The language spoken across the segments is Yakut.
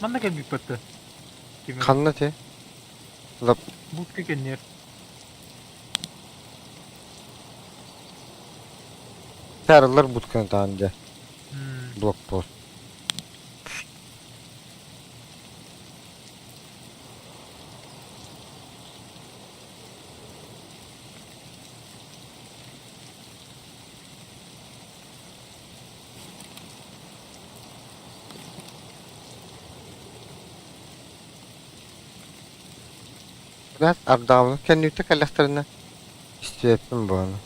Манна кэлбиппэт да. Тимир. Ханна ти? Лап Будка кэннигэр. Саарылар будканы таан дьэ. Блокпост. Бэрт ардаабыт кэнниттэн кэллэхтэринэ истибэппин буолан.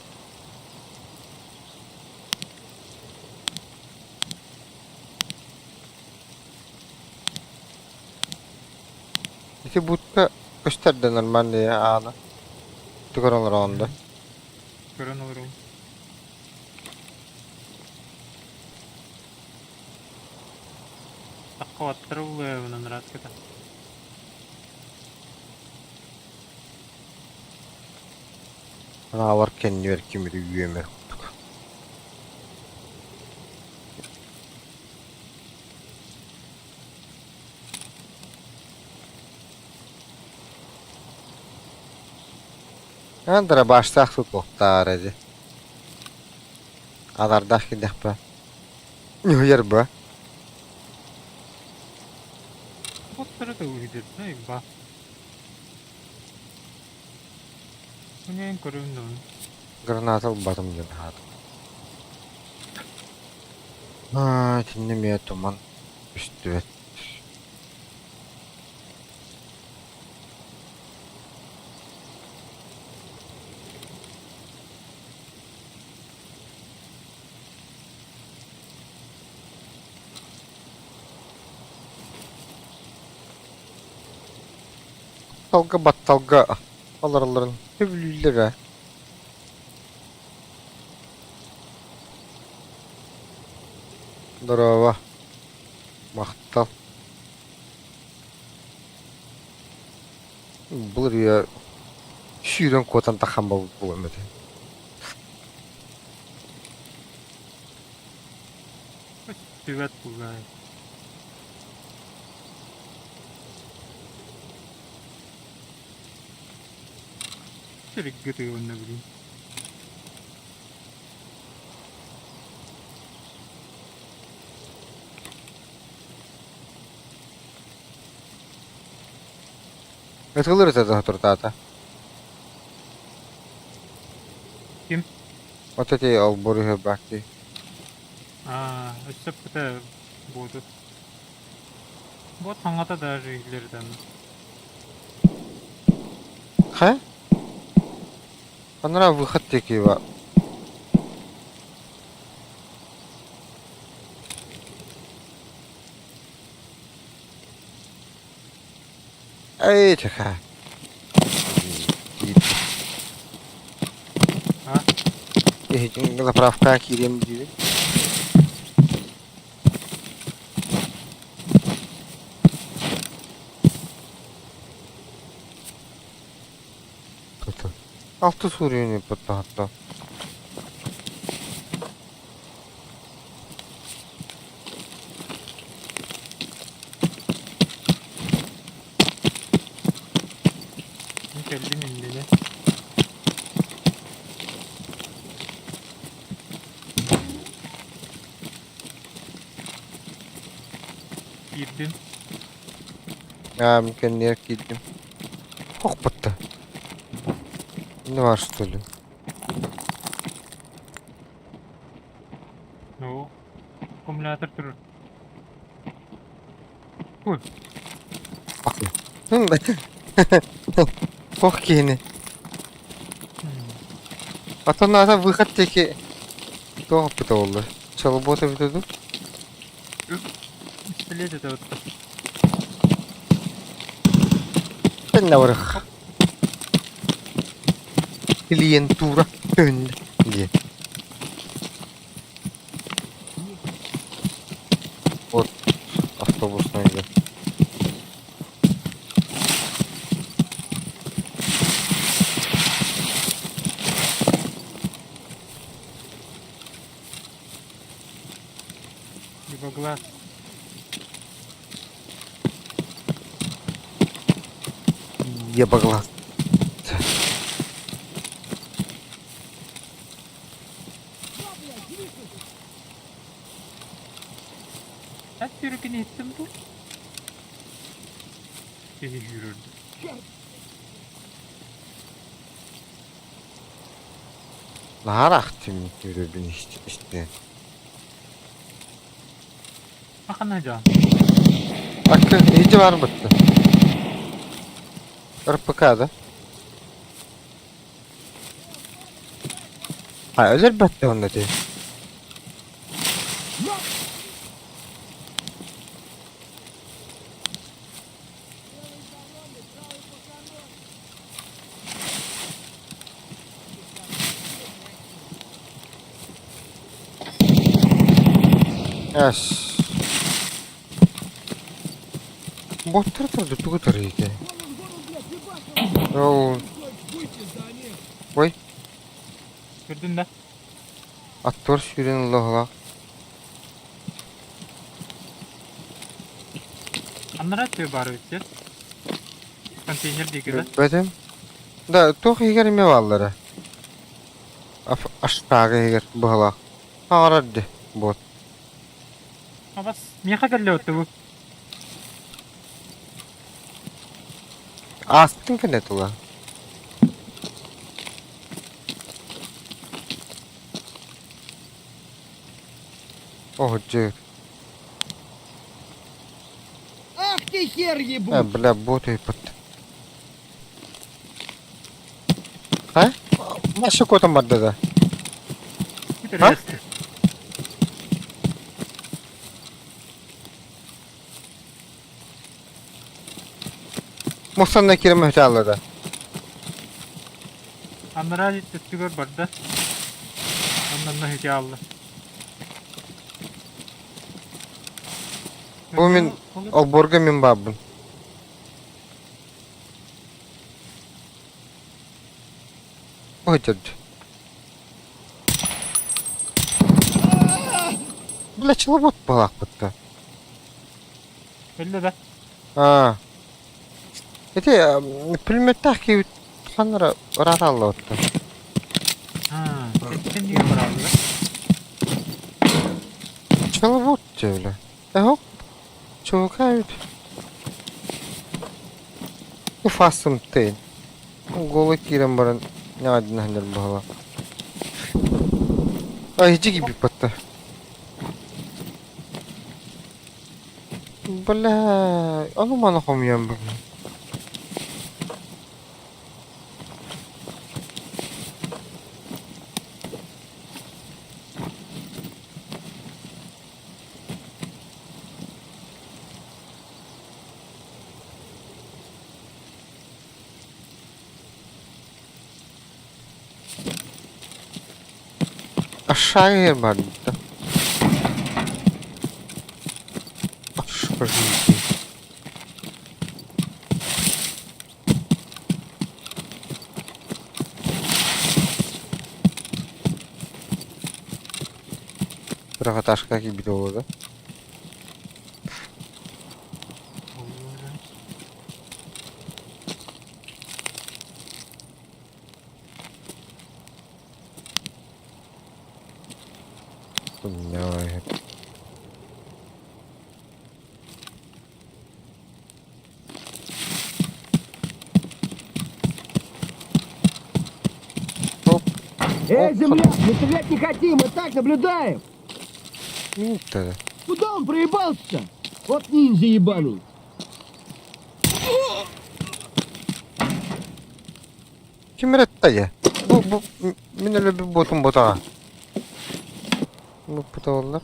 Ити будка көстөр да нормальный аана. Түгэр олороон да. Көрөн олоробун. Таххабаттара улуйабынан ыраската. Анаалар кэннибэр кимири үөмэр курдук. Андра баштаах тутуохтаар эди. Адардаах кидэхпэ. Ньуһуйар ба. Боттары да уһүдүрдэ ба. Үнээн көрүн дун. Граната ылбатым диэн аһаатым. Аа, итиннэ эмиэ туман үстүбэт. Батталга батталга олороллорун сөбүлүүллэр ээ. Дорообо, махтал. Былыр үйэ сүүрэн куотан таххан буолуом этэ. Түбэт буллай. Сиргэ тыылынна билин. Ытылыр ытата туртаата. Ким? Вот эти олбур үһү Аа, өссө пыта буоту. Вот хаҥата даже иһиллэрдэн. Ха? Анараа выход диэки ба. Эй, чаха. А? Заправка киириэм диибин. Алты суруйуну ыппыттаһатта. Мин кэллим иннинэ. Киирдим. Аа, мин кэннигэр киирдим. Хохпутта. Не бар что ли? Ну, аккумулятор турар. Ой, Ох киһини. Атын аата выход диэки туох оппута буолла? Чолобуот эбитэ дуу? Пистолет это вот. Тэннэ барых. Клиентура төннө диэн. Вот автобусная идет. Либо глаз. Ебаглас. Хас сүүрүкүн иһиттим дуу? Киһи сүүрүрдэ. Наһаа ахтым сүүрэрбин истэн. Ханна дьон? Акка иһдьэ баар бытта. РПК да? А өлөрбөттө онно ти. Эс. Боттар турду тугу тарыйда? Ол Ой. Көрдүн да? Аттор сүүрэн ылла Аннара тыа баар эбит Контейнер диэки да? Билбэтим. Да, туох иһигэр эмиэ бааллара. Аштаага иһигэр быһалаах. Хаҥарар дии, буот. Абас, миэхэ кэллэ бу. Ааспытын кэннэ тула. Оһдьы. Ах ты хер Э, ебучий! бля, бот ыйпыт. А? Маша котом барда да. А? Мусанна киирэн өтө да. Анараа өттүгэр барда. Оннонно үтэ аалла. Бу мин олбуорга мин баарбын. Ой, дед. Бля, чылыбыт балаакпытта. Өллө да? Аа. Ити пулеметтаах киһи ханнара ыраатааллыбыттар. Аа, кэннигэ барааллар. Чылыбыт дьэ Эһок, чуукаайыт. Уфасым тыын. Голы киирэн баран ньаҕайдынаһыннар баһыла. Ай, иһдьи киирбиппатта. Бля, ону маны хомуйан бүгүн. Aşağıya барда. Скажите. Бырахаташка киирбит буолуо да? Давай. Оп. Эй, Оп, земляк, мы стрелять не хотим, мы так наблюдаем! Минута. Куда он проебался-то? Вот ниндзя ебаный! Ким эрэ Бу бу мин өлөбү буотум ботаҕа. Бу путаллар.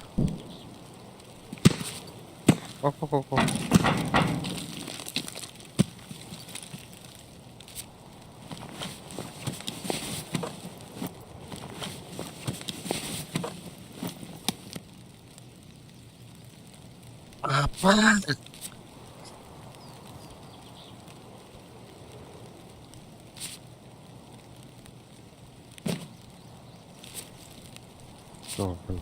Оп оп оп оп. Апа. О, блин.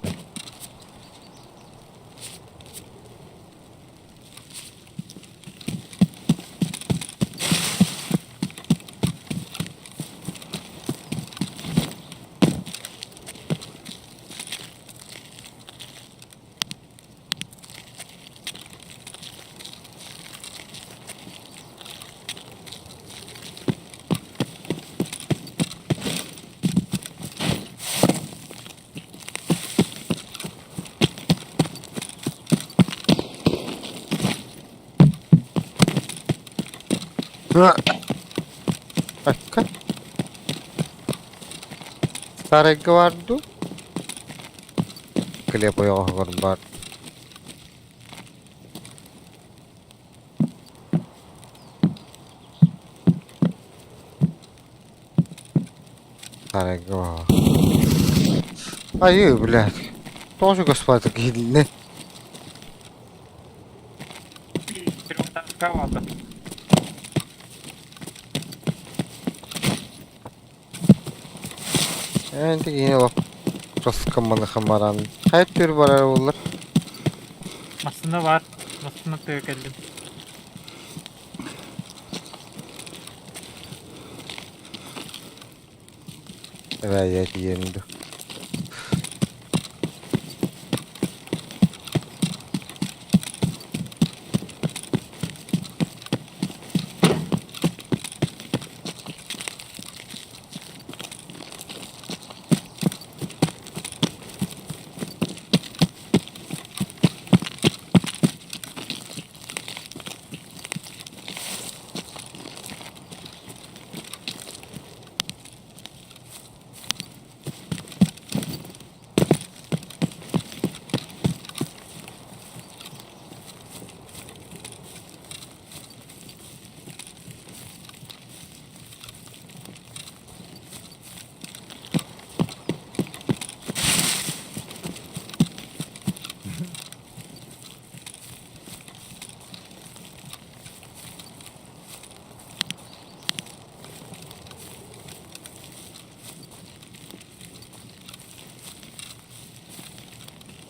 Акка. Старайга баар дуу? Глеб ойоҕоһугар баар. Старайга баар. Айыы, блядь. Тоже господа киһилинэ. Трехташка Эн киһини олох тоскамманыхан баран хайа түр барар буоллар Массыына баар. Массыына тыа кэллим. Эбээйэ тиийэн дуу.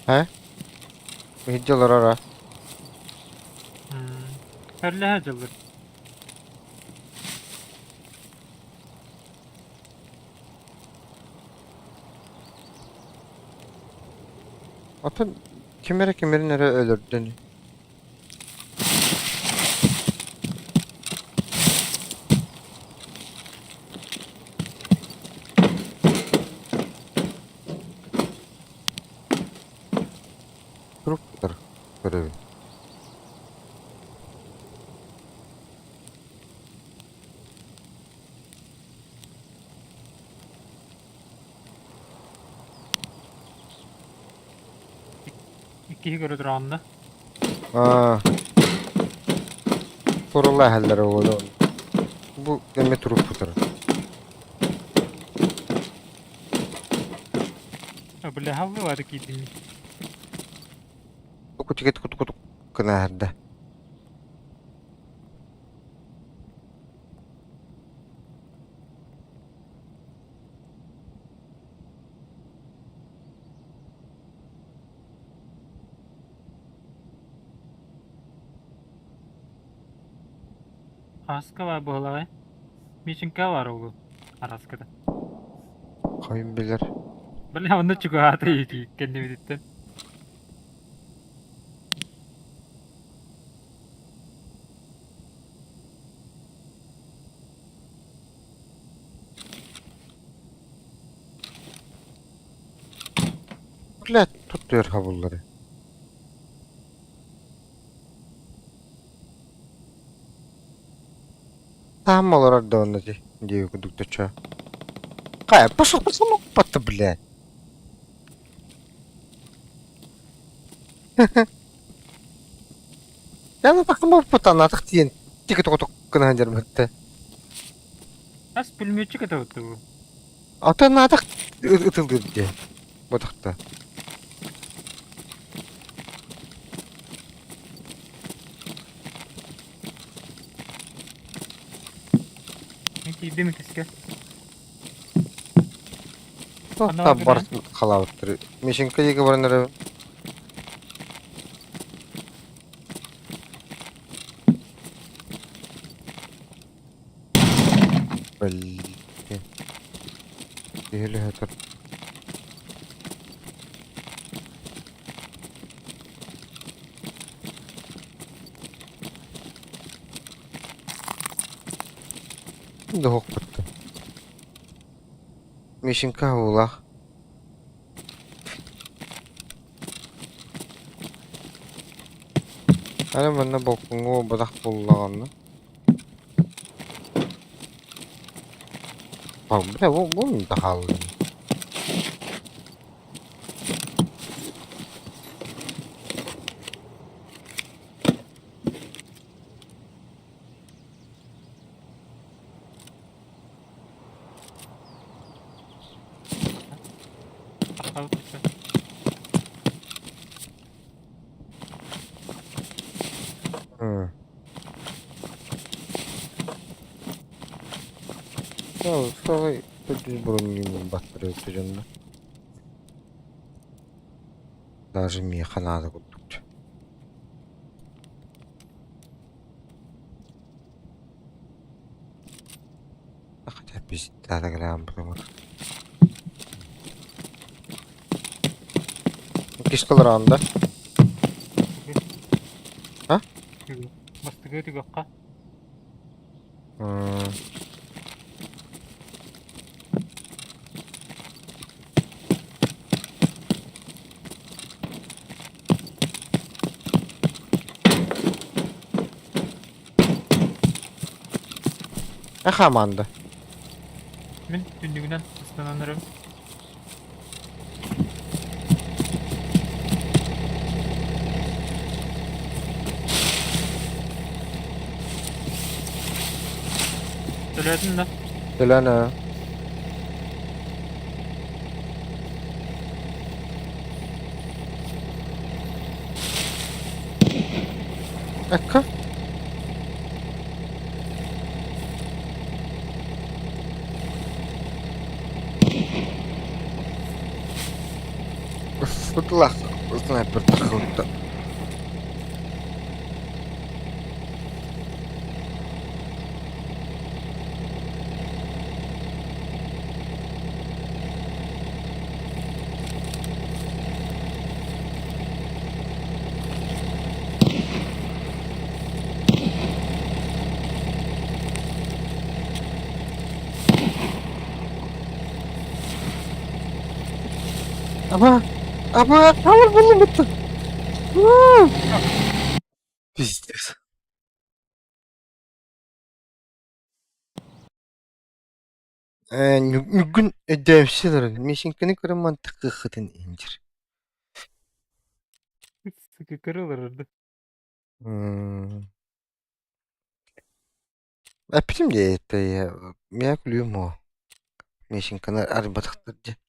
Э? Иһирдьэ олорор аа? Өрлөһө дьыллыр. Оттон ким эрэ кимирин эрэ өлөрдө ини. Туруктар көрөбүн. Иккиһи көрө тураҕын да? Аа, Курулла иһэллэр оҕолор. Бу эмиэ турукпутар. А бля, халлы киирдим. Кутук кутук кутук гына иһэрдэ. Хаска бар буолаҕай? Мишенька бар угу. Араската. Хайын билэр. Бля, онно чугаһаата ити кэннибититтэн. Блядь, туттуйар хабыллары. Таам олорор да онно ти дии курдук төчө. Хайа, пошел, пошел, патта, блядь. Я тахым оппутан атах тиийэн тики тоҕоток гына сылдьар Ас пулеметчик это вот его. Атын атах ытылдыр дии. Ботахта. Мен тиийдим иккискэ. Та бар халабыттыр. Мишенька диэки баран эрэ. Блин. Киһилэһэ Дохоппут. Мишенька уулаах. Аны манна болкуҥҥа буолбатах буоллаҕына. Бля, бу да хаалла. Саҕай төрдүс бронньугун баттарыта дьонно. Даже миэхэ наада курдук. Хотя пизда грамм. Кистолранда. А? Бастыгы түгөххө. Хаманда. Мин түннүгүнэн ыстанан Төлөөтүн да? Төлөөн. Ecco. Сытылах снайпер тахылта. Ама, ама, алыр булдum bitti. Пиздец. Бүгүн өйдөөмсү олорон, Мишеньканы көрөн мантыкыхытын инжир. Кырылырды. Эппитим дии миэхэ күлүүм оо. Мишеньканы арыйбатахтар дии.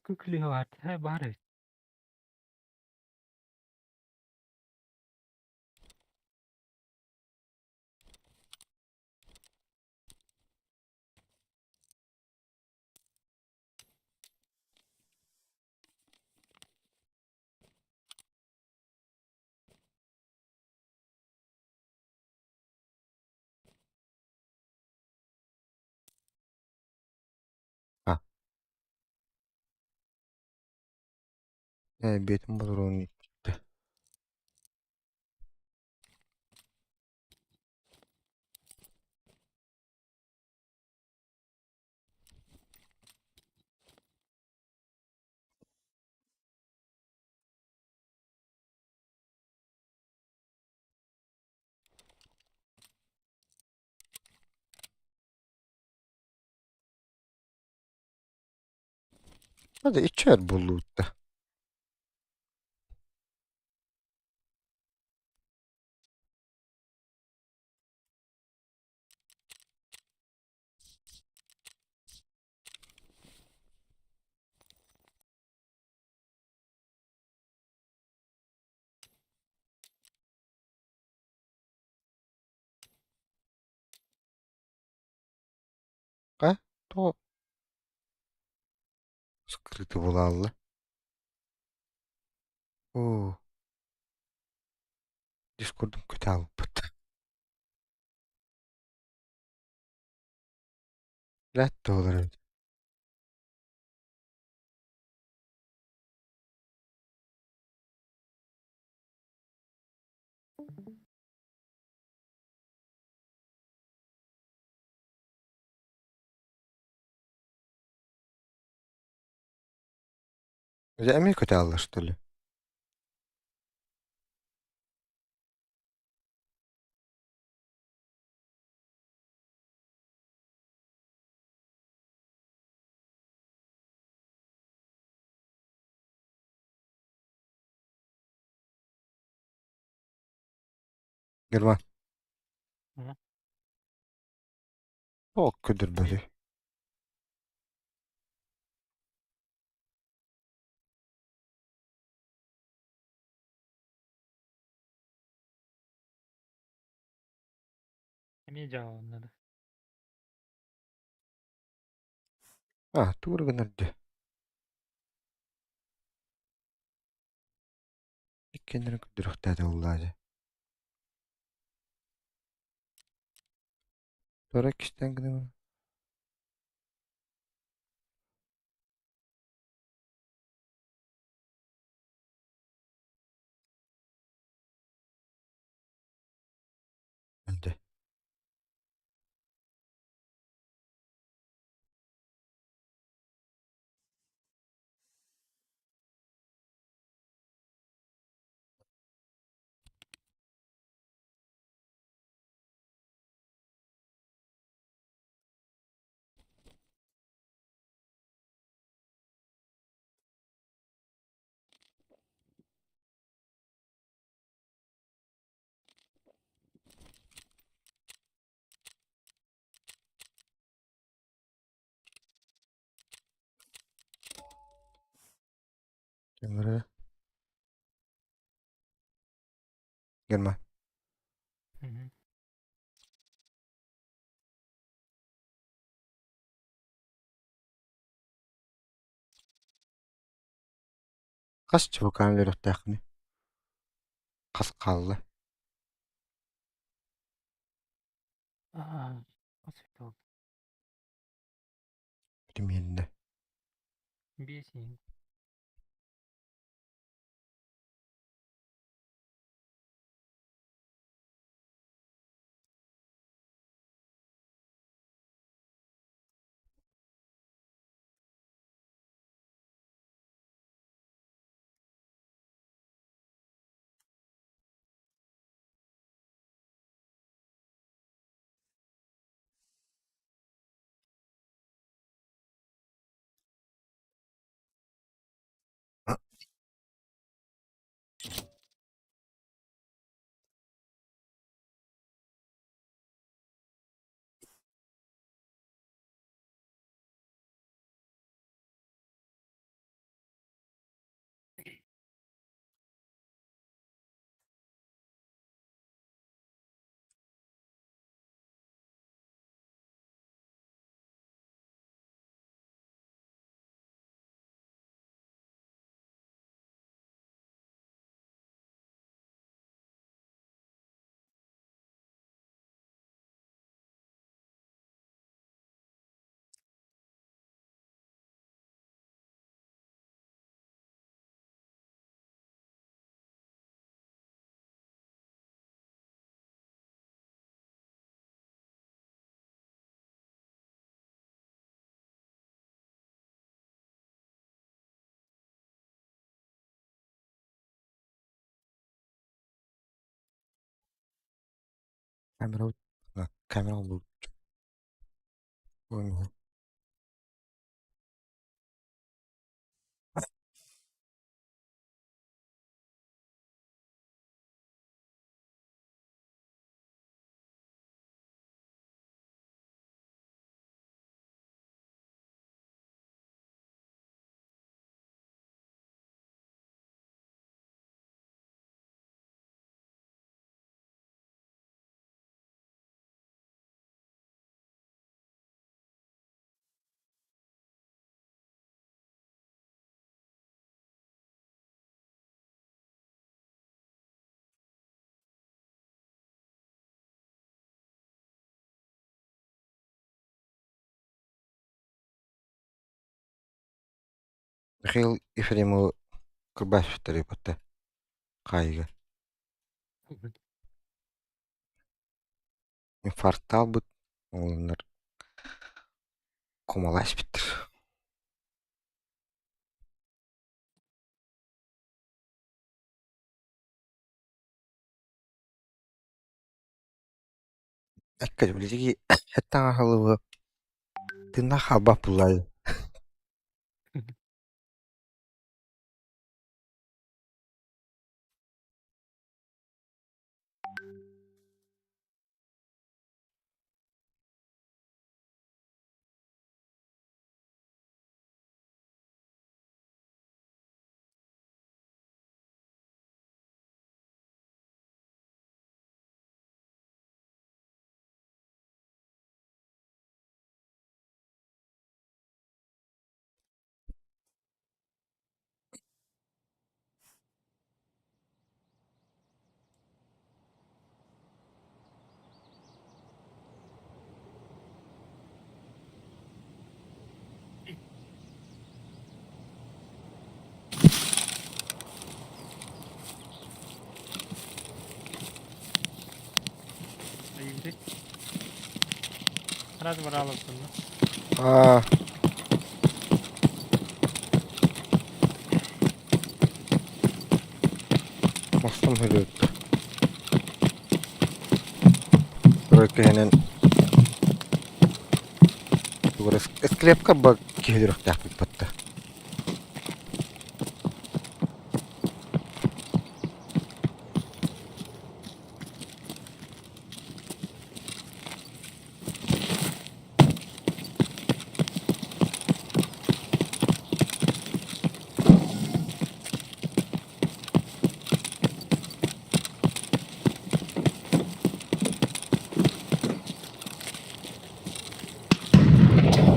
Күклү бар. Бетин болоруун иччитэ. Hadi içer bulutta. А? То скрыты булалла. Оо. Дискордум көтө Ләт олар. Дьэ эмиэ көтөҕөллөр что ли? Герман. Мгм. Туох көрдөрбөтүй? Эмиэ дьаабыланна да. А, тугу гынар дии. Иккиэннэрин көрдөрүөхтээтэ буоллаа дьэ. Туора иккистээн гынабын. Дьэ. Ыҥырыы. Герман. Мгм. Хас чубукаан үөрэхтээххиний? Хас хаалла? Аа, хас буолла? Примерно. 5 иһин. Камера камера булбут. Михаил Ефремовы кырбаспыттар ыыппыттар хаайыыга. Инфарктаабыт уоланнар комалаа испиттэр. Эккэ билиги эттэн аһылыбы тыыннаах хаалбат буоллай. Айыыбыт. Раз бараалаппын да. Аа, мостом хөлүөттэ. Тройка иһинэн склепка ба киһилиэхтээхпит батта.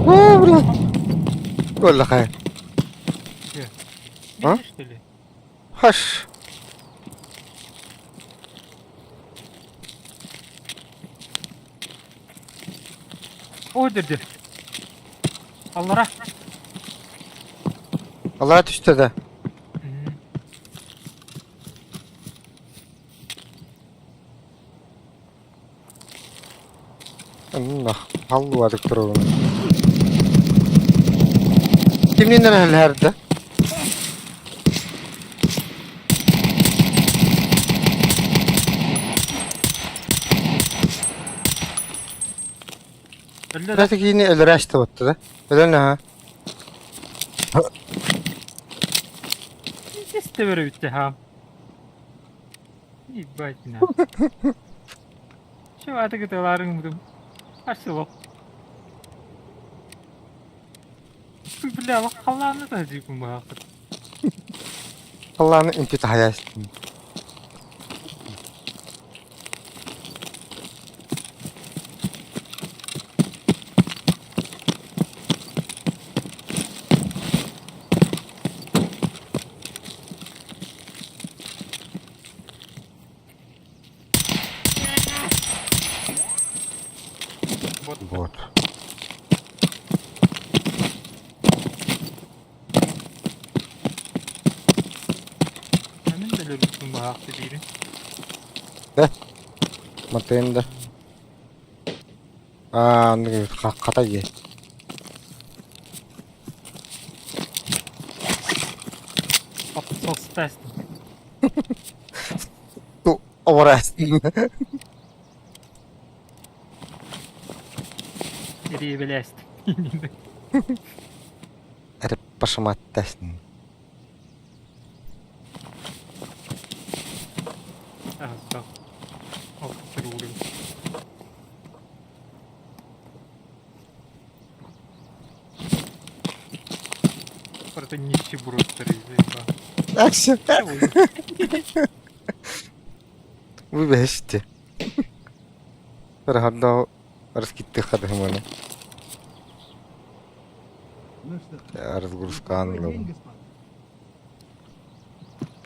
Оо, бля. Уоллахай. А? Видишь, что ли? Хаш. О, дерди. Аллара. Аллара түстэ да. Халлуадык туругун. Кимнин эрэ Өллө да. Кыраты киини өлөрө астыбытта да. Өлөн аха. Истебер бүттэ хаам. Ебать на. Чего ты кытыларың будум? Ашылып. Бля, халлааны да жейкүн баақыт. Халлааны үнтү тахаястын. Вот. Вот. Hemen de lörüksün баақты дейін. Матын да. Аа, хата дии. Состастым. Ту оборастын. Эребелестим. Эрэ пашаматтастын. Так. Ол Просто нищеброд заебал. Акция. Вы бесите. Рахадда раскиттыхады хыманы. Ну что, Разгрузка добрый анлыбын. день,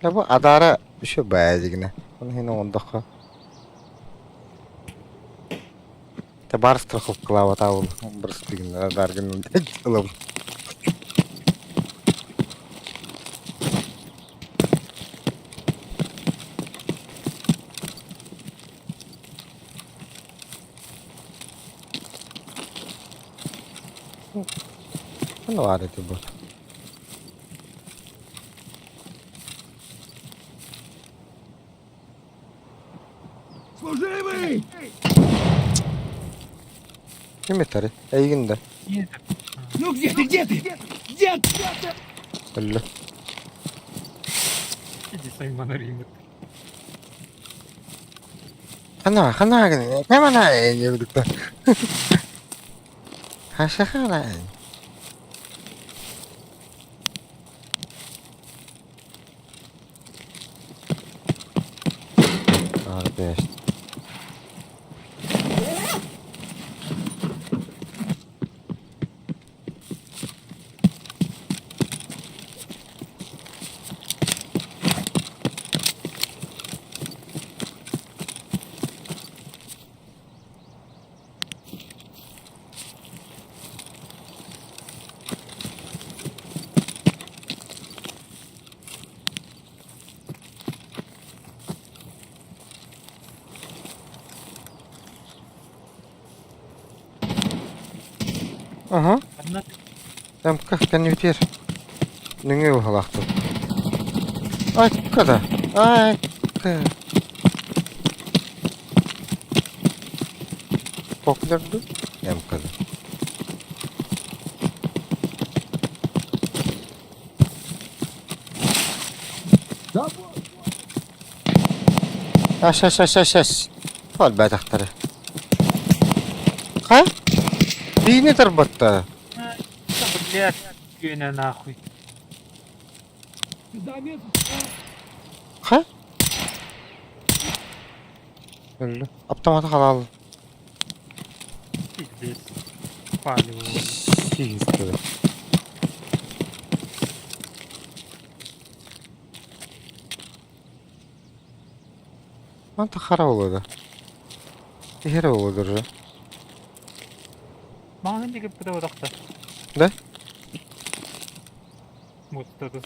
господа. Бу адара еще бәдигинэ. Оны хин ондохо. Те бар страховкалаабата ол бырыстыгын адаргын ылым. Ханна баар эти бу? Служивый! Ким этэр? Эйигин да. Ну где ты, где ты? Где ты? Өллө. Иди сайман арыймыт. Хана, хана гын. Хана диэбит. Хаша хана. Арбест. Аха. Ханна Эмка кэннибитигэр нөҥүө быһалаахтар. Айка да, айка. Популяр дуу? Эмка да. Да Ас ас ас ас ас. Туолбатахтара. Хайа? Биини тарбатта. Блядь, күөнэ нахуй. Замес! Хайа? Өллө. Аптаматы халаал. Пиздец. Палево. Сиһиттилэр. Манта хара буолуо да. Киһи эрэ буолуо даже. Маҕаһыын диэки пытабатахта. Да? Муостаты.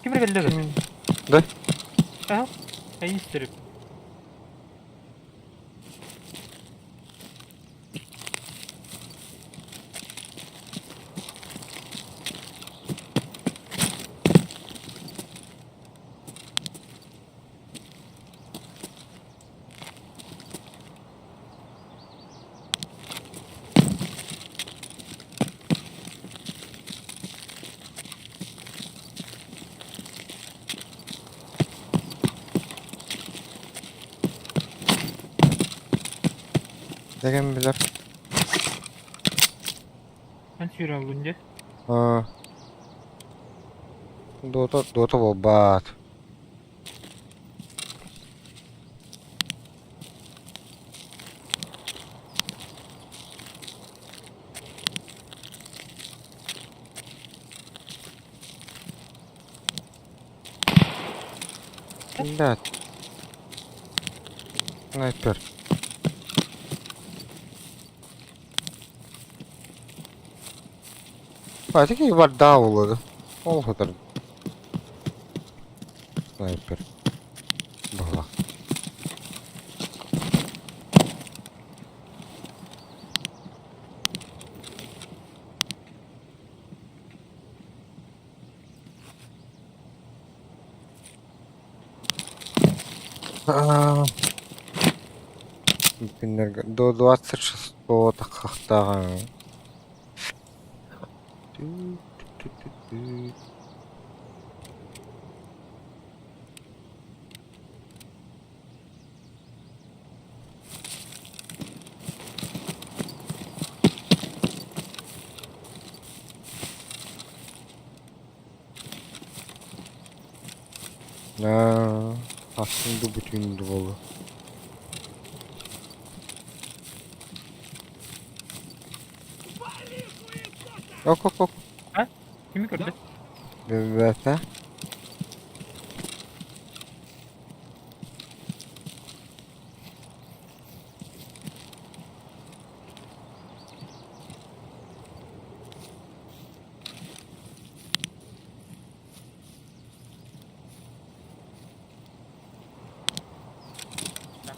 Ким эрэ кэллэ да? Да? Аха. Эйин истэрим. Дэгэн билэр. Эн сүүрэн дии. Аа. Дота, дота буолбаат. Блядь. Снайпер. А, ити барда буолуо Ол сытар. Снайпер. Баҕалаах. Аа. Күннэргэ до 26 таххахтааҕыҥ. Аа, ахсын да бүтүн буолуо. Ок ок ок. Кими көрдө? Билбэтэ.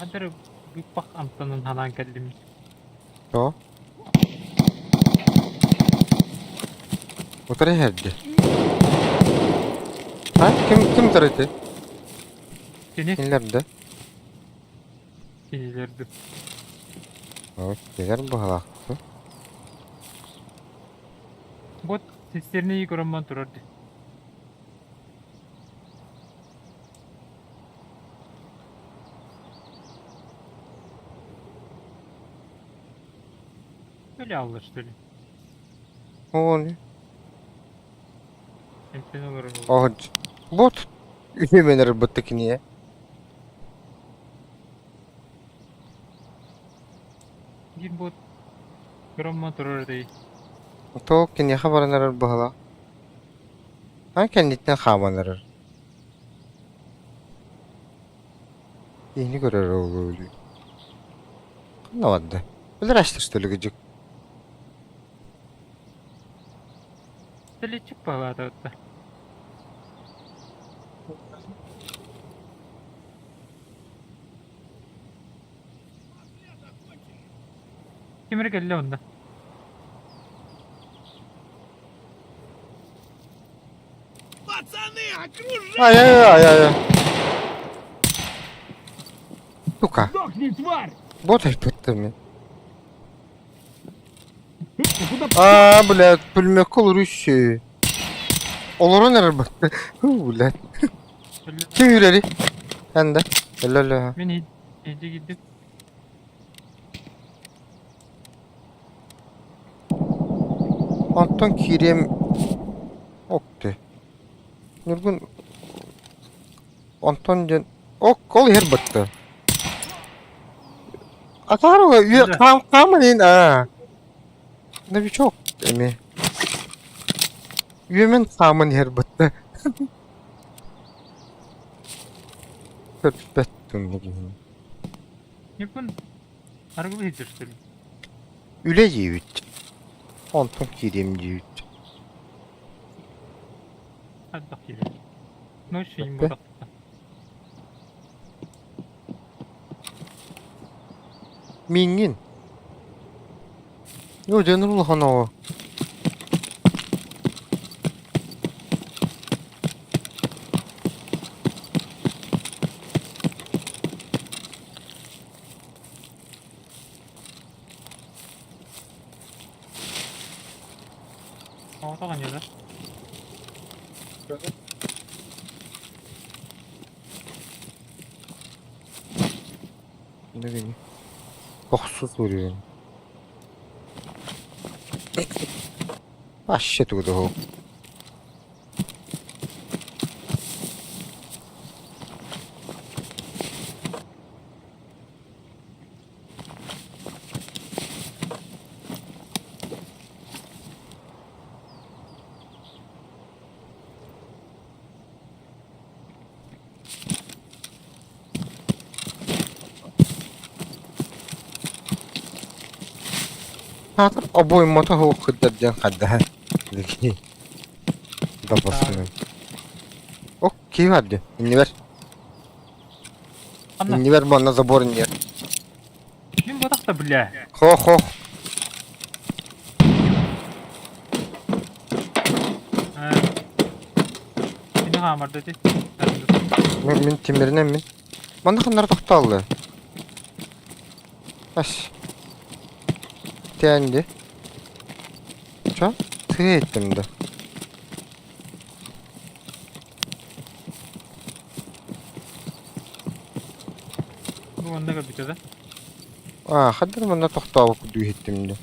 Хадыр быппах амтанын ханаан кэллим. То? Утары иһэрди. А? Ким ким утары ити? Кини? Кинилэр да? Кинилэр да. О, кинилэр быһалаах. Бот сестерни көрөммөн турар ди. Öyle alır что ли? О, не. Эмтэн олорор О, бот. Үһүмэнэр бытты киниэ. Биир бот көрөммөн турар дей. То киниэхэ баран эрэр быһалаах. А кэнниттэн хааман эрэр. Киһини көрөр ол өлүү. Ханна барда? Билэр астыр дьик. Пистолетчик палата. Ким эрэ кэллэ онно. Пацаны, окружили! Ай-ай-ай-ай. Сука, Сдохни, тварь! бот айбыттым мин. Ты куда Аа, блядь, пулемекка олору үссү. Олорон эрэр бытты. Блядь. Ким үүрэри? Эн да. Өлө-өлө. Мин иди киирдим. Онтон киириэм Ок дии. Ньургун онтон диэн ок ол иһэр бытты. Акаарыга үө хаам хааман иһин аа. Новичок эмиэ. Үөмэн хааман иһэр бытты. Көрбөттүм киһини. Ньургун арыгылыы сылдьар что ли? Үлэ диэбит. Онтон киириэм диэбит. Хайдах киирэр? Ночью не Өттө. буолбатах. Миҥҥин. Оо, дьэ улахан оҕо. Оҕото оҕонньоро. Ne bileyim. Кохсус уровень. Вообще тугу Аатыр обоймата суох сылдьар диэн хайдаһа Дабасынан. Ок, киһи бар дии. Иннибэр. Ханна? Иннибэр манна забор иннигэр. Мин буотах да бля. Хо-хо. Кини хаамарда ити. Мин, мин тимиринэн мин. Манна ханнара тохтооллу. Ас. Тэнди. Чо? Тыа иттим да. Бу онно көрбүтэ да. Аа, хаддар манна тохтообут курдук иһиттим да.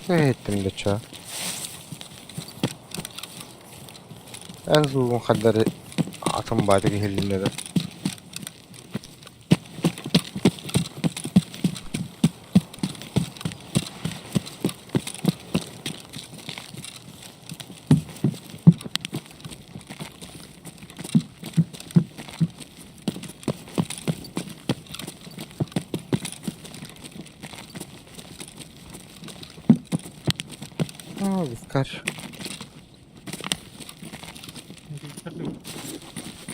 Тыа иһиттим да чо. Эн зугун хаддары атын баатык иһиллиннэ да. Аа, вискарь.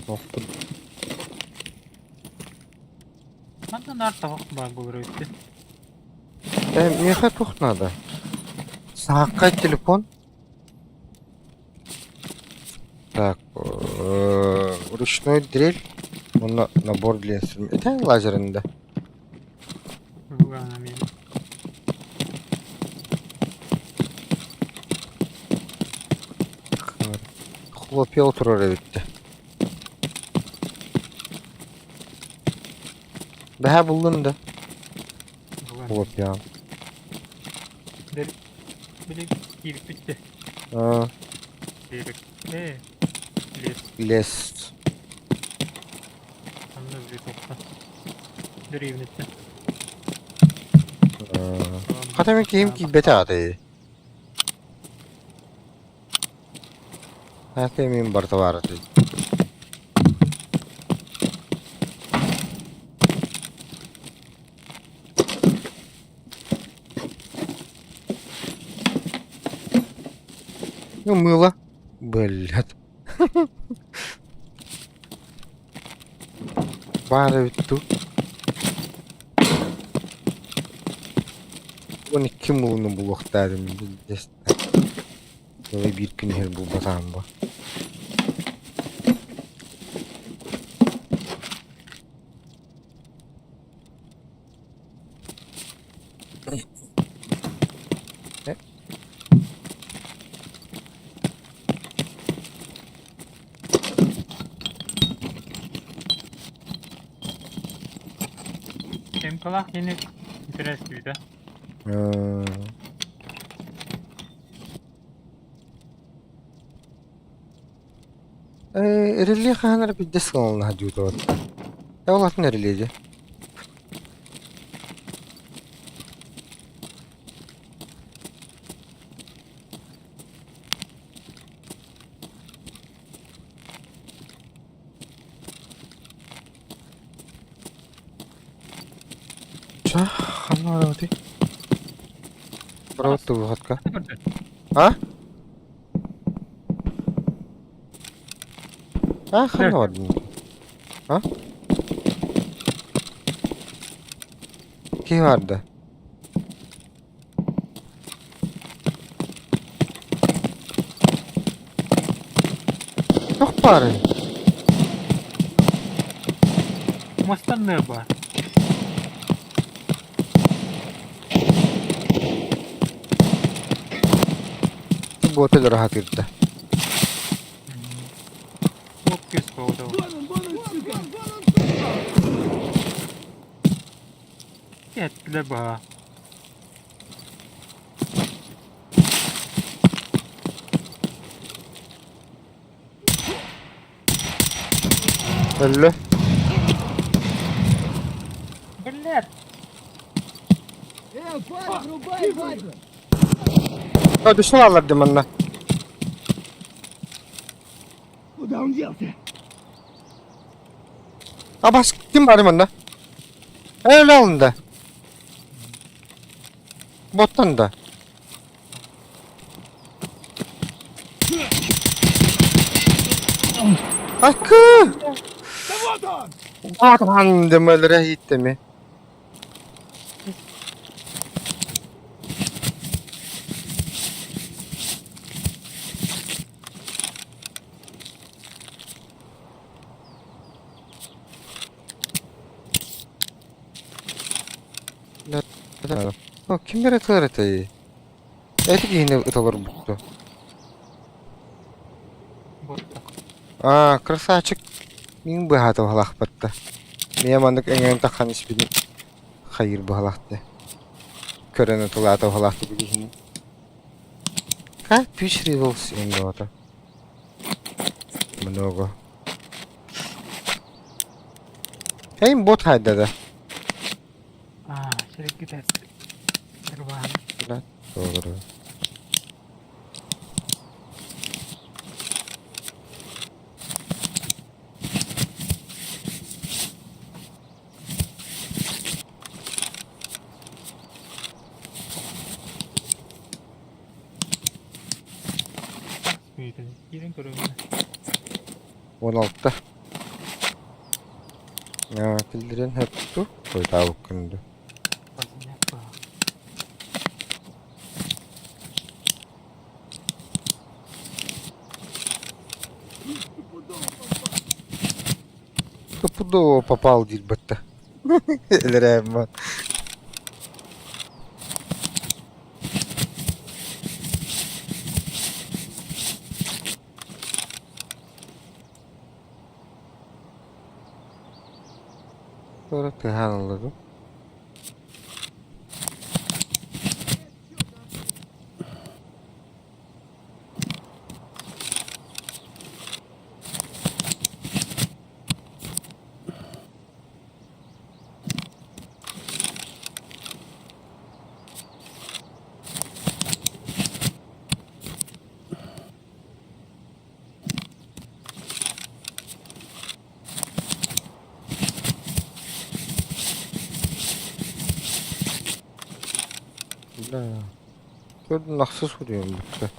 Охтум. Манна наар табах баар буолар эбит. Миэхэ туох наада? Сааххай телефон. Так, ручной дрель уонна набор для инструмента. Это лазерын да? Хлопья турар эбит. Бэһэ буллун да? Хлопья. Били киирбит Лес. Хата мин киһим киирбэтэ аҕатай. Хата мин барыта баар этэ. Ну, мыло. Блядь. Баар эбит дуу. 12 мылыны булуохтаатым Дылы биир күн иһэр булбатаҕым бу. МК-лаах диэни интэриэстиибитэ. Эрэллиэ хаһан эрэ биирдэ сыаналанаһа дии утуйбаттар. Ээ ол атын эрэлиэ дии. Ча, ханна барабытый? Барабыт тубухатка. А? А, ханна бардын? А? Киһи барда. Туох баарый? Муостанныа баар. Буота өлөрө сатыырда. Уоп күс буолда. Вон он, вон он, сука! Вон он, сука! Эттилэр баһа. Өллө. Биллэр. Э, парень, врубай, Вадя! Өдүсүн алларды манна. Куда он делся? Абас ким бары манна? Öyle alındı. Боттан да. Акы! Да вот он! Батан демелere иттеми. Ким эрэ тылар этэй? Эти киһини ыталар бутту. Аа, красавчик. Мин быһаата баһалаахпатта. Миэ маннык эҥэрин таххан испитин хайыыр баһалаахты. Көрөн ытылаата баһалаахты билиһини. Как пич револс иннота. Много. Эйм бот хайдада. Аа, сириккитэ. Doğru. Киирэн көрөбүн. 16. Киллэриэн сөп дуу, хойутаабыккын дуу? Стопудово попал диир батта. Элэрээм Sonra тыһаан ыллыгым. Бля. Көрдүн ахсыс суруйуом бүттэ.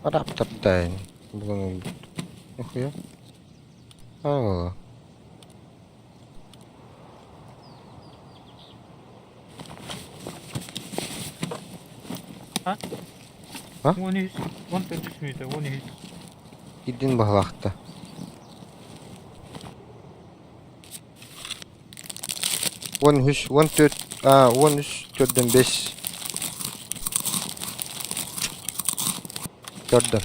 Араптардаин булан ылбыт. Нихуя. Аа. А? А? 13, 14 мүнүүтэ, 13. Кирдин баһылаахта. 13, 14, а, 13, төрдөн 5. Төрдөн.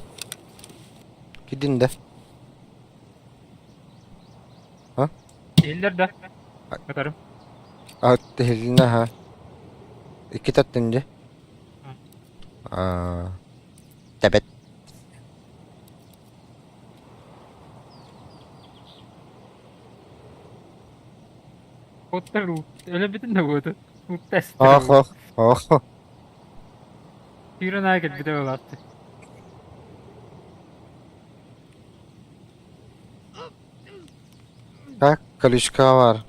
Кирдин да. А? Иһиллэр да? Катарым. А, тиһилинэ ха. Икки таттым дьэ. А, тэбэт. Оттар өлөбүтүн да буоту. Уттас. Ох, ох, ох. Тыыран аа кэлбитэ улаатты. Так, колючка бар.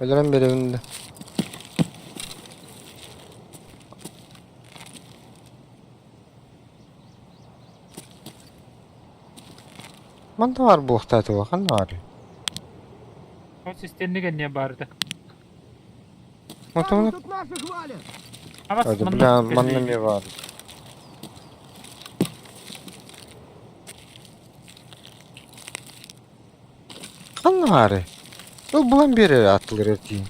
Өлөрөн беребин да. Манна баар буолуохтаатыга ханна баарый? Ол систиэнник эмиэ баарда. Отон Тут наших валят! Абас Hadi манна бля, манна кэллиги. эмиэ баар. Ханна баарый? Ол булан биэрэр аттылар эртиин.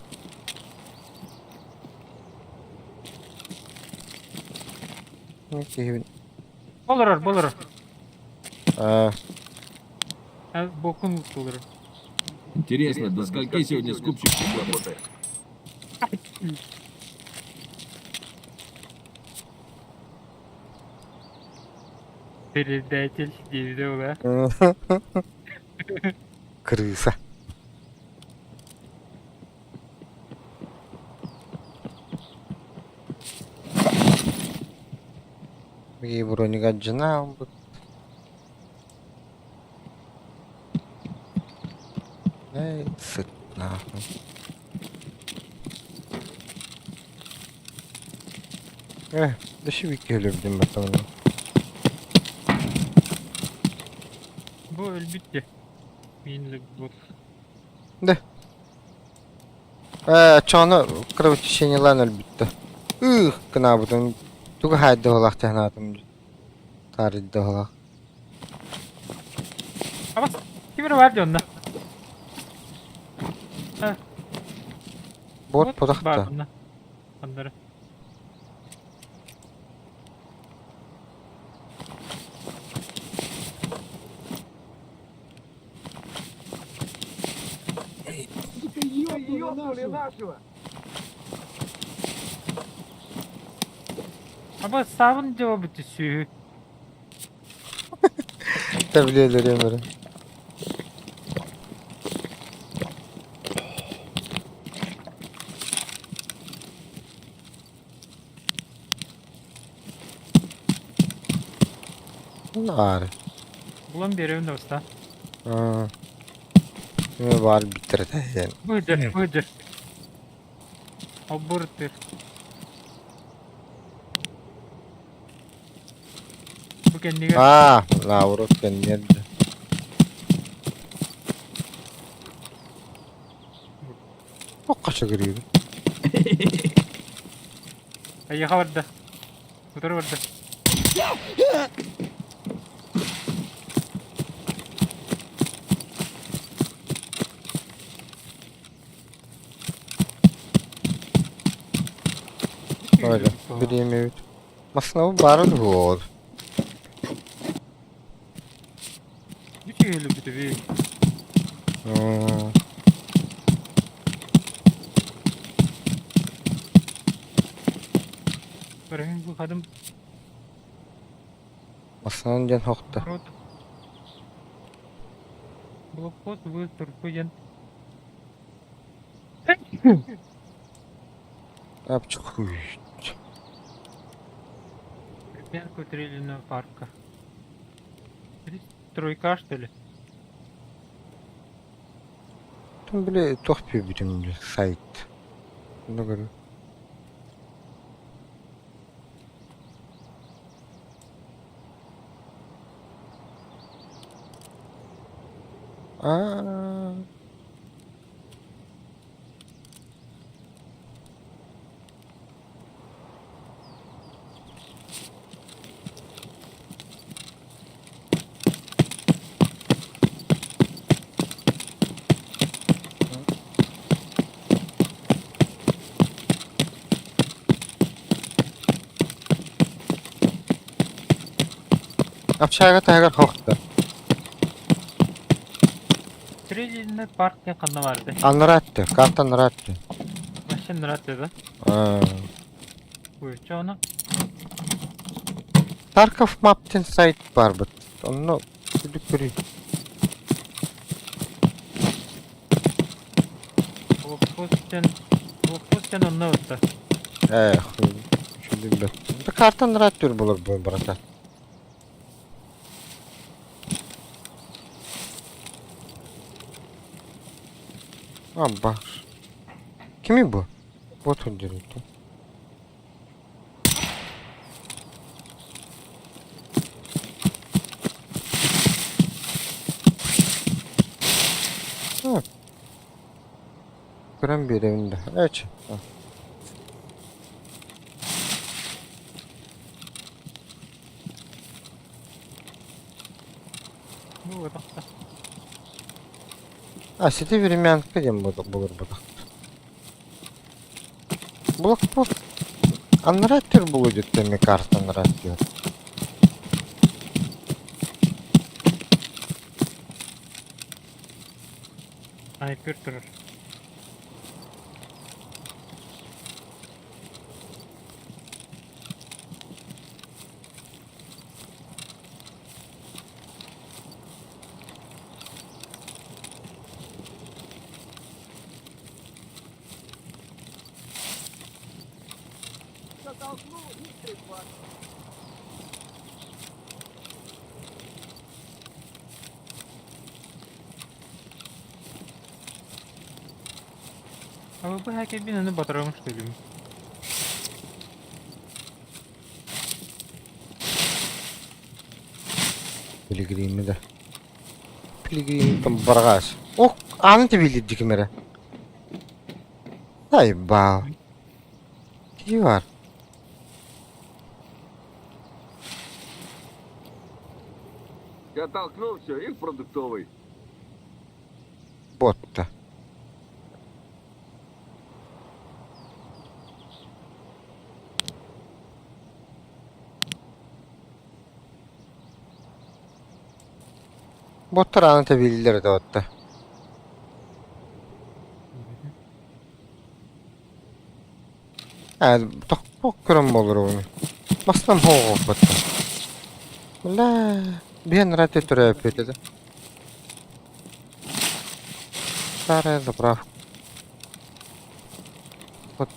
Киһибин Олорор, болорор. Аа, Бокун олорор. Интересно, до скольки сегодня скупщик работает? Передатель диэбитэ буолаа. Крыса. Бии бронига дьына ылбыт. Эй, сыт нахуй. Э, дөшүбүккэ өлөрдүм батамын. Бу өлбүт дьэ. Миин өлбүт. Да. Э, чону кровотечениелаан өлбүттэ. Ых, гынаабытын тугу хаайдыһылаах тэһнаатым таарыйдыһылаах. Абас, ким эрэ баар дьонно. Бот Вот путахта. баар онно. Аннары. нашего! Аба сабын жауабы түсүү. Тэблиэлэриэн бары. Наары. Булан беребин да баста. Кими баар биттэрэтэ диэн. Быдыр, быдыр. Обуртыр. Бу кэннигэр Аа, наоборот кэннигэр да. Хача кырыыбын. Эйиэхэ барда. Утары барда. Öyle. Бириэмэбит. Массыынабыт баара дуо? Үчүгэй бүтүбүй. Көрөһүн бу хадым Массыынан диэн хохто. Блокпост вы турку диэн. Апчык. Примерку Трелиного парка. Тройка, что ли? Там били туох бүтүм сайт. Ну говорю. А. Общага таһыгар хохто. Средний парк диэн ханна барды? Анраатты, карта анраатты. Вообще нравится, да? Ой, что оно? Тарков Маптен сайт бар бит. Онно күлүк көрүй. Блокпосттен... Блокпосттен онно бытта. Эх, үчүгэй бит. Карта анрааттыр болор бу брата. А, бар. Кими бу? Вот он дерет. Көрөн биэрэбин да. Эч. Ну, вот. А, сити времянка диэн булар бутах. Блокпост. Анараа төр булу диттеми карта анараа төр. Снайпер турар. А вы бы кабинаны батарам, что ли? Пилигрими да. Пилигрим там баргас. Ох, аны тебилди дикимере. Ай баа. Кии бар. Я толкнул все, и в продуктовый. Ботта. Боттар аны тебилдилер да отта. Ээ, тохпох көрөн буолар оҕону. Бастан хоҕоппуттар. Бля, биһэн рати төрөөппүт этэ. Старая заправка. Вот.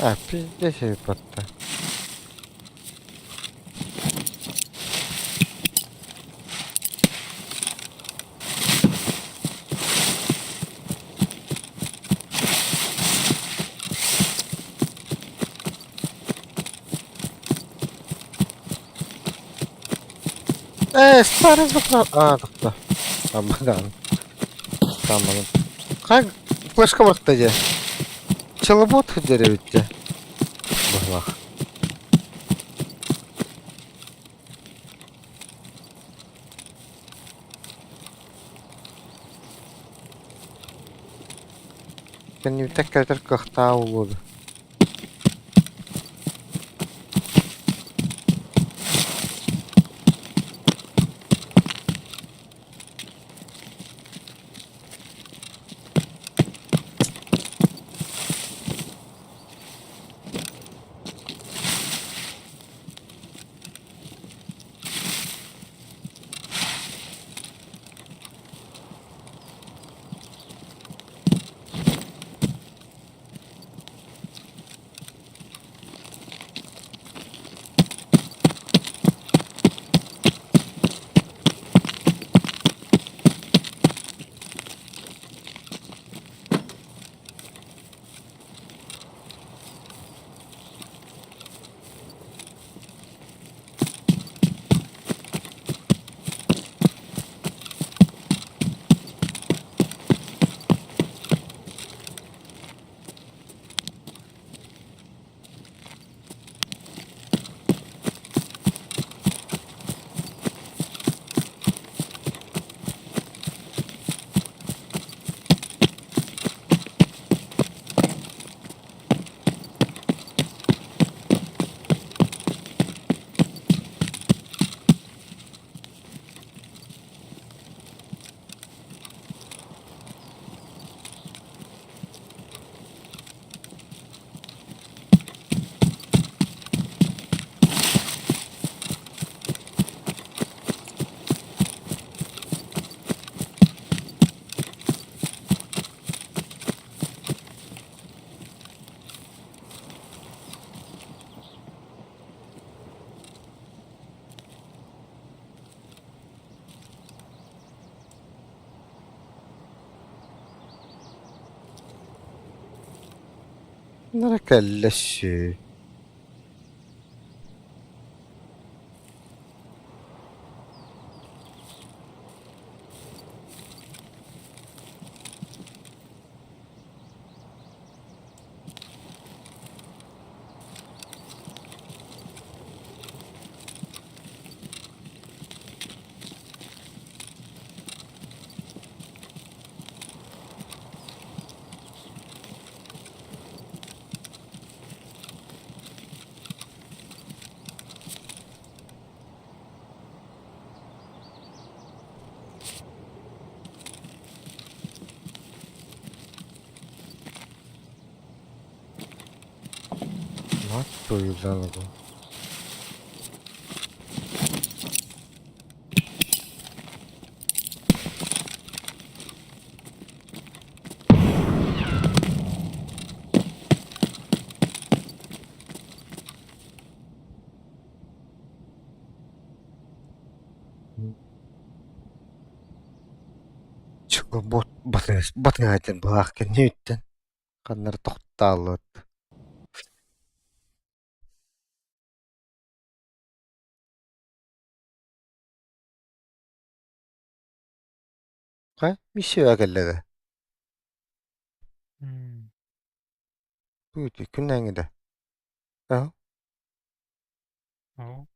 А, пиздец ебатта. Ээ, старый заправка. А, тохто. Абадан. Таман. Как флешка барта дьэ. Челобот дьэ эбит дьэ. Быһылах. Кэннибиттэн кэлэтэр кыахтаах буолуо дуо? Нара кэллэ сү. Мать твою за ногу. Бот батыһаатын былаах кэнниттэн ханна эрэ тохтооллот. Хайа миссия кэллэ да? Түүтү күннээҥи да? Аа? Оо.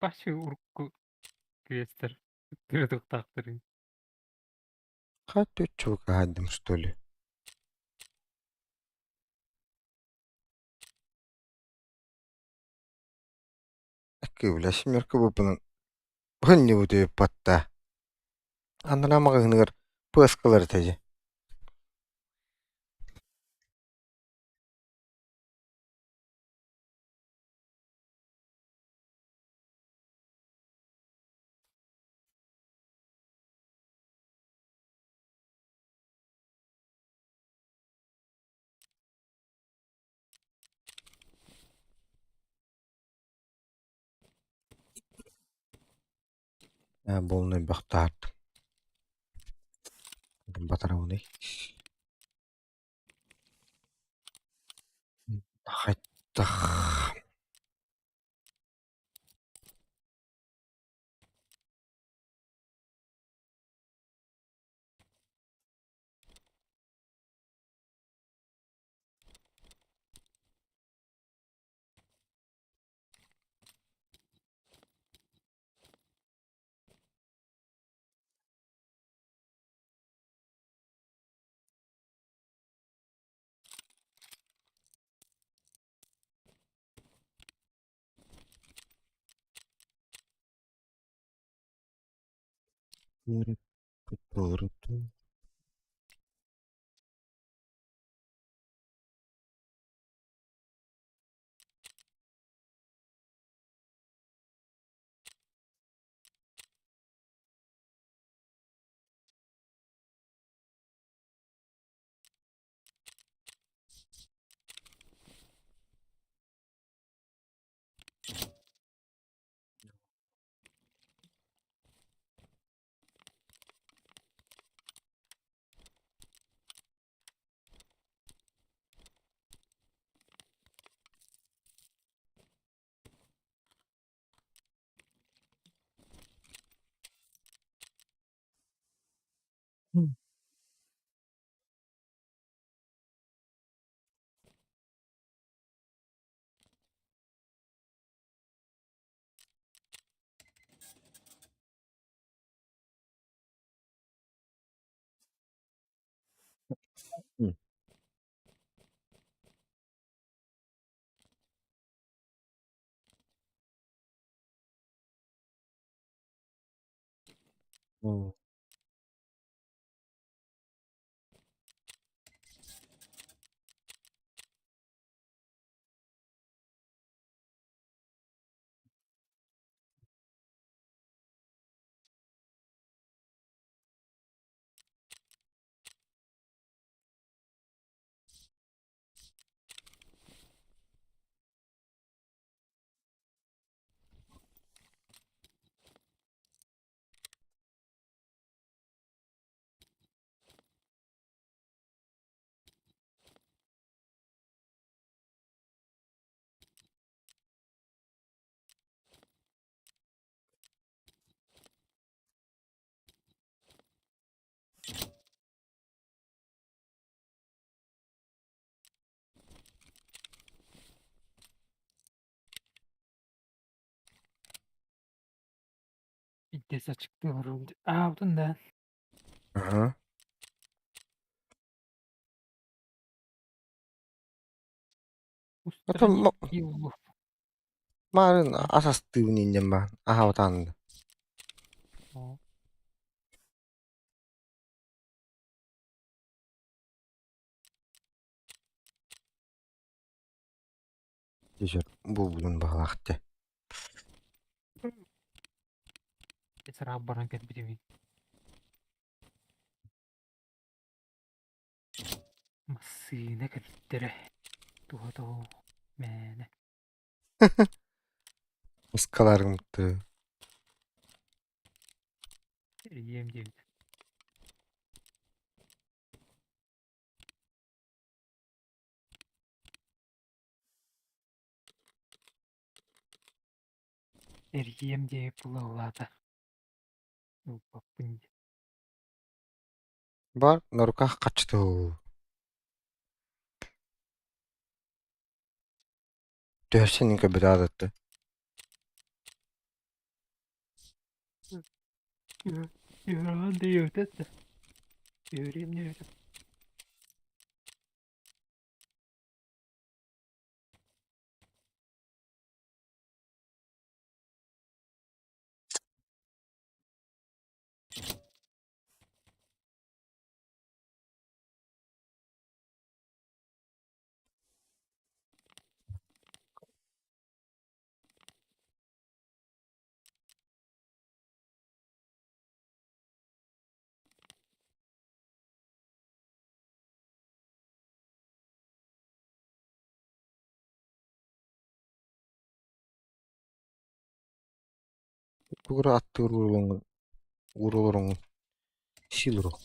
Пачы урукку квестер тырытыктаахтары. Хат чугаһаадым что ли? Кыыбыла семерка буппунан быһынньыбыт ыыппатта. Анараа маҕаһыыныгар Пыаскалар этэ дии. Ээ буолан элбэхтаһардым. Батарабыный. Хайдах М. Видеоса çıktı. Aa, да. Ага. Потом марын асастыыбын инньэн баан аһаабатаан Дьэ буолбутун баҕалаах этэ. Баран кэлбитим. Массыына кэлиттэрэ. Туһа тоҕо мээнэ. Ыскаларым Эрийиэм диэбит. Эрийиэм диэбит була улаата. Ылбаппын диэн. Бар на руках хаччытыл. Төһөссүн көбүтаадатты. Юран диэбит да. Үөрүөм диэбит. Тугура аттыгар уура олороҥҥун сии олоруох.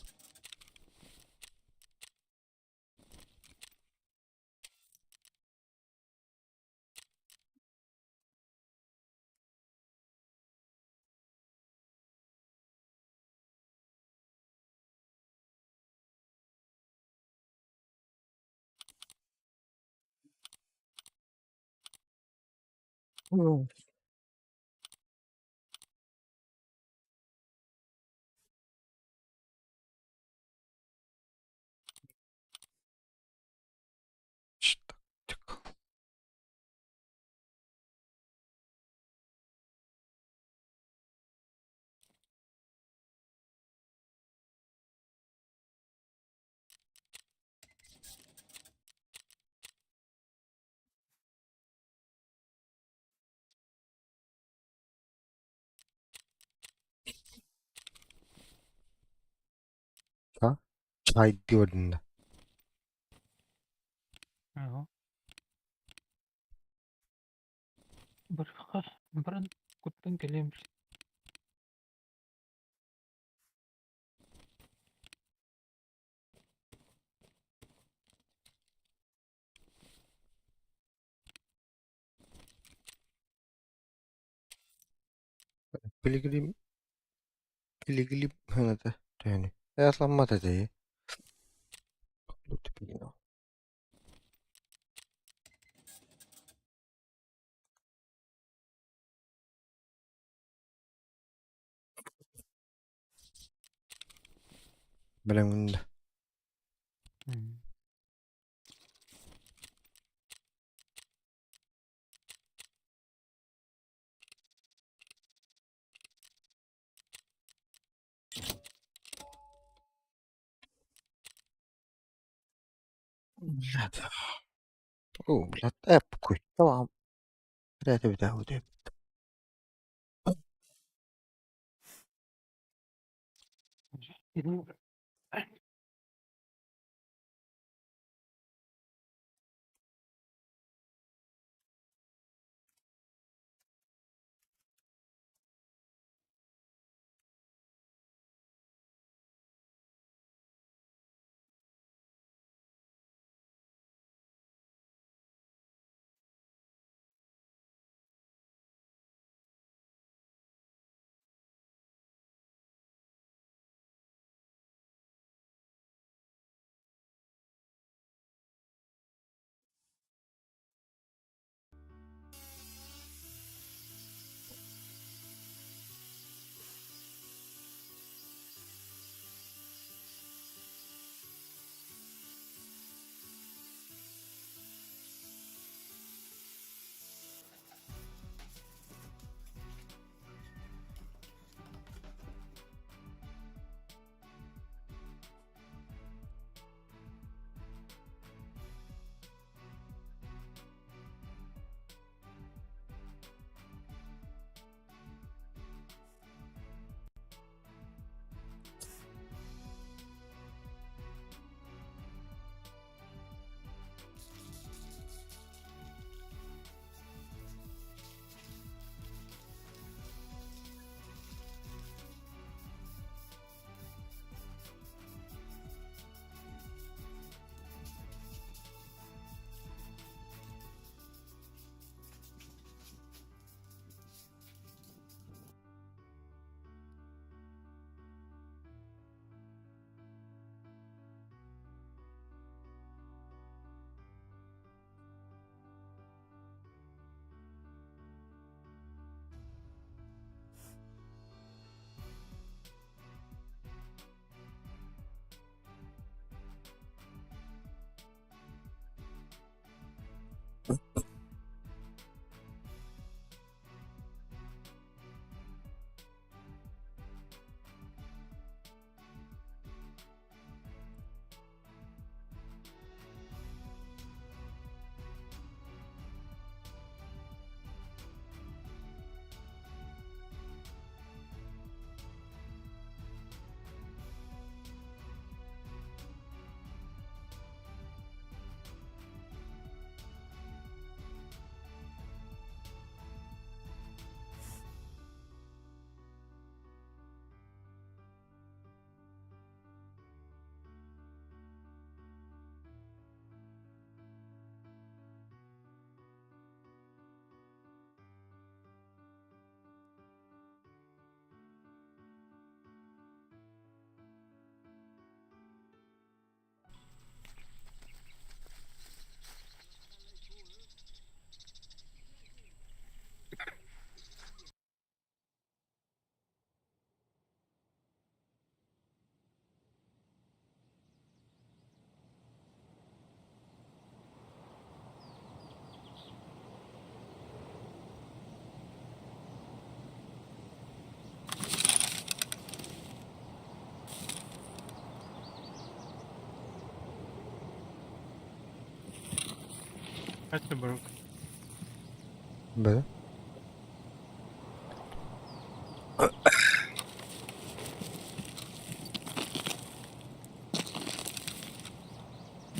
Чайдыы барда. Ага. Барыха баран куттан кэлиэм. Пилигрим Пилигрим хыната төһөнүй? Аятламмат этэ. Бэлэмҥин да. Блядь. О, блядь, эппукуй. Tamam. Rätä Хаччы брук. Бэл.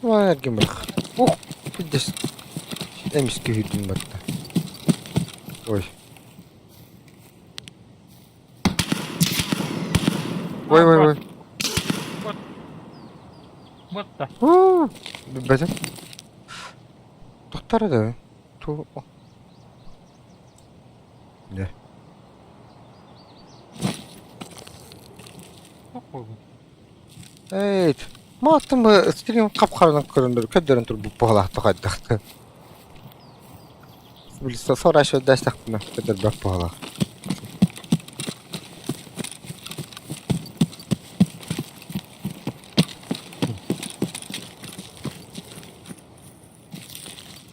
Эргин бырах. Ух, пиздец. Эмискэ сүүрдүм барда. Ой. Ой, ой, ой. Вот да. Билбэтим. Тохтор да. Ту. Дьэ. Эй, мааттым стрим хап-харанан көрөндөр, көрдөрөн турбут буолаахта хайдахты. Билсэ сорашо дэстэхпинэ көрдөрбөт буолаах.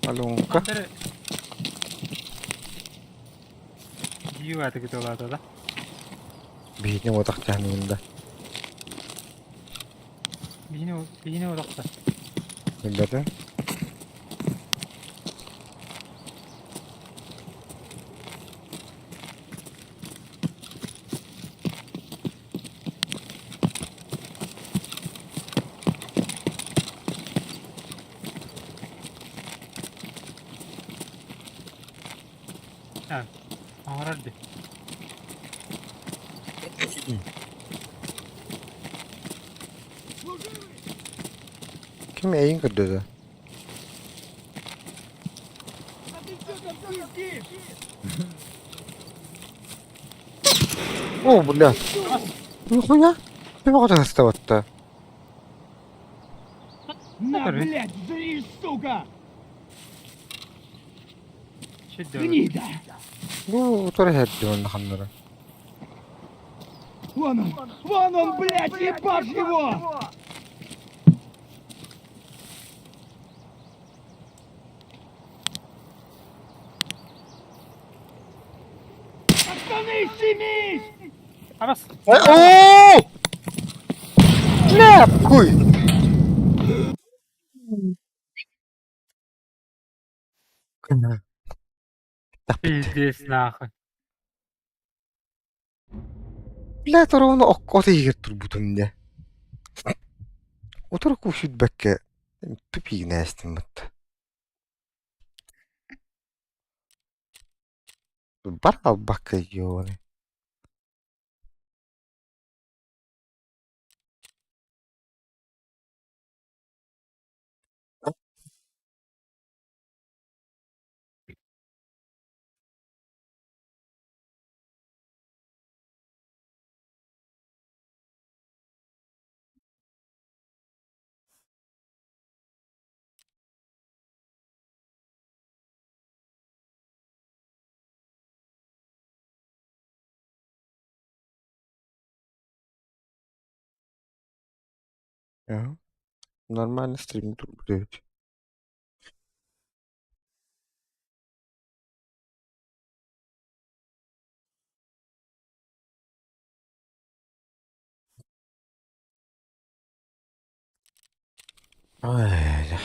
Алонка. Дии кытылаата да. Биһини уотахтаһанын да. Биһини биһини утахта. Билбэтим. Оҥорор дии. Ким эйин көрдөтө? О, блядь. Нихуя? Ты баҕа таһыстабатта. На, блядь, зришь, сука! Шедевр. Гнида! Бу утары иһэрди уонна ханнара. Вон он! Вон он, блядь, ебашь его! Пацаны, щемись! Арас. Оо! Нахуй! Пиздец нахуй. Блядь, ровно от иһигэр турбутум дьэ. Утары күүсүрбэккэ тупиигинээстим батта. Бар албакка ёбаный. Нормально стрим турбут эбит. Ай,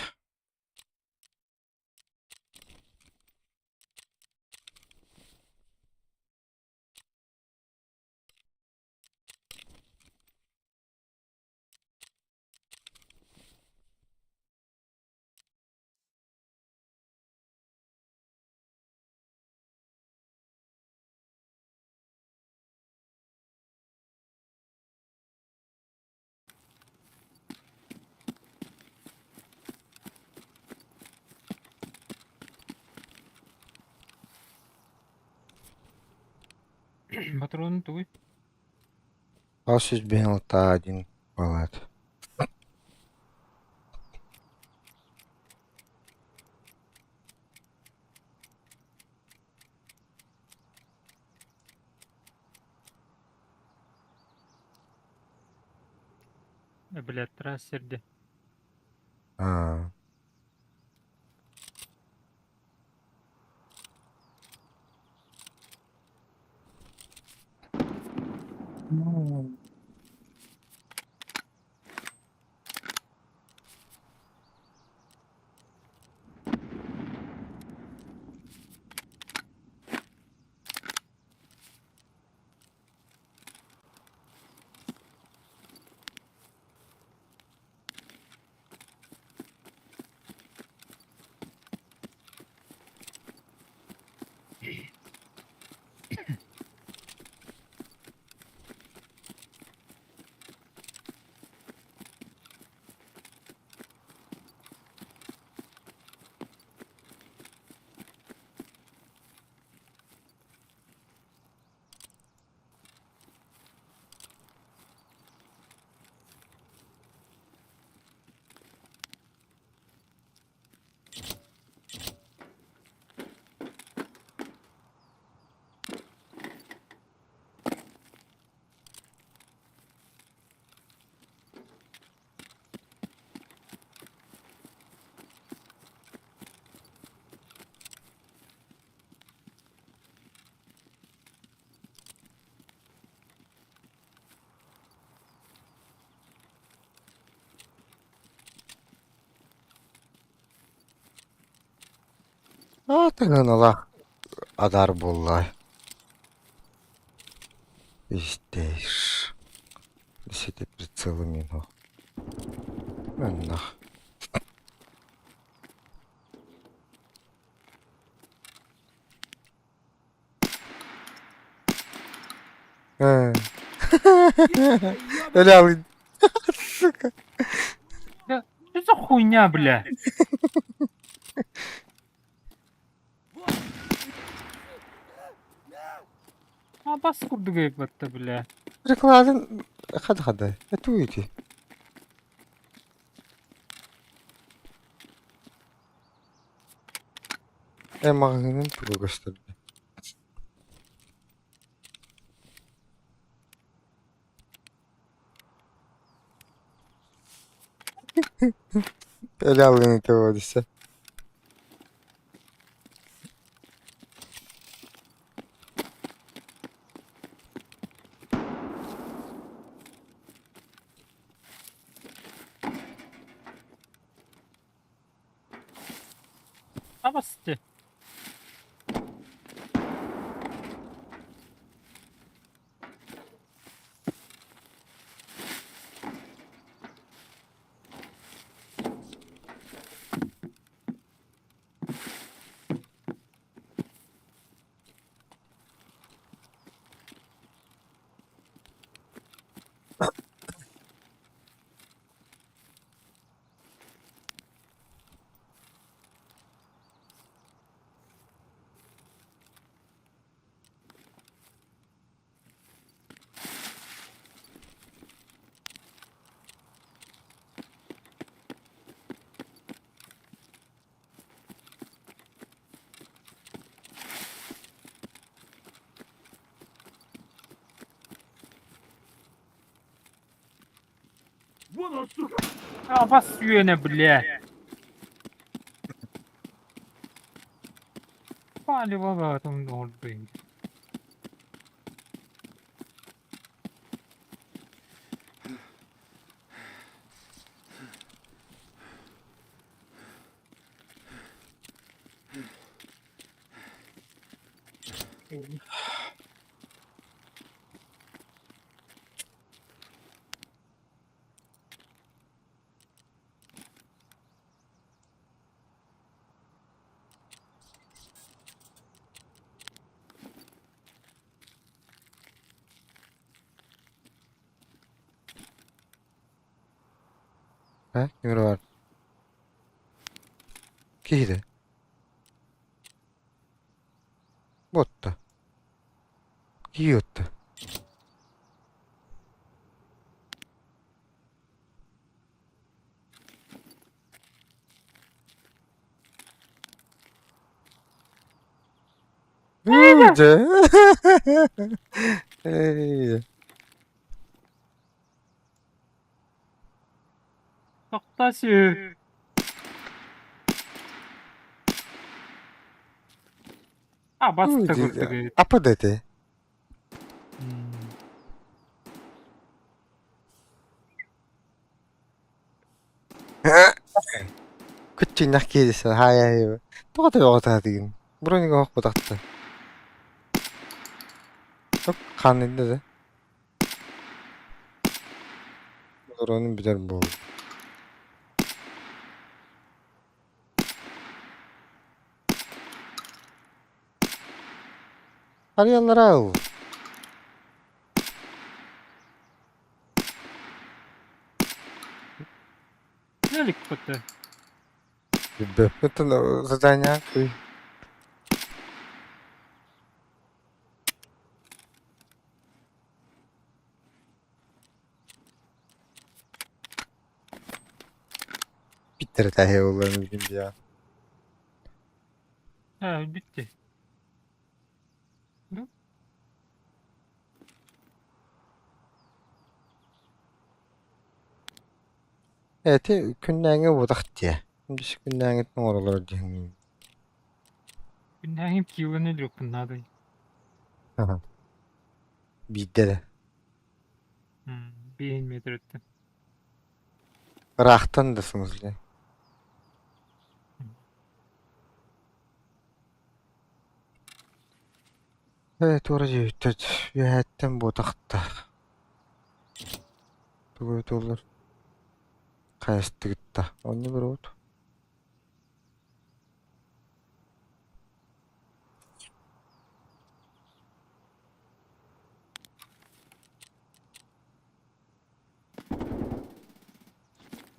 Патрон тугуй. Алсис 1 балат. Блядь, трассерде. Аа. Аатыҥыналаах адаар буолла Истэйш Сити прицелым иһин Маннах Э. Өлө Сука. Да, что за хуйня, бля? Абас курдук өйбөттө, бля. Рекламын хада-хада. Это уйти. Э, маҕаһыынын тугу көстөрдө? Өлө алыыны төбө Абасты. Вон он, сука! Абас үөнэ, бля. Палево баҕатын оҥордуйм. Э, ким эрэ баар? Киһитэ. Буотта. Киһи отто. Дьэ. Эй. Тохтоо сү. Абас да курдук эбит. Апа да этэ. Күччүннэх киһи хаайа тоҕо төбөҕө таһатыгын бронига оһохпутахта хаанныйда да Бронун бүтэр буолла. Арыйаллара ыл. Нелик көтө. Билбэппин задание Bitter tähe ollaan ya. Ha bitti. Эти күннээҥи буотах дии. Үс күннээҥиттэн оҥороллор диэн. Күннээҥи киилэни люкуннаадый. Биирдэ эрэ. Биир метр өттө. Ыраахтан да смысле. Ээ, туора дьиэбиттэр үөһэттэн буотахта тугу туллар хайастыгытта онно барабыт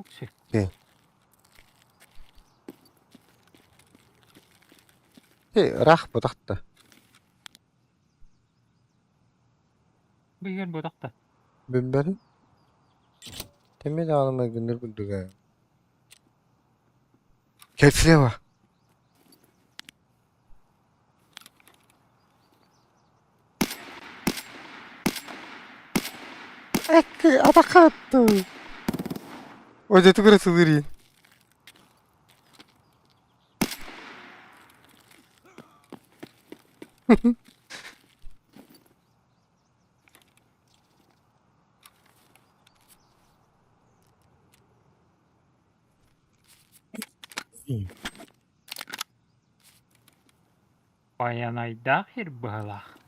Укси. Э, ыраах буотахта Быйыл буотахта. Билбэтим. Тэмми даҕаны майгынныыр курдук ээ. Кэпсиэ Экки атаххаттыы. Одьотугар сылырыын. Байанайдаах сир быһалаах.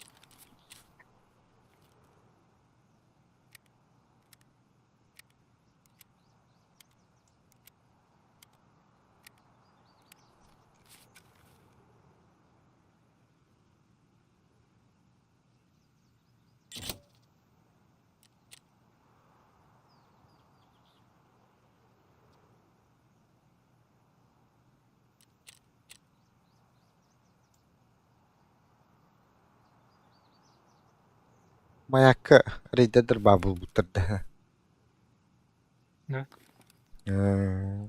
Маякка рейдердэр баар буолбуттар да. Да. Э,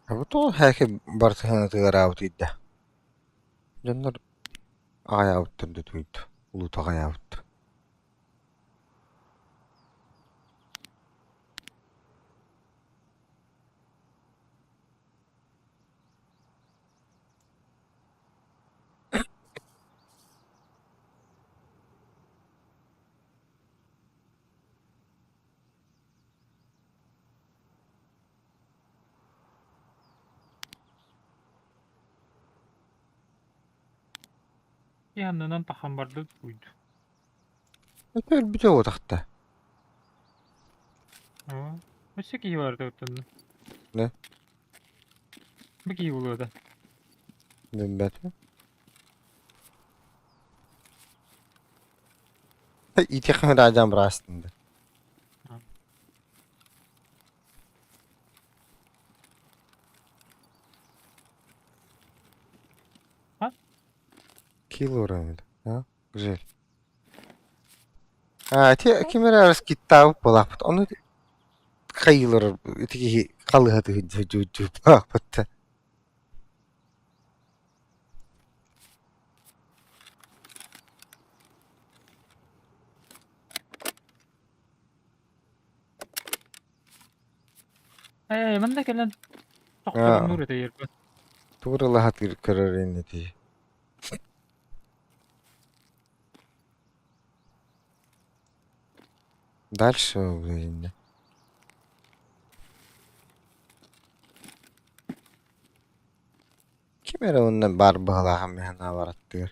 А тоҕо һээки барытыһанатыгар аабытыйда? Дьоннор аҕайаабыттар да туйда, улуута аҕайаабыттар. Киһи аннынан таххан барда уйду. Это өлбүтэ уотахта. Оо, өссө киһи барда оттонно. Да. Бу киһи булуода. Билбэтим. Итиэхэ раджан быраастын да. А? Килограмм, а? Гжель. А, ити ким эрэ раскиттаабыт буолаахпыт. Ону хайыылар ити киһи халыһа тыһыдьыдьыппаахпыт. Ээ, манна кэлэн тохторуннуур этэ ербэ. Тууралаһатыыр көрөр иннити. Дальше блин. Ким эрэ онно баар быһалааҕын мэһэн бараттыыр.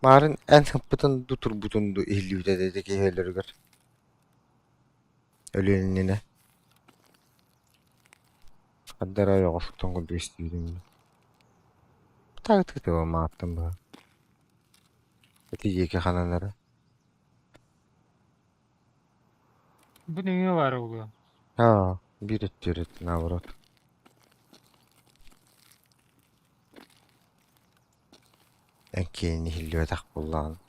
Маарын эн хыппытын ду турбутун ду иһиллибитэ дэтэ киһи өлөрүгэр. Өлүөн иннинэ. Хардара ойоҕоскутун курдук истибитим. Тагытыгы мааттан быһа. Ити диэки хананара. Бу нөҥүө баара буолуо. Аа, биир өттүгэр наоборот. Эн киэнин иһиллибэтэх буоллаҕын.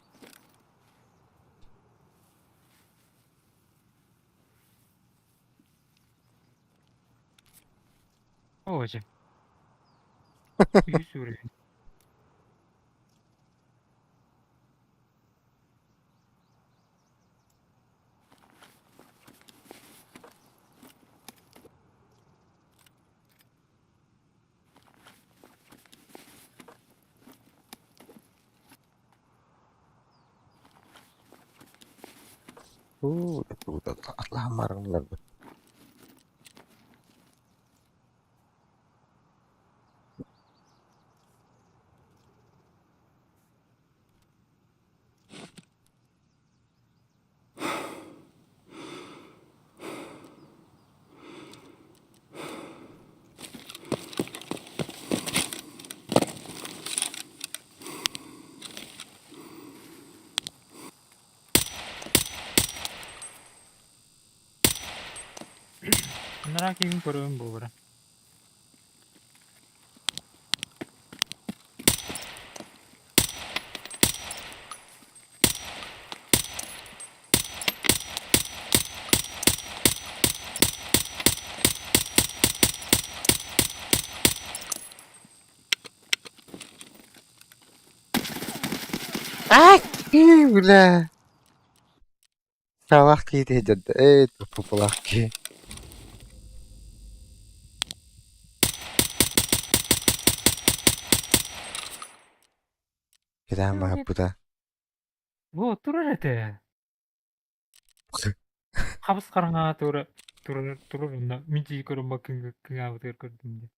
Оо, дьэ. Үһүс уровень. Атлаһаммарыңлар. Анараа киһини көрөбүн буолара. Ай, бля. Салах киһи дьадда. Эй, туппулах киһи. Китээн баһыппыта. Бу турар этэ. Хабыс хараҥа тура турар турар онно мин дии көрөн кыҥаабытыгар көрдүм дии.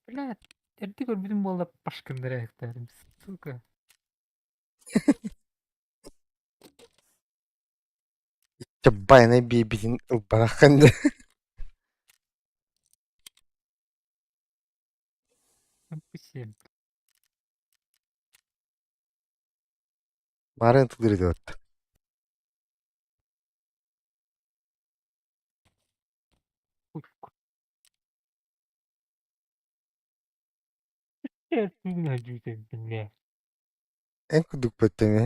Бля, эрдэ көрбүтүм буолла пашкыннара эһэктээрим, сука. Чаббайнай биэбитин ылбараххын дэ. Пусем. Марын тылыр этэ Эн курдук бөттөмө.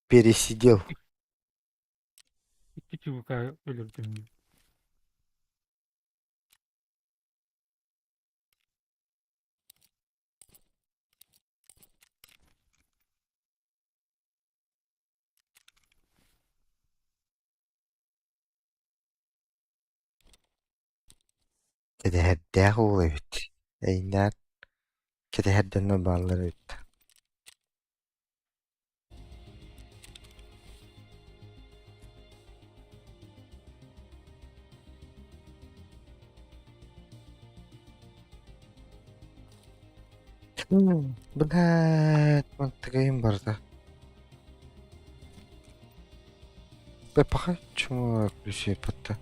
Пересидел. Кэтэһэрдээх уол эбит, эйнээр кэтэһэр дьоно бааллар эбит Блядь, мантыгайым барда. Бэпаха чмо включи патта.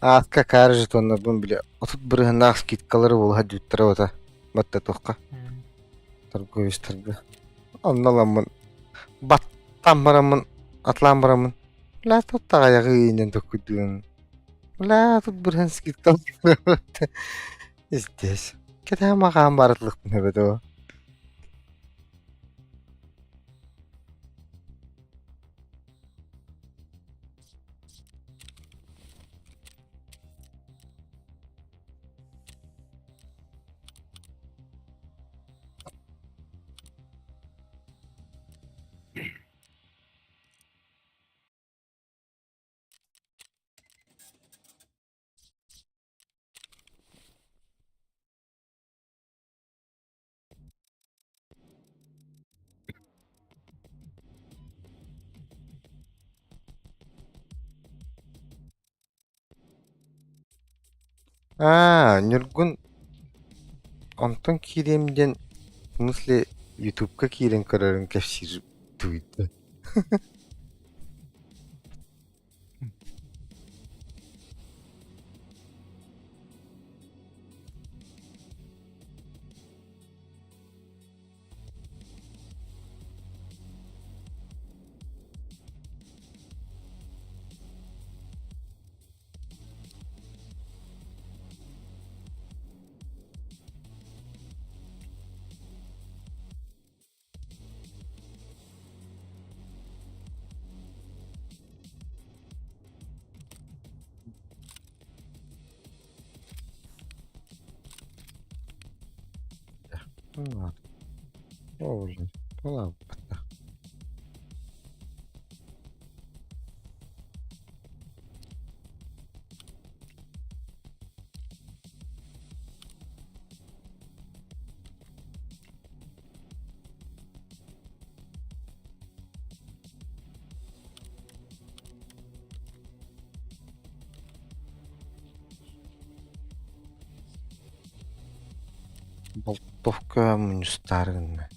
Ааска каар жетоннорбун били 30 бырыһыннаах скидкалары буолуһа дьүттэрэ ота батта туохха торговецтарга онно ыламмын баттаан бараммын атлаан бараммын ла тут таҕайаҕы иинэн токкуйдуун ла тут бырыһын скидка здесь кэтэһэ маҕаан барытлыкпын эбэтэ Аа, Ньургун онтон киириэм диэн, в смысле, Ютубка киирэн көрөрүн кэпсиир туйда. О, блин, ладно. Болтовка мунньустаары гынна.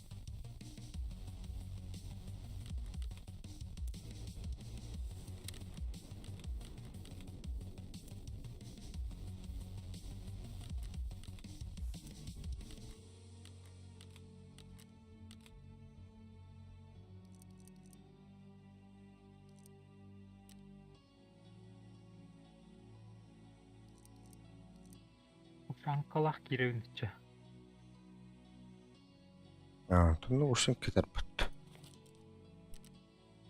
Франкалаах киирэбин иччэ. Аа, тунну ушин кэтэрбэт.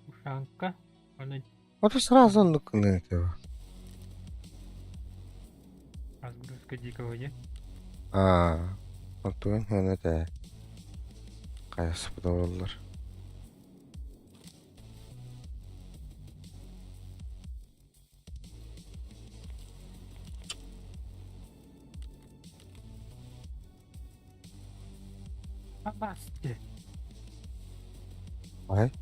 Ушанка. Оны Вот сразу оннук гыныа разгрузка дикого не. Аа, онтугун хана этэ. Хайаспыта буоллар. Абасты. Ай,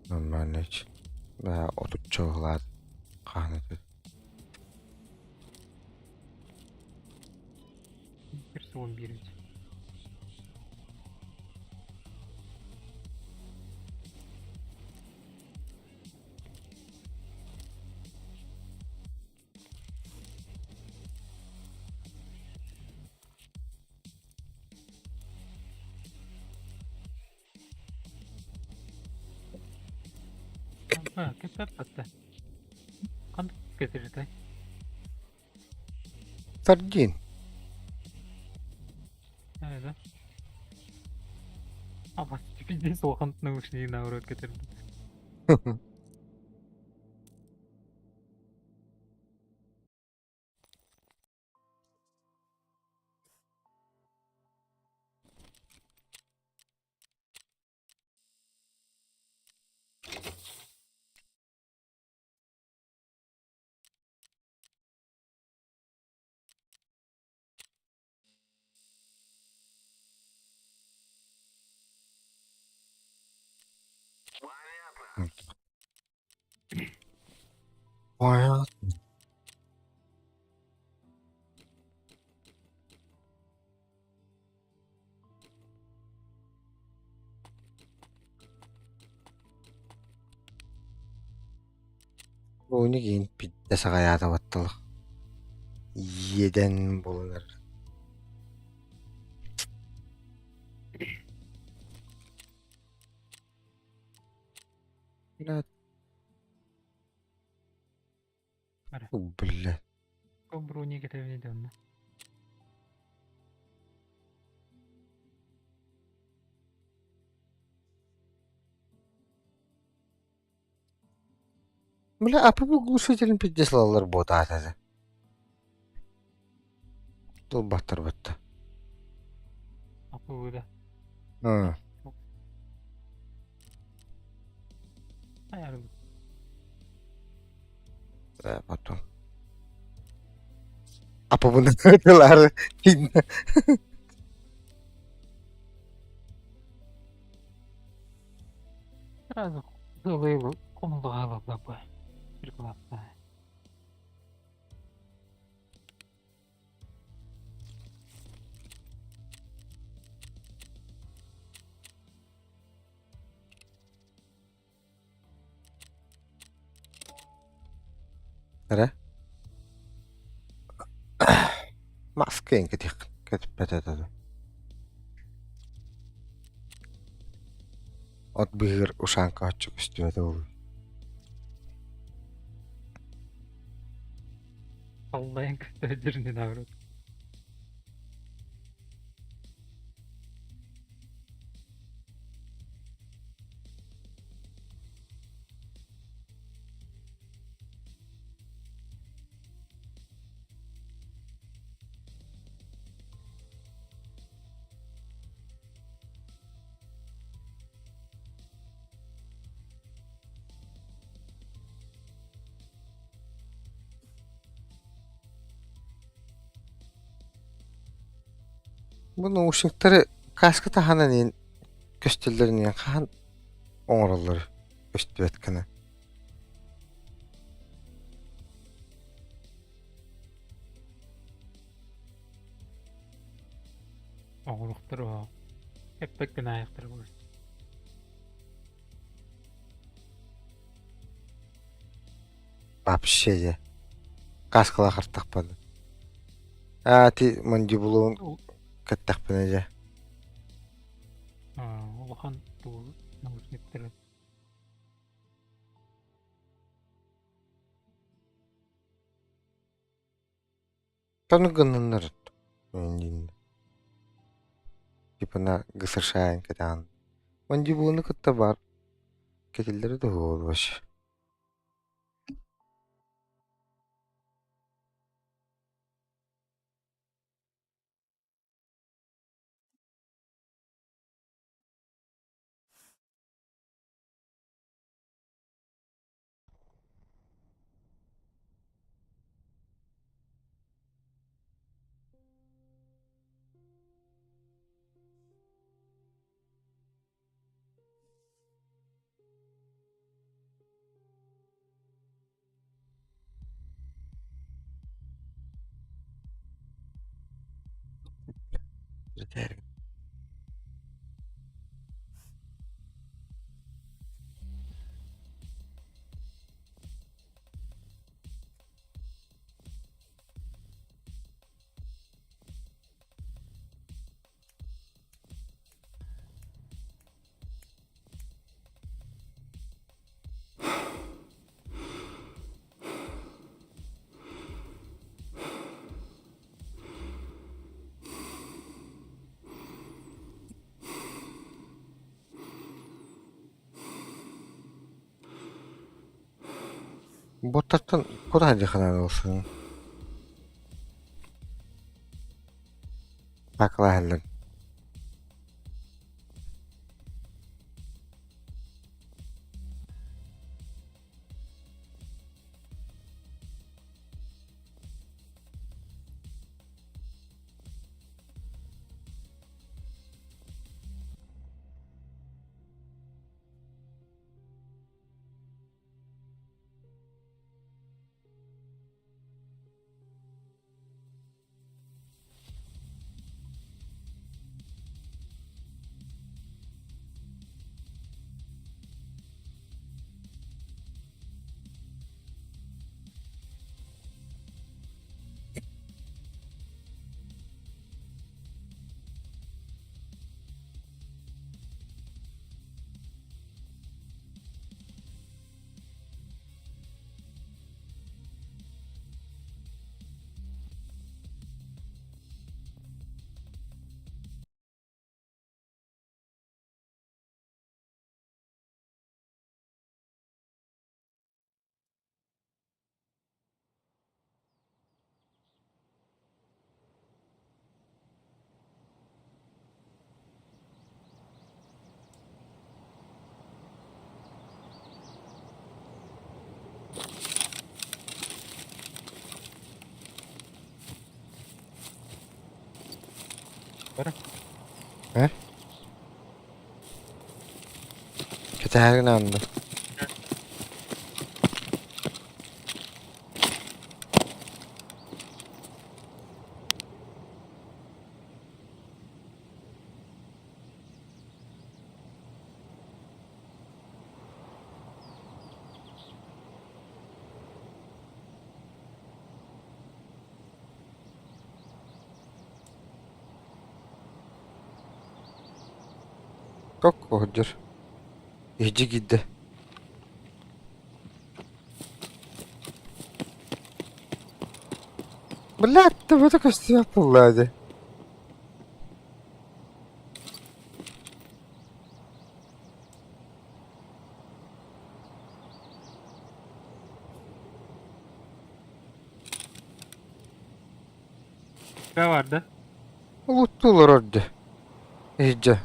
нормально. Бää отучча быһылаат хаһан этэ. Персон биэрбит. А, кэппэт Ханнык кэтиритэй? Сардин. Ээ да. Абас пиздец улахан наушнигы наоборот кэтэрдим. Понятно. Бу киин пидде саҕайаата батталах. Иэдэн буолан эрэр. Бля. Бара. Бля. Брони кэтэбин этэ онно. Бля, а по глушителем пиздец лалар буотаата. Тулбаттар батта. Аппыда. Аа. Айар. Э, потом. А по тылары. Сразу залыла кумлала баба. Прекласная. Эрэ? Маска кэтих кэтиппэтэ От быһыыр ушанка оччу көстүбэтэ буолуо. Аллайын көстө наоборот. Бу наушниктары кааска таһынан иһин көстөллөрүн иһин хаһан оҥороллор көстүбэт гына. Оҥоруохтар уһаа. Эппэт гына аайахтара буолар. Вообще дьэ. Кааскалаах артахпына. Аа ти мандибулун кэттэхпинэ дьэ. Улахан туу наушниктары. Тону гынныннар Типа на ГСШ кэтэҕин. Мандибулуну кытта баар кэтиллэрэ да буолуо вообще. Боттартан кураан дьаханан ылсыҥ. Баклаһаллар. Э? Кэтэһэрин аанна. Как сылдьар? Иһдьи киирдэ. Блядь, төбөтө көстүөх буолла дии. Ne vardı? Улуттуу олорор дии. Иһдьэ.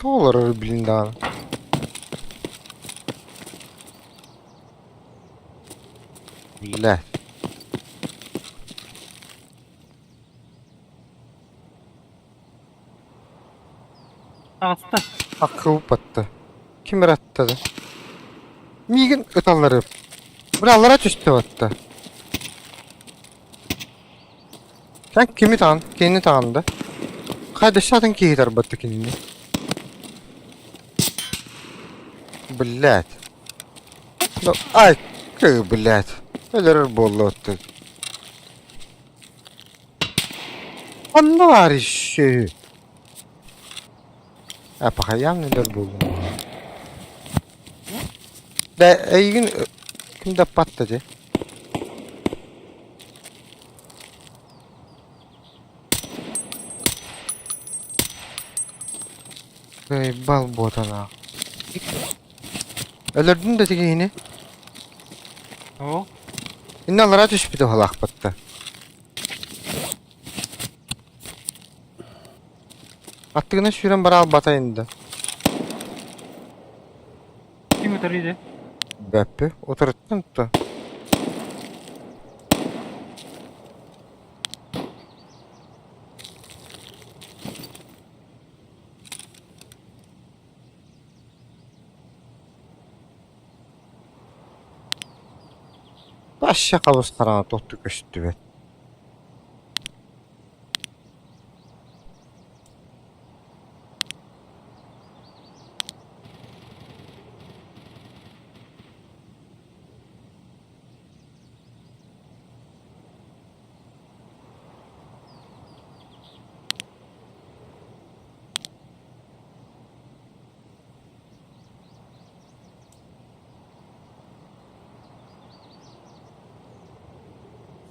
Тоҕо олорор билин даҕаны. Блядь. Таҕыста. Аккылпатта. Ким ыраттады? Миигин ыталлары. Быраллара түстэ батта. Sen kimi tağın? Kendini tağında. Kardeş zaten киһи тарбатта кинини. Блядь. Ну, ай, ты, блядь. Өлөрөр буолла оттон. Онно баар еще. А пахаям өлөр буоллум. Да эйигин ким да патта де. Бал буотана. Өлөрдүн да тигиһини. Оо. Инна аллара түспүтэ халаахпатта. Аттыгына сүүрэн бара албата инда. Ким утарыйда? Бэппи утарыттан то. Вообще хабыс хараҥа тохту көстүбэт.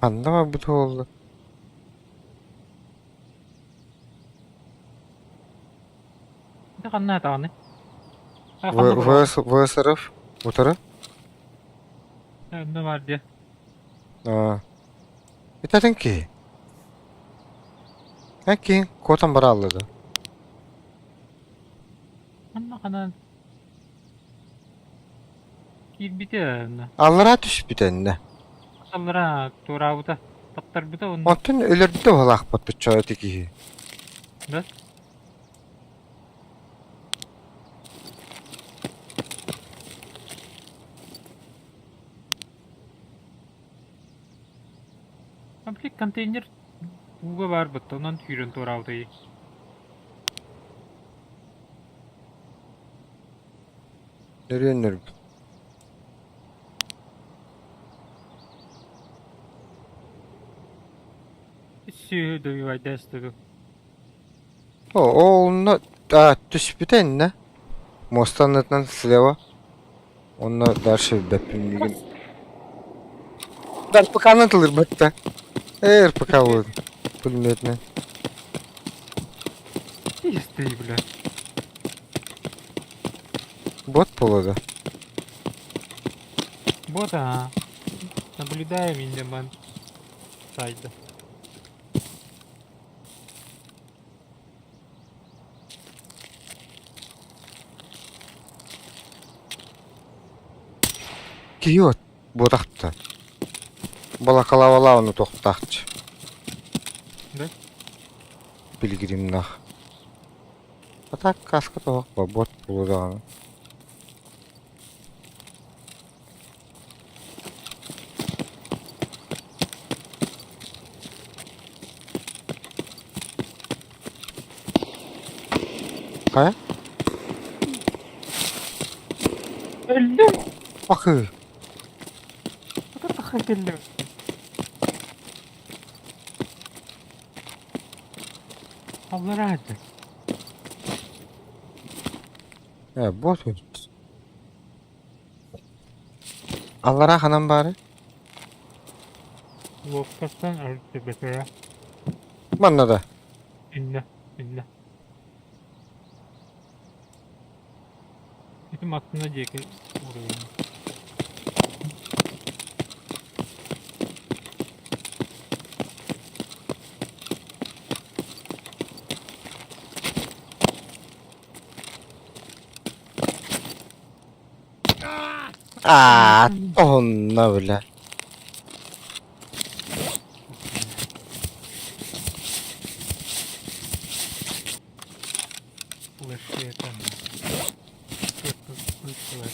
Ханна барбыт буолла? Ити ханна атаҕыный? А, ханна буолла? ВСРФ утары? Онно баар дии. Аа. Итатын киһи. Эн киһиҥ куотан бараалла да. Онно ханан киирбитэ онно. Аллараа түспүтэ иннэ. Аллараа туораабыта, таптарбыта онно. Онтон өлөрдө уһалаахпат тучча ити киһи. Да? Комплект контейнер ууга баар бытта, онон сүүрэн туораабытай. Нөрүөн нөрбүт. Сүөһү добивайдаастыгы. О, онно а, түспүтэ иннэ. Муоста аннытынан слева. Онно дальше билбэппин миигин. РПК-ны тылырбат да. Э, РПК буолун. Пулеметнэн. Истый, бля. Бот буолуо да. Вот а. Наблюдаем индеман. Сайда. Киһи от буотахта. Балакалавалааны тохтаахчы. Да? Пилигримнах. А так каска тоһох бот буолуо даҕаны. Хайа? Өллүм! Бакыы. Тахха кэллим. Аллараа этэ. Э, бот өлбүт. Аллараа ханан баары? Луопкаттан арыт Манна да. Иннэ, иннэ. Ити маттына диэки уруйун. Аа, онно бля. Флеши. Ыыттылар.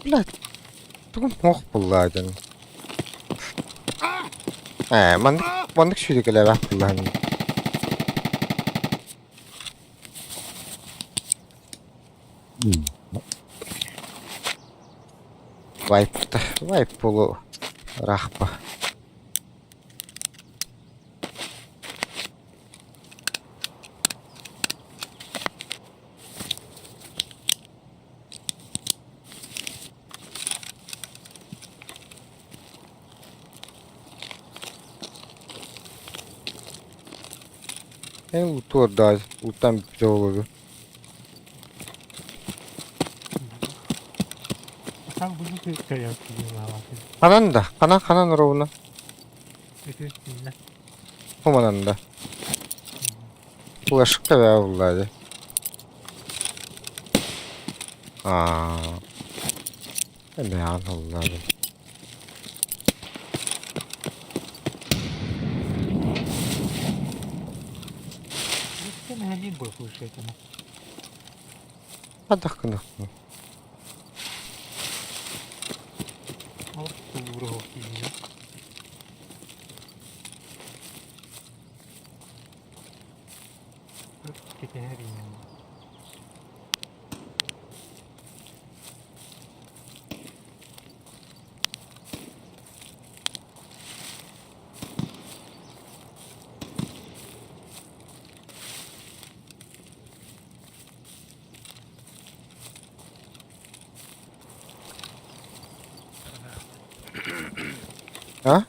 Блядь, тугум суох буолла дьон. Ээ, маннык маннык сүүрэкэлээбэх буоллаҕым. Вайпта, вайп буолуо ыраахпа. Эн утуордаай, уттан бүппүтэ буолуо. Ханан да, ханан ханан ровно. Хоманан да. Флешка бээ булла дии. Аа. Эмээҕин ыллаабын. Хайдах гыныахпын? А?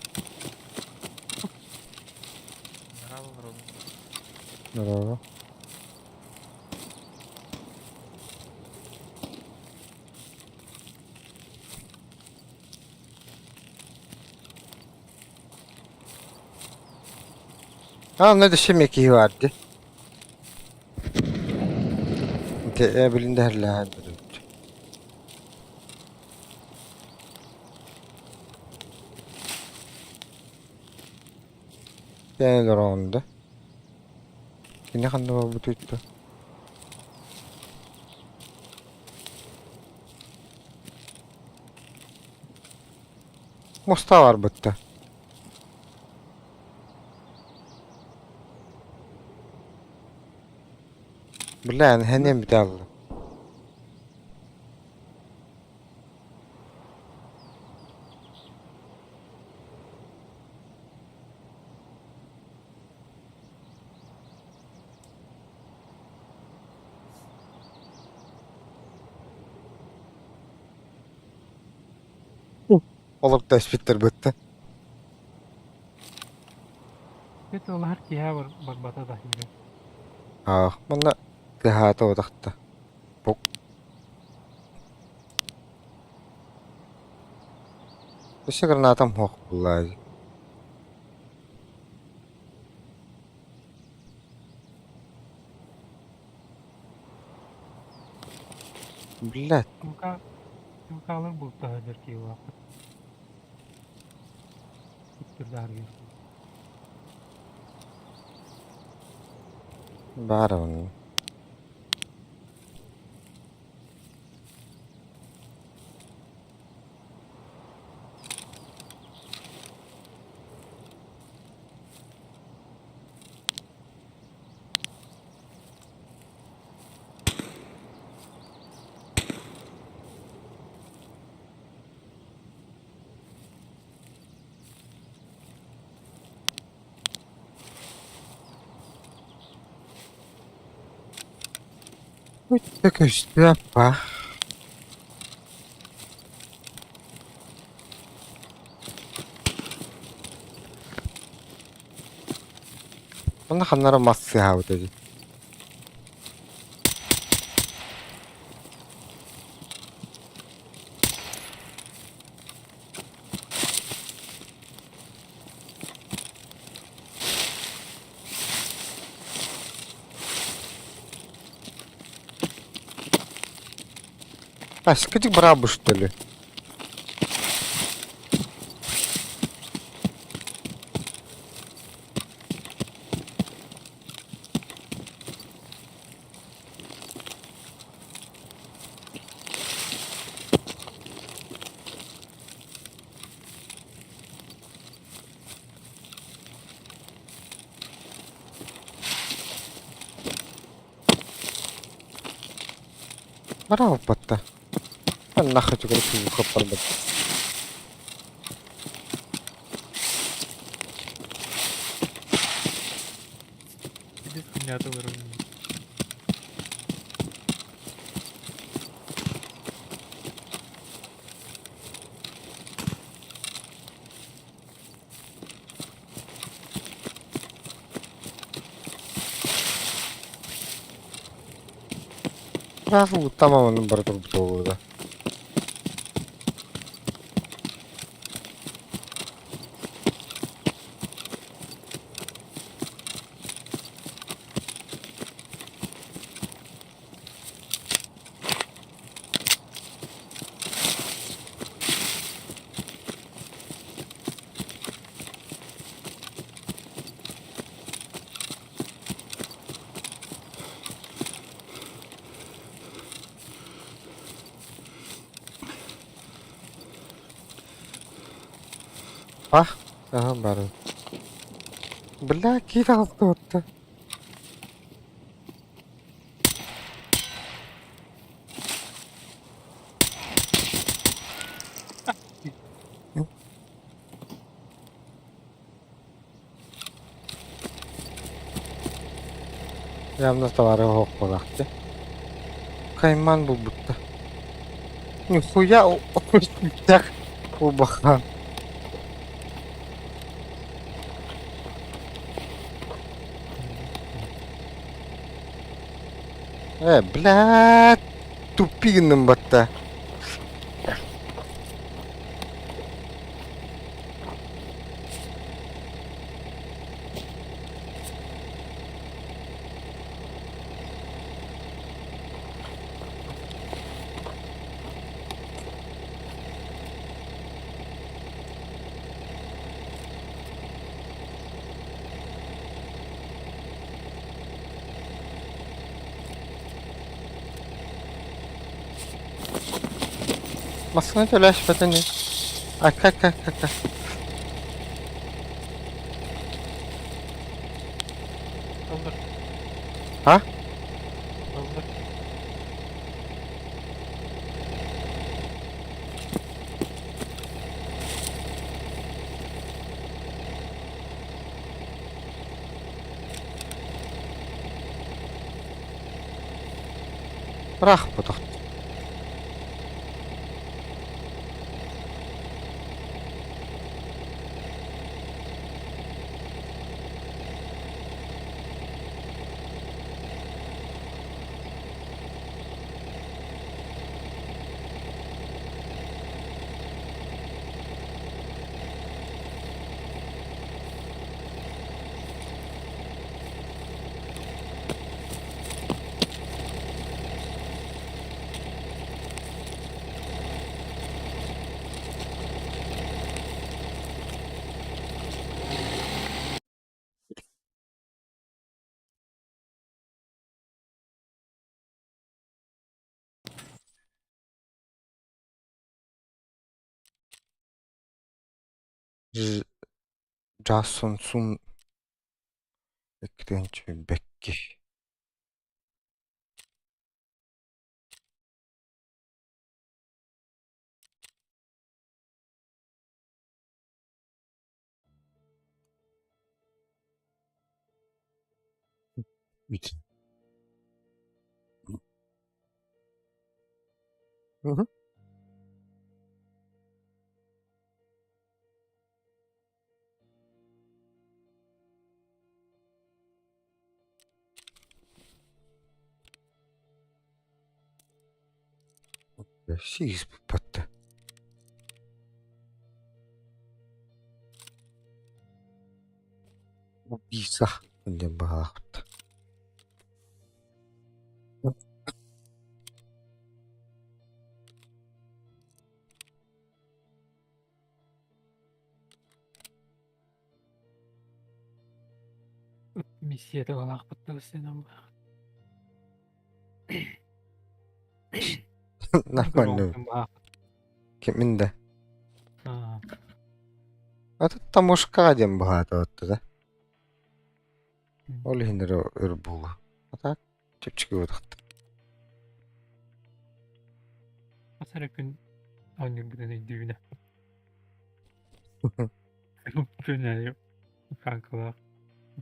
Здорово. А, ну это семейки баар дии. Ити билин дэһэрлэһэн Кээн олороҕун да? Кини ханна барбытый да? Муста барбыт да? Бля, эһэниэм бүтэ хаалла. Олох түспүттэр бытта. Это улаһар киһи барбата да иһэ. Аах, манна тыаһаата утахта. Пук. Өссө гранатам суох буоллаа дии. Блядь. Тылка тылкалар бултаһыдыр киһи Баар онно. Көстүө аппа. Онно ханнара мас сыһаабыт эбит. Аскытик браабы что ли? Браво батта. Нахуй тебе хаппарбыт. Иди хуйня олорон. Браво тамамын бара турбут буолуо. А? Ага, бары. Бля, киит аҕалта Явно товары оһох Кайман булбутта. Нихуя так убахан. Э, блядь, тупи гынным батта. Массыына төлөөспөтүн Ака ака ака. Ыллыр. А? Ыллыр. Ыраах ботох. Ж Джасон Сун икки бэкки. Үт. Мгм. Сиис батта. Убийца диэн баҕалаахпыт. Миссията балаахпыт тылыстынан Нормально. Кимин да. Аты тамушка диэн быһаата да. Ол иһин эрэ өр буолуо. А так чэпчэки буолуохта. Хас эрэ күн оонньуурбутун өйдүүбүнэ. Күн аайы хаҥкылаах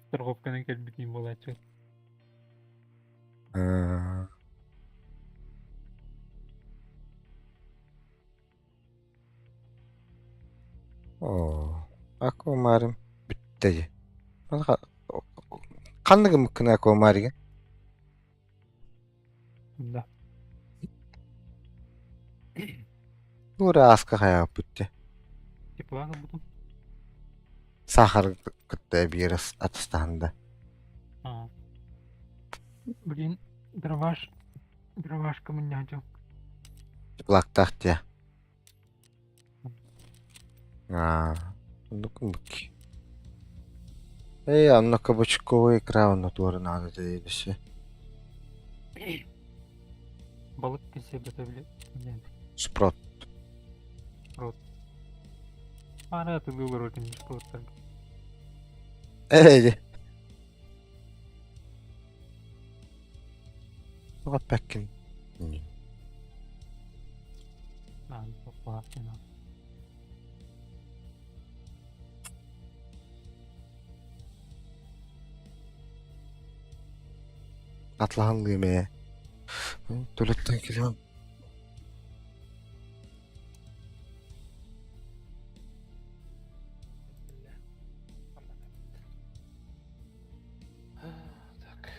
страховканан кэлбитим буолааччы. Аа. Оо, аквамарим бүттэ дии. Ханнык гыммыккын аквамарига? Да. Тура ааска хайаҕа бүттэ. Теплаҕа ылбытым. Сахар кытта биир атастаһан да. Аа. Блин, дроваш, дровашка мунньааччы. Теплактаах дии. Аа, оннук оннук. Эй, онно кабачковый икра онно туора наада диэбиси. Балык кисиэбэтэ били. Шпрот. Шпрот. Ара атылыы олорор кини шпроттарга. Эй, Тоҕо эппэккин? Атлаһан ээ. Төлөттөн кэлиэм. Так.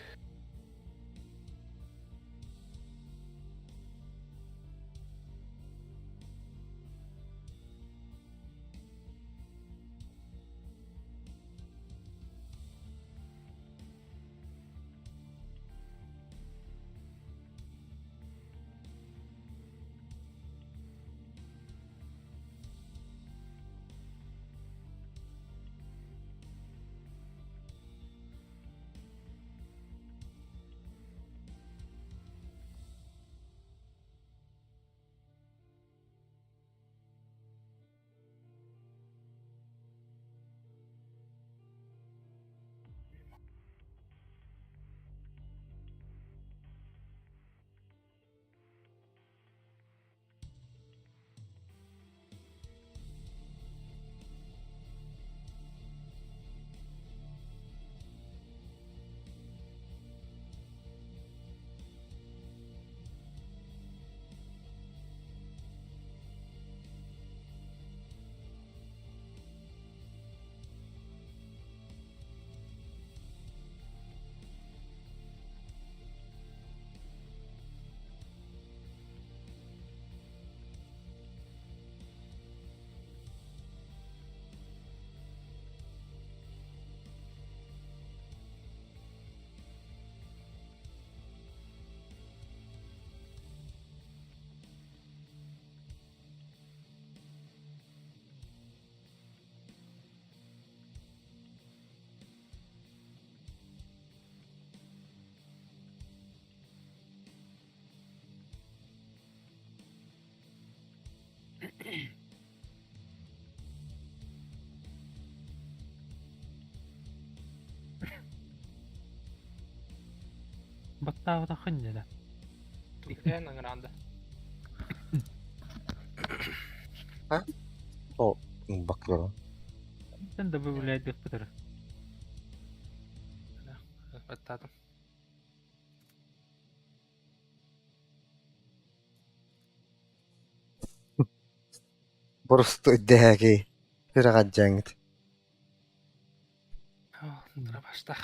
Баттаабатаххын дьэ Иккиэн ыҥыраан да. О, баклава. Sen да бывляйдыхпытыр. Баттаатым. Боростуой дэһээкий сүрэҕэлдьээҥҥит Дробаштах.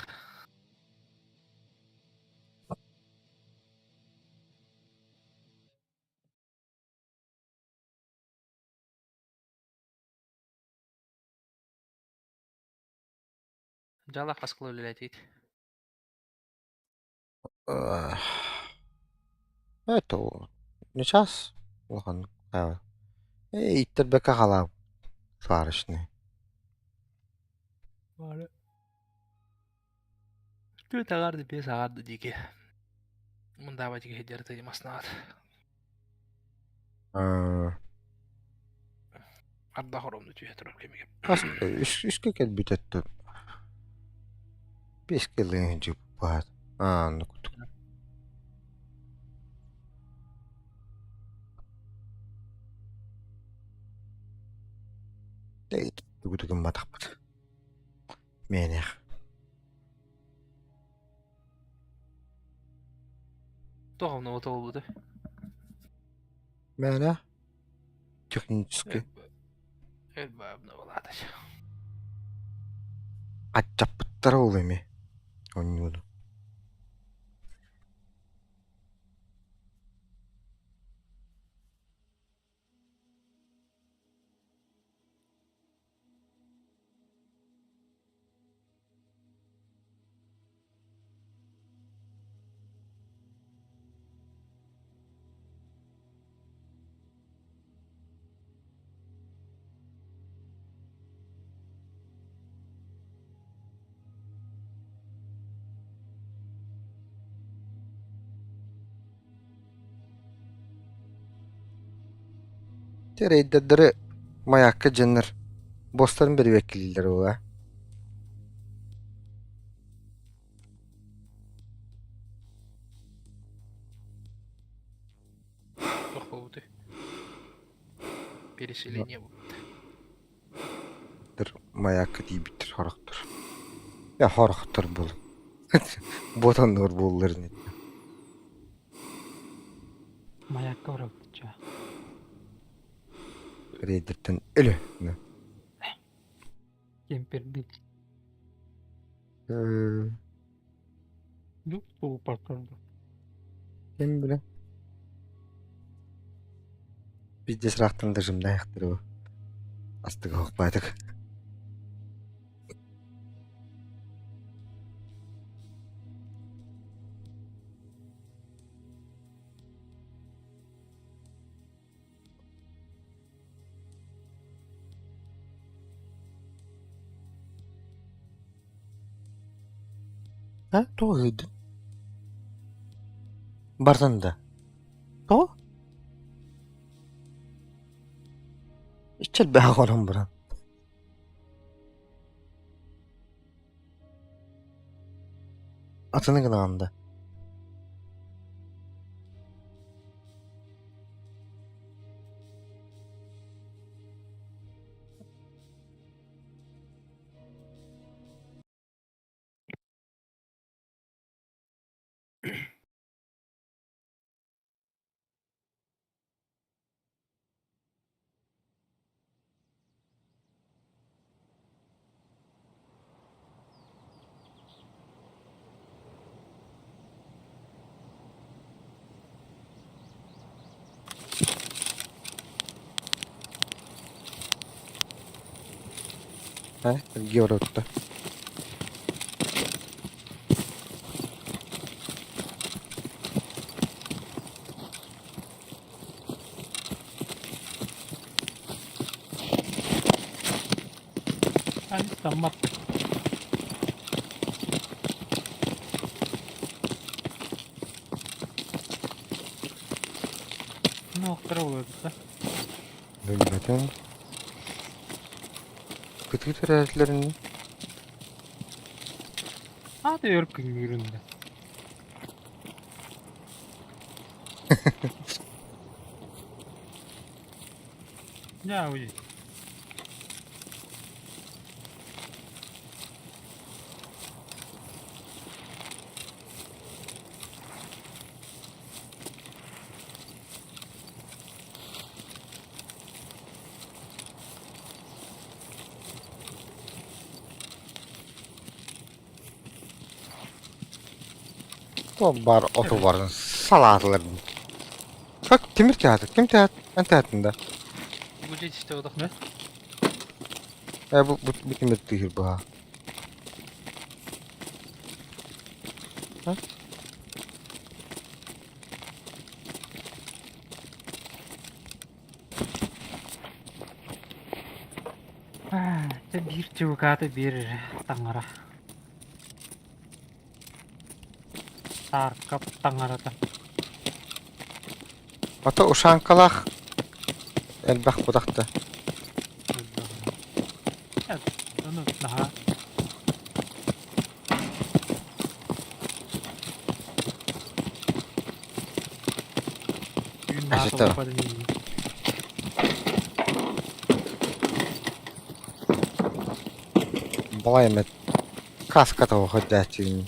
Дьала хаскыла үлэлэтиит. Это не час улахан Эй, иттэрбэккэ халаабыт сварочный. Түөрт аҕаар да биэс аҕаар да диэки Мындаабат киһи диэри маснаат. Аа, Ардах оромну түһэ турар кэмигэр. Хас үс үскэ кэлбит өттө. Биэс кэлин дьыппаат. Аа, оннук курдук. Тугу да гымматахпыт. Мээнэх. Туох обновата буолбутай? Мээнэ технически Элбэ обновалаата. аччаппыттара ол эми оонньууну. Дьэ рейдердэри маякка дьэннэр бостарын бэрэбиэркэлииллэр буолаа. Туох буолбутай? Переселение буолбут. Маякка тиийбиттэр сорохтор. Э сорохтор буолан. Ботаннар буоллар ини. Маякка барабытча. Рейдертэн өлө. Кемперди. Ну, полупартарды. Ким билэ. Пиздец ыраахтан дожимнаахтар бу. Астык оһохпаатык. А, тоҕо ыйдын? Бартын да? Тоҕо? Иччэлбээх олорон баран. Атыны гынаҕын да? Э, Георгта. Таммат. Ну, охтара буолар да. Билбэтим. Кытыы төрөөтүлэрин Аата өр күҥҥүрүндэ. Дьаа уй. Туох баар оту барын салаатылар. Как тимир театр? Ким театр? Эн театрын да? Бу дьиэ одох. Да? Э бу бу бу тимир тыһыр баha. Дьэ биир чубукааты биир таҥара. Тааркап таҥарата. Ото ушанкалаах элбэх кутахта. Ону наһаа Түүн наһаа Ашыта. толкуйда дииллэр. Балай эмэ каска тоҕо сылдьааччыгын.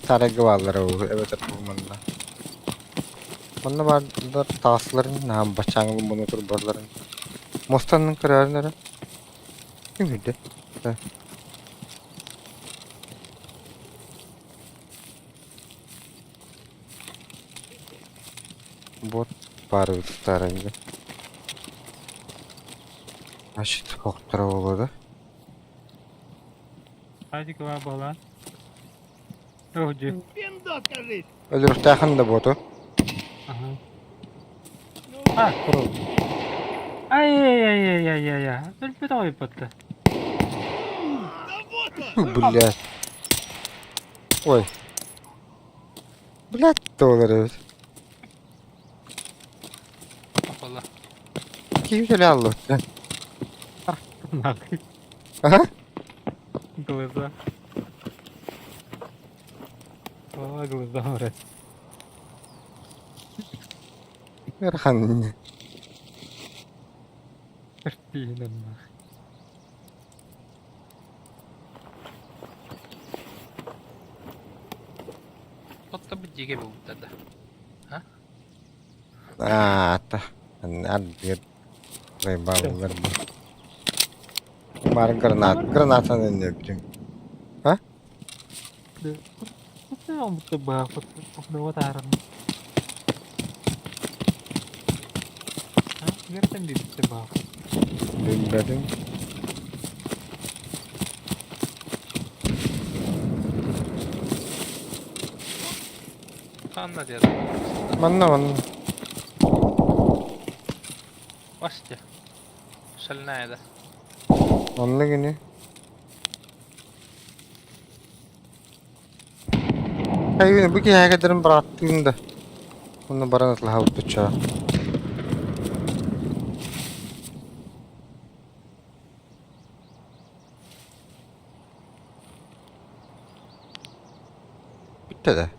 Старайга бааллара уу эбэтэр бу манна. Манна баардар таасларын наһаа баччааҥҥы муну турбалларын. Муостанан көрөөрүн эрэ. Үҥүрдэ. Вот баар эбит старайга. Значит, хохторо буолуо да? Хадик ва буолан. Оо дьэ. Пиндос, кажись! Өлөрүөхтээхин да буоту. Аха. А, Ай-яй-яй-яй-яй-яй. Өлбөт ойбатта. Да вот он! Блядь. Ой. Блядь, доллар эбит. Ола. Ким төлө аллыттан? Нахуй. Аха. Глаза. О, глаза, брат. Ыарахан. Картина, нахуй. Отто бит буолбуттар да. Аата. Ардыгар заебалылар бу. Баар гранат. Гранатаны өннөбүтүм. Билбэтим. Ханна диэн. Манна манна. Бастя. Шальная да. Онно гини. Хайгын бу киһи кэдэрин бырааттыын да. Онно баран атлаһабыт Бүттэ да.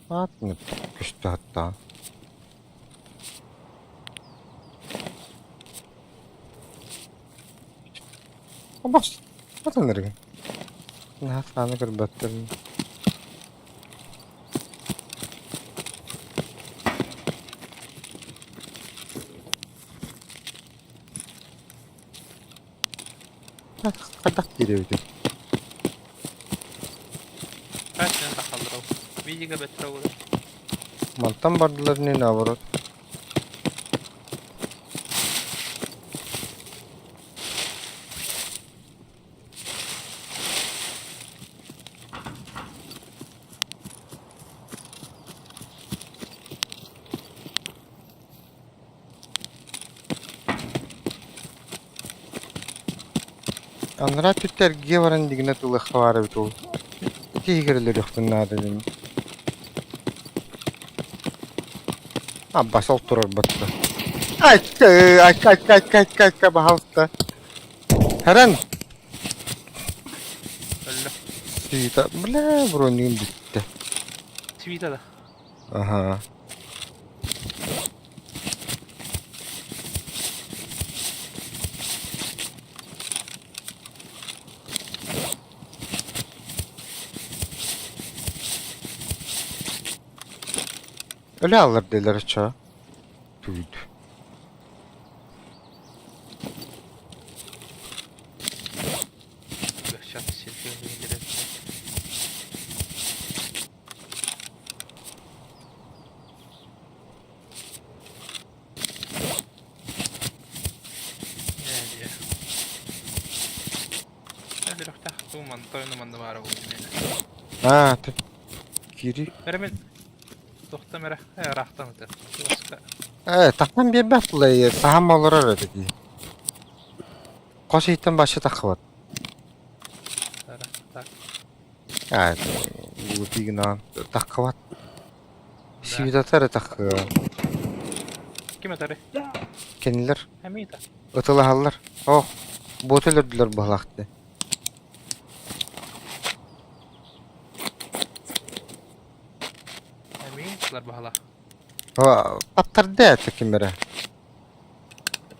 Аатын көстө хаттаан. Бас, батан эргин. Наһаа сааны көрбөттөр. Хайдах киирэбитий? Качественно тахаллар. Видига бэттэр буолар. Мантан бардылар не наоборот. Анараа өттүттэн эргийэ баран дигинэ тылыахха баар эбит ол. Ити иһигэр өлөрүөхпүн наада дии. Аббас ол турар батта. Айка, айка, айка, айка, айка, айка, баһалта. Хэрэн! Өллө. Свита, бля, бронигым бүттэ. Свита да. Аха. Өлө аллар дииллэр оччоҕо. Түүт. Сейчас сиргэ Аа, кири. Тохтам эрэ, ыраахтан ытар. Ээ, тахсан биэрбэт булай, саһам олорор этэ дии. Хос иһиттэн бачча таххыбат. Так. А, глупигнаан таххыбат. Сивитатар таххыа. Ким этэр? Кинилэр Эмита. ытылаһаллар. Ох, буота өлөрдүлэр быһалаахты. Эмиин баһала. Таптарды это ким эрэ.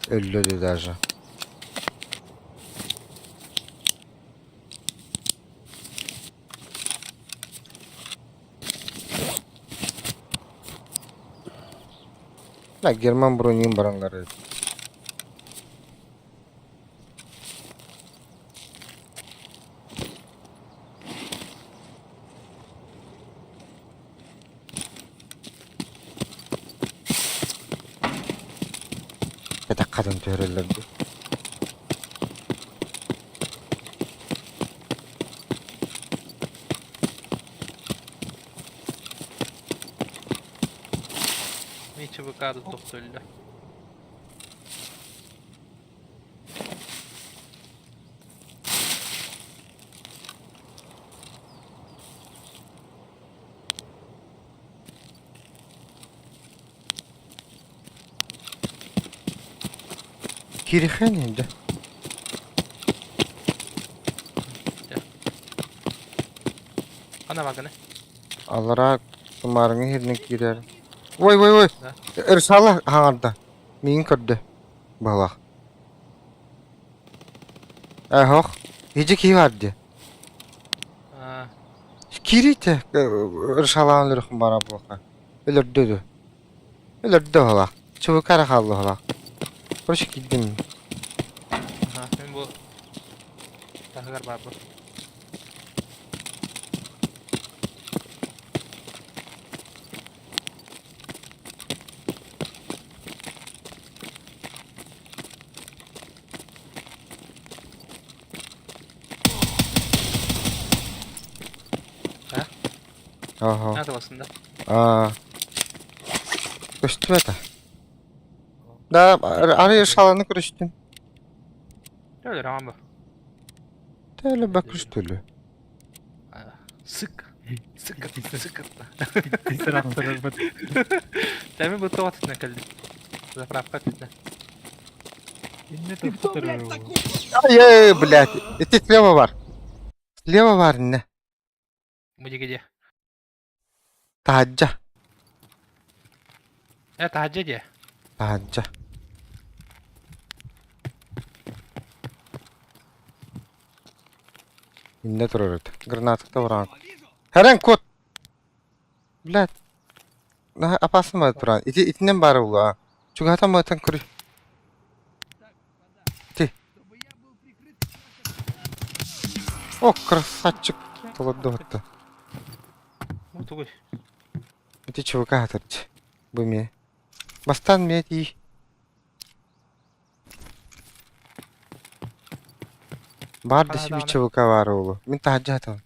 Өллөдү даже. Да, Герман бронин баранлары. Кэтэх хатын түһэрэллэр дуу. ЧВК тохтолло. Кирихэн инде. Ана баганы. Аллара тумарыңы хиринен киирэр. Ой, ой, ой. Ырсала хаҥарда. Миин көрдө. Баһылах. Эһох. Ижи киһи бар дии. Киирите ырсалаан өлөрөхүн бара буолха. Өлөрдө дуу. Өлөрдө баһылах. Чубука эрэ хаалла баһылах. Короче киирдим. Аха, мин бу таһыгар баар бу. Ага. Надо басында. Аа. Көстүбэтэ. Да, арыы шаланы көрүстүм. Төлөр аман бу. Төлө бакыш төлө. Сык. Сык сык. Сыраттырбыт. Тәми бу тоҕо түтүнэ кэлдим. Заправка түтүнэ. Инне Ты кто, блядь, такой? Ай, блядь. Ити слева бар. Слева бар инне. Мудиги де. Таһаджа. Э, таһаджа де. Таһаджа. Инне турар этэ. Гранатыкта бараан. Хэрэн кот! Блядь. Наһаа опасно баар туран. Ити итинэн баара буолуо. Чугаһатан баатан көрүй. Ти. О, красавчик. Толордубатта. Бу тугуй? Ити ЧВК хатырчы. Бу мие. Бастаан мие тии. Баар да сиби ЧВК баар уолу. Мин таһырдьа хатабын.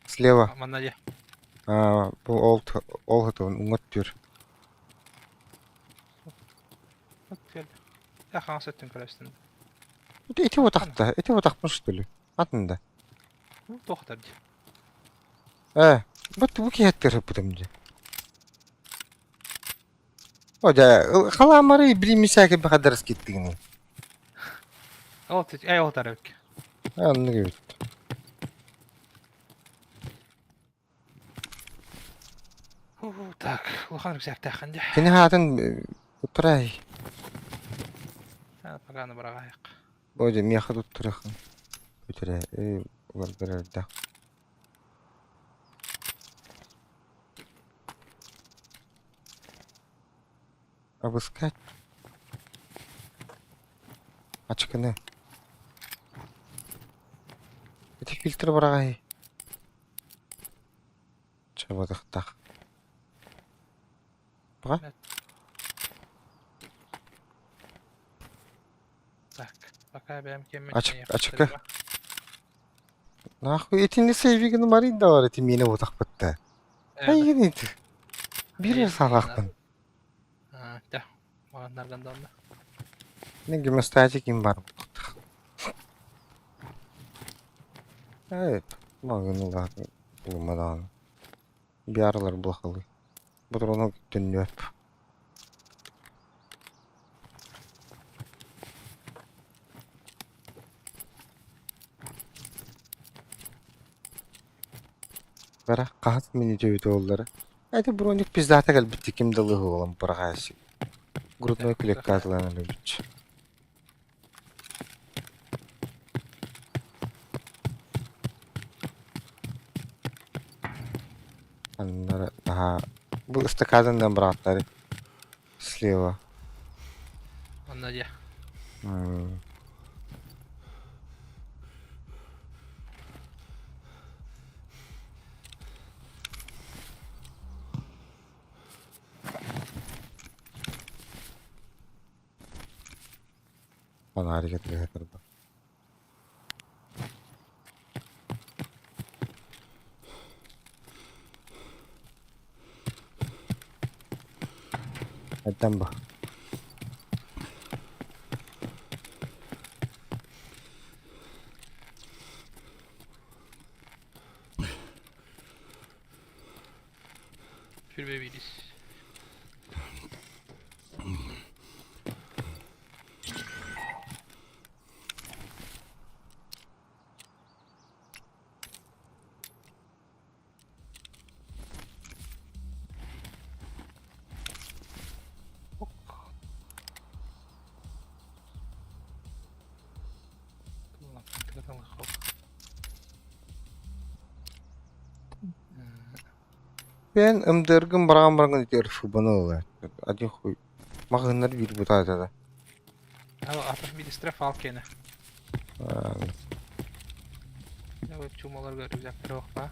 Слева. Манна дьэ. Аа, бу ол ол хатабын уҥа өттүгэр. Я хаҥас өттүн көрөстүм. Ити ити утахта, ити утахпын что ли? Атын да. Туох дии. Ээ, бу бу киһэттэр ыппытым дии. О дьэ, халамары билимисээки бахадарыс киттигини. Ол эй ол тарык. Оннук эбит. Так, улахан рюкзактааххын дии. Кини хаатын туттарай. Паганы быраҕаайах. О дьэ, миэхэ туттарыаххын. Бүтэрэ, э, улардар элбэх. Обыскать. Ачыкыны. Ити фильтр быраҕай. Чабадыхтах. Баҕа? Так, пока бэйэм киэммин Ачык, ачыкы. Нахуй итини сейвигин марин да бар ити миэнэ утахпытта. Хайгин ити. Биир саалаахпын. Дьэ, маҕаннардан да онно. Гемостатик им бар. Evet. Магын улумадан. Биарлар булахалы. Ботрону төннүөп. Бара хаһыс минутэ оллара. Эти броник пиздата кэлбит ким да лыһы олом быраҕаасы. Грудной клетка атыланан өлбүт. Аннара наһаа бу ыстакаанынан бырааттары слева. Онно дьэ. Фонарик турда. Айдан бу. Сүүрбэ биирис. Мен МДРгын бараан баргын ити РФБны ыла. Один хуй. Маҕаһыыннар биир бутаата да. Атын министрэ фал киэнэ. Чумаларга рюкзактары охпа.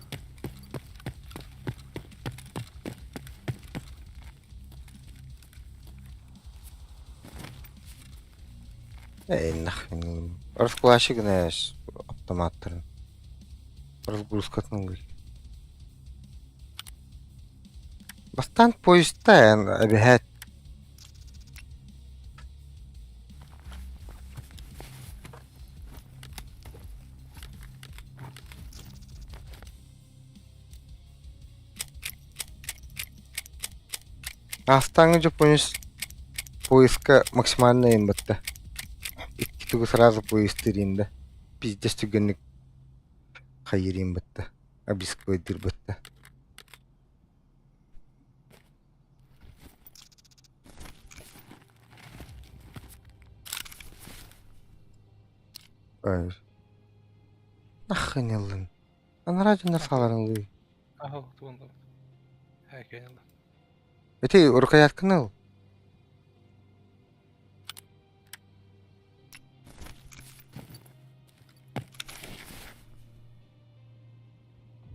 Эй, нахрен. Расклащик, знаешь, автоматтарын. Разгрузкатын ылый. Бастаан поезда эбэһээт Астааҥы дьоппуонец поездка максимально ыйыммытта. Икки тугу сразу поездтыыр да. Пиздец түргэнник хайыырыым бытта. Обисквайдыыр бытта. Ой. Нахрен ыллын. Анараа дьоннор сааларын ылыы. Аһыл тугун Һэ Ити рукоятканы ыл.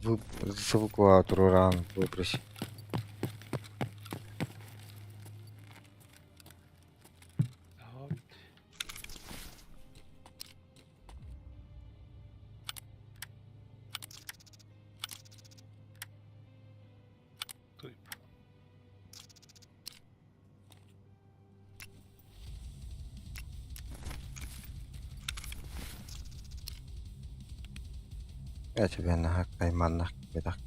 Звук туруораан выбрось. Я тебе наһаа айманнах кэлбэтэх.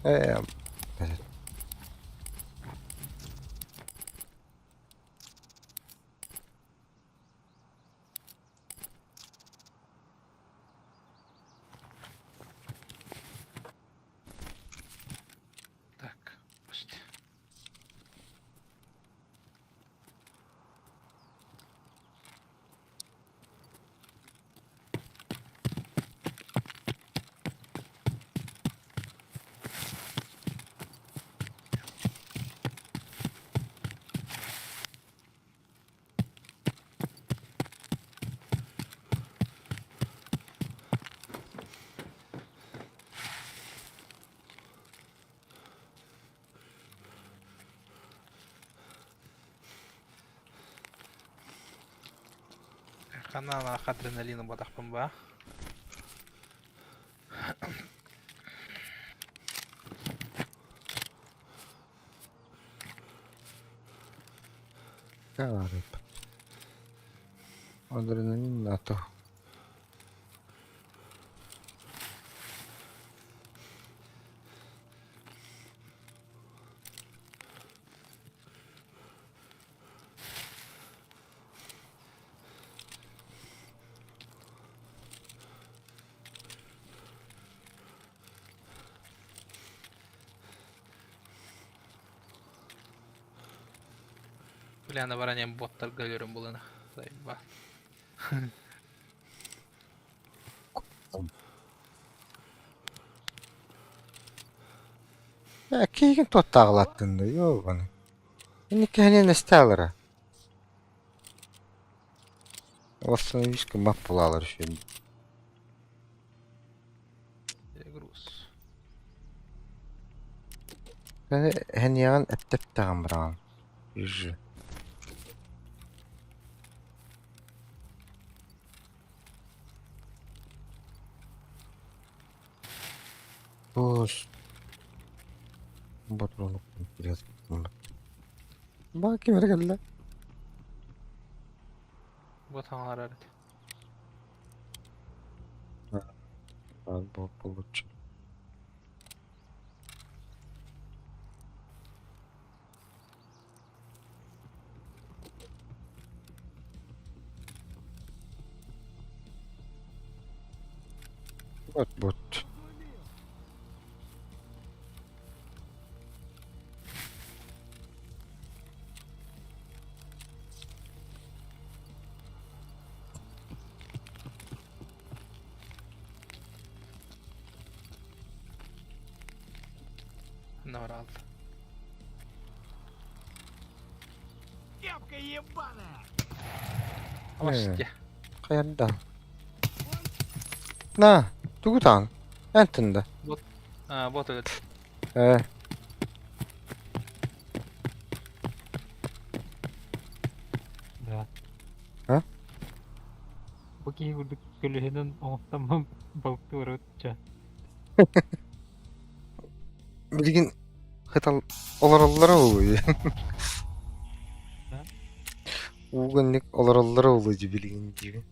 Ээ, Так, пусть. Ханна адреналина буотахпын баа. Карып. Адреналин НАТО. Бля, на баранем боттарга өлөрүм булана. Заеба. Э, киһигин туоттааҕылаттын да, ёбаны. Инникки хэнин эстаалара. Остановись мап булаалар үсүн. Перегруз. Хэнияҕын эптэптэҕин быраҕан. Ж. Бос. Ботуруну Баа ким эрэ кэллэ? Бу таҥарар эбит. Булуччу. Вот бут. Набрал. Кепка ебаная! Авасте. Хайанда. На, тугутан. Энтында. А, вот этот. Э. Да. А? Бу киһи курдук көлөһөнөн оҥостоммун балыктыы барбытча. Билигин хытал олороллоро улуй. Ууганник олороллоро улуй билигин диибин.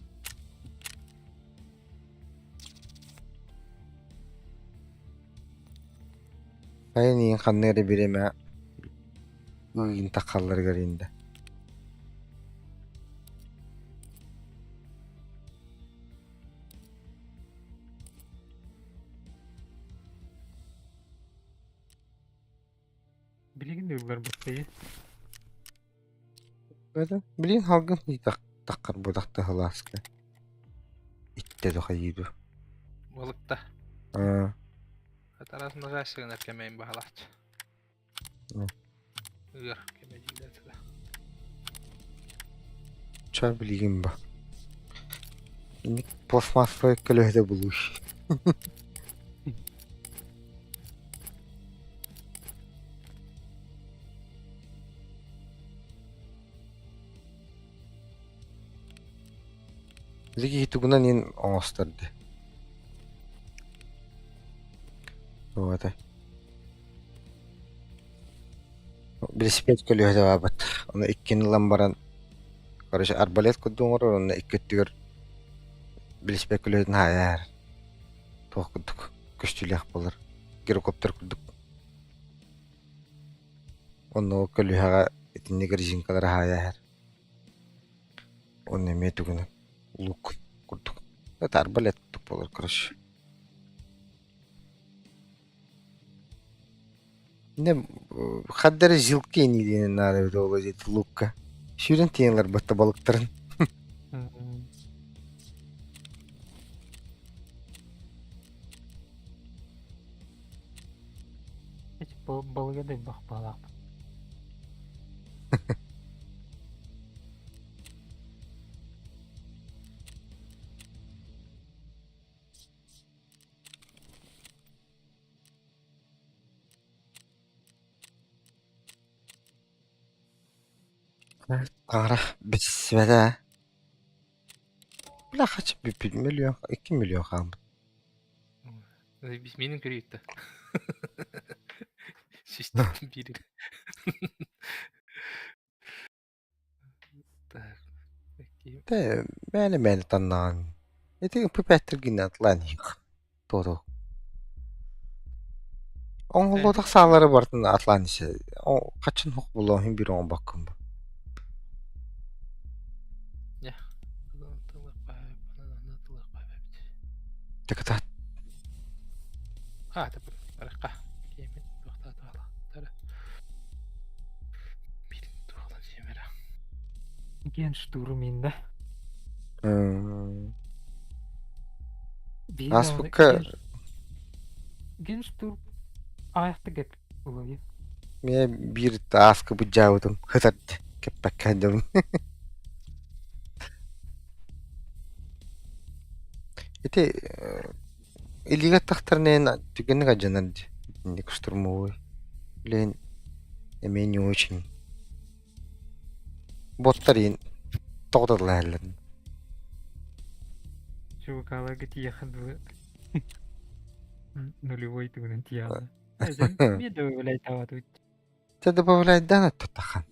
Сайын иин ханна эрэ бириэмэ ыйын таххалларыгар инде. Билигин да ылларбыттыы. Это, блин, халгын таххар будахта халааска. Иттэ дохайыду. Балыкта. Аа, Тарас нажайсыгынар кэмэйин баһалааччы. Ыар кэмэ дииллэр этэ. Ча билигин ба. Инник пластмассовай көлөһөтө булуй. Билиги тугунан ин оҥостор дии. Туох Велосипед көлүөһэтэ баабыт. Ону иккини ылан баран, короче, арбалет курдук оҥорор уонна икки өттүгэр велосипед көлүөһэтин хаайар. Туох курдук көстүүлээх буолар. Гирокоптер курдук. Онно ол көлүөһэҕэ итинник резинкалары хаайар. Уонна эмиэ тугунан лук курдук. Это арбалет курдук буолар, короче. Не хаддары жилки ини диэн наада эбит ол диэти лукка. Сүүрэн тиийэн ыларбатта балыктарын. Балыга да элбэх баалаах. Таҥара бэссибэтэ. Бля, хачы бүппүт миллион, 2 миллион хаалбыт. Миинин көрүйүттэ. Систим биир. Так. Тэ, мээнэ-мээнэ таннаҕын. Ити пипэттиргин атлаан иһик. Туоту. Оҥоһуллубатах саалары барытын атлаан иһэ. Хаччын хук булуон иһин биир оҥорбоккун бу. Тыкытат. А, барахха. Киэмин туохтаатаҕала. Бир туохтан сиэмэрэ. Ген штурминда. Биир Ааспыкка Ген штурм аайахта кэп улуйа. Миэ биир ааскы быдьаабытым хытар кэппэккэ дьабын. Ити илиигэ тахтарнeen түгэнник алдьанар дии итинник штурмовой. Билигин эмиэ не очень. Боттар иин тоҕо тыллаһалларын. Чувакаларга тиийэххэ дылы нулевой тугунан тиийэҕин. Эмиэ добавляйтаабатыбыт. Ты добавляйдаан оттотахан.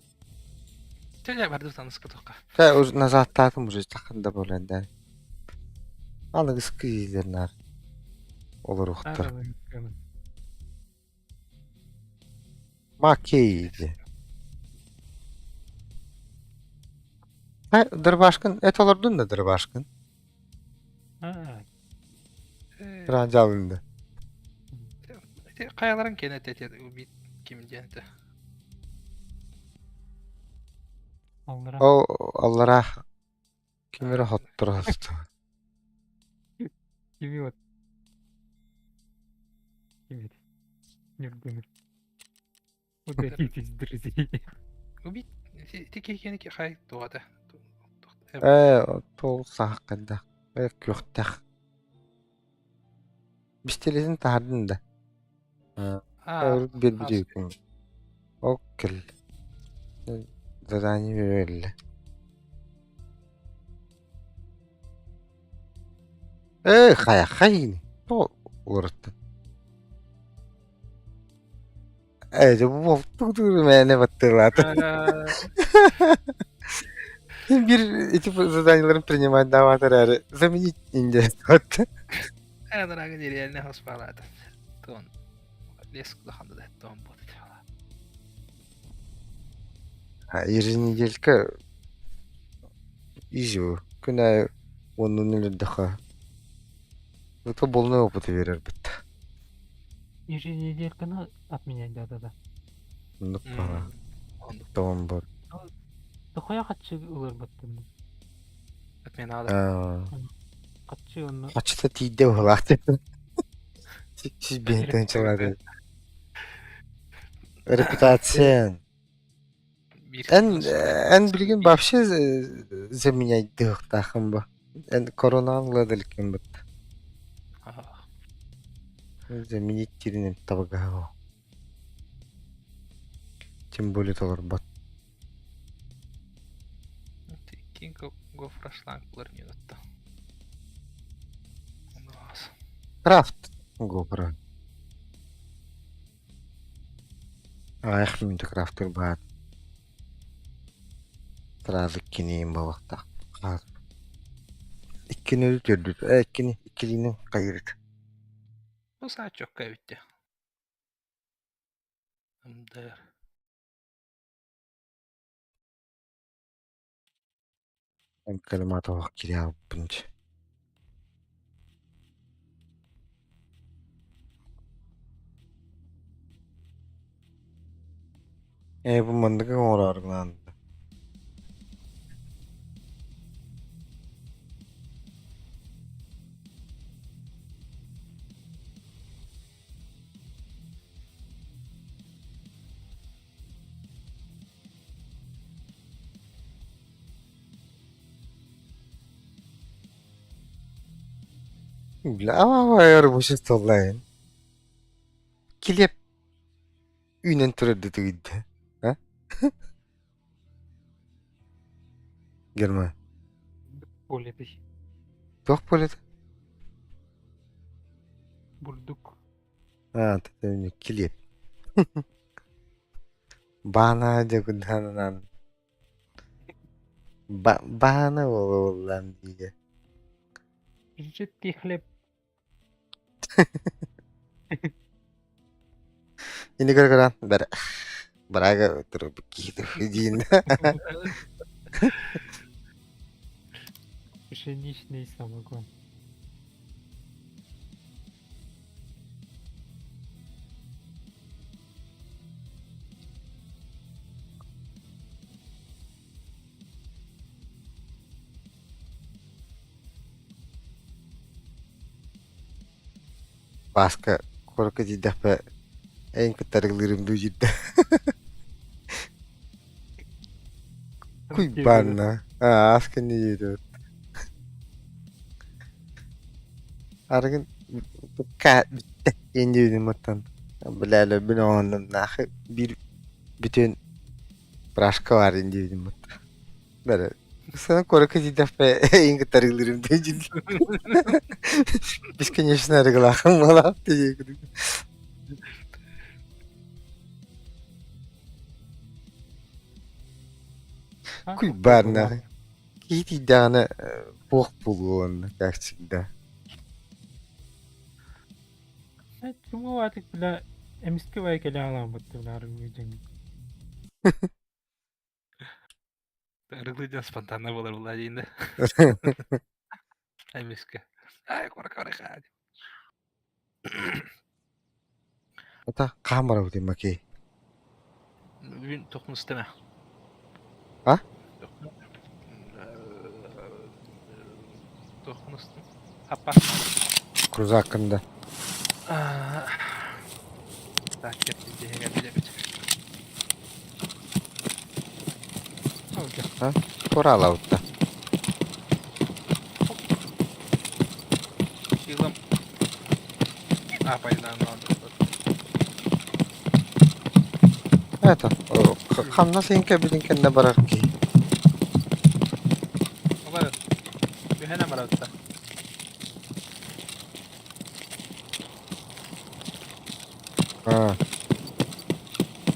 Чэ, барды таныска тоққа. Чэ, уже назадтаатым уже тахан добавляйдаан. Аныгыскы иилэр наар олоруохтар. Макей ди. Дырбашкын, эт олордун да дырбашкын. Ранжалынды. Хайаларын кэнэ этэ убит ким диэн этэ. Ол аллара ким эрэ хотторо Кими вот. Ким это? Нюргунов. Удалитесь, друзей. Убит ти хай туата. Ээ, тол саахкында. Э, күөхтэх. Бистилесин таһардын да. Аа, Биэрбит Ол кэл. Задание берелле. Ээ, хайа хайын. То уларыттын. Ээ, дьэ бу болтук мээнэ баттыылаата. Бир эти заданияларын принимать дават эрээри заменить инде Э, дорога нереально хоспалаата. Тон лес кулаханда да тон бот. Еженеделька изи күн аайы уоннун өлөрдөххө зато полный опыты берербит. Еженеделька отменять, да-да-да. Оннук баҕа. Тоҕом бар. Тохоя хаччы ыларбаттын. Отмена Хаччы онно. Хаччыта тиийдэ быһылаах Сүүс тыһыынчалааты. Репутация. Эн эн билигин вообще заменять дыахтаахын бу. Эн коронан ладалькин бут. Заменить тиринен табыгаһа. Тем более толорбот. Кинг гофрашланг булар не отто. Крафт GoPro. Аах мин крафтыр баар. Сразу киниин балахтах. Иккини төрдүт. Э, иккини иккилиинин хайырыт. Бу саа чокка эбитте. МДР. Калиматовах кириабынч. Э, бу манныгы оҥорооргунан. Бля, бу Килиэп үүнэн турар да түгүйдэ. А? Герман. Поле ты. Туох буолуо Бурдук. Аа, килиэп. Баана дьокутаанынан баана буолан диye. Жидкий хлеб. Ini gara-gara bar baraga terus begitu диин. Пшеничный самогон. Бааска куоракка тиийдэхпэ эйин кытта арыгылыырым дуу диирдэ. Куйбаанна. Аа, аас кэннэ диэтэ. Арыгын бүттэ диэн диэбитим оттон бля өлөрбүн оҥоһуннум наахы биир бүтүн брашка баар ин диэбитим оттон бары сана куоракка тиийдэхпэ эйин кытта арыгылыырым дуу диир. Бесконечно арыгылаахым буолаах диэки. Куйбааннаах Киһи тиийдэҕинэ туох буолуо уонна как всегда. Чуҥҥа бля эмискэ бай кэлэ хаалаабыт бля арыгы дьаҥ. Арыгы дьон спонтанно буолар буолла диин да. Эмискэ. Ай, куора-куора Это хаһан барабыт Макей? Бүгүн тохнустана. А? Тохнустум. Аппа. Крузаккында. Так, кэпсэтиһэ А? Тураалаабытта. Илым. А, пайдаан Это, хамнас иҥкэ билин кэннэ барар киһи. Олар. Үһэнэ барабытта. А.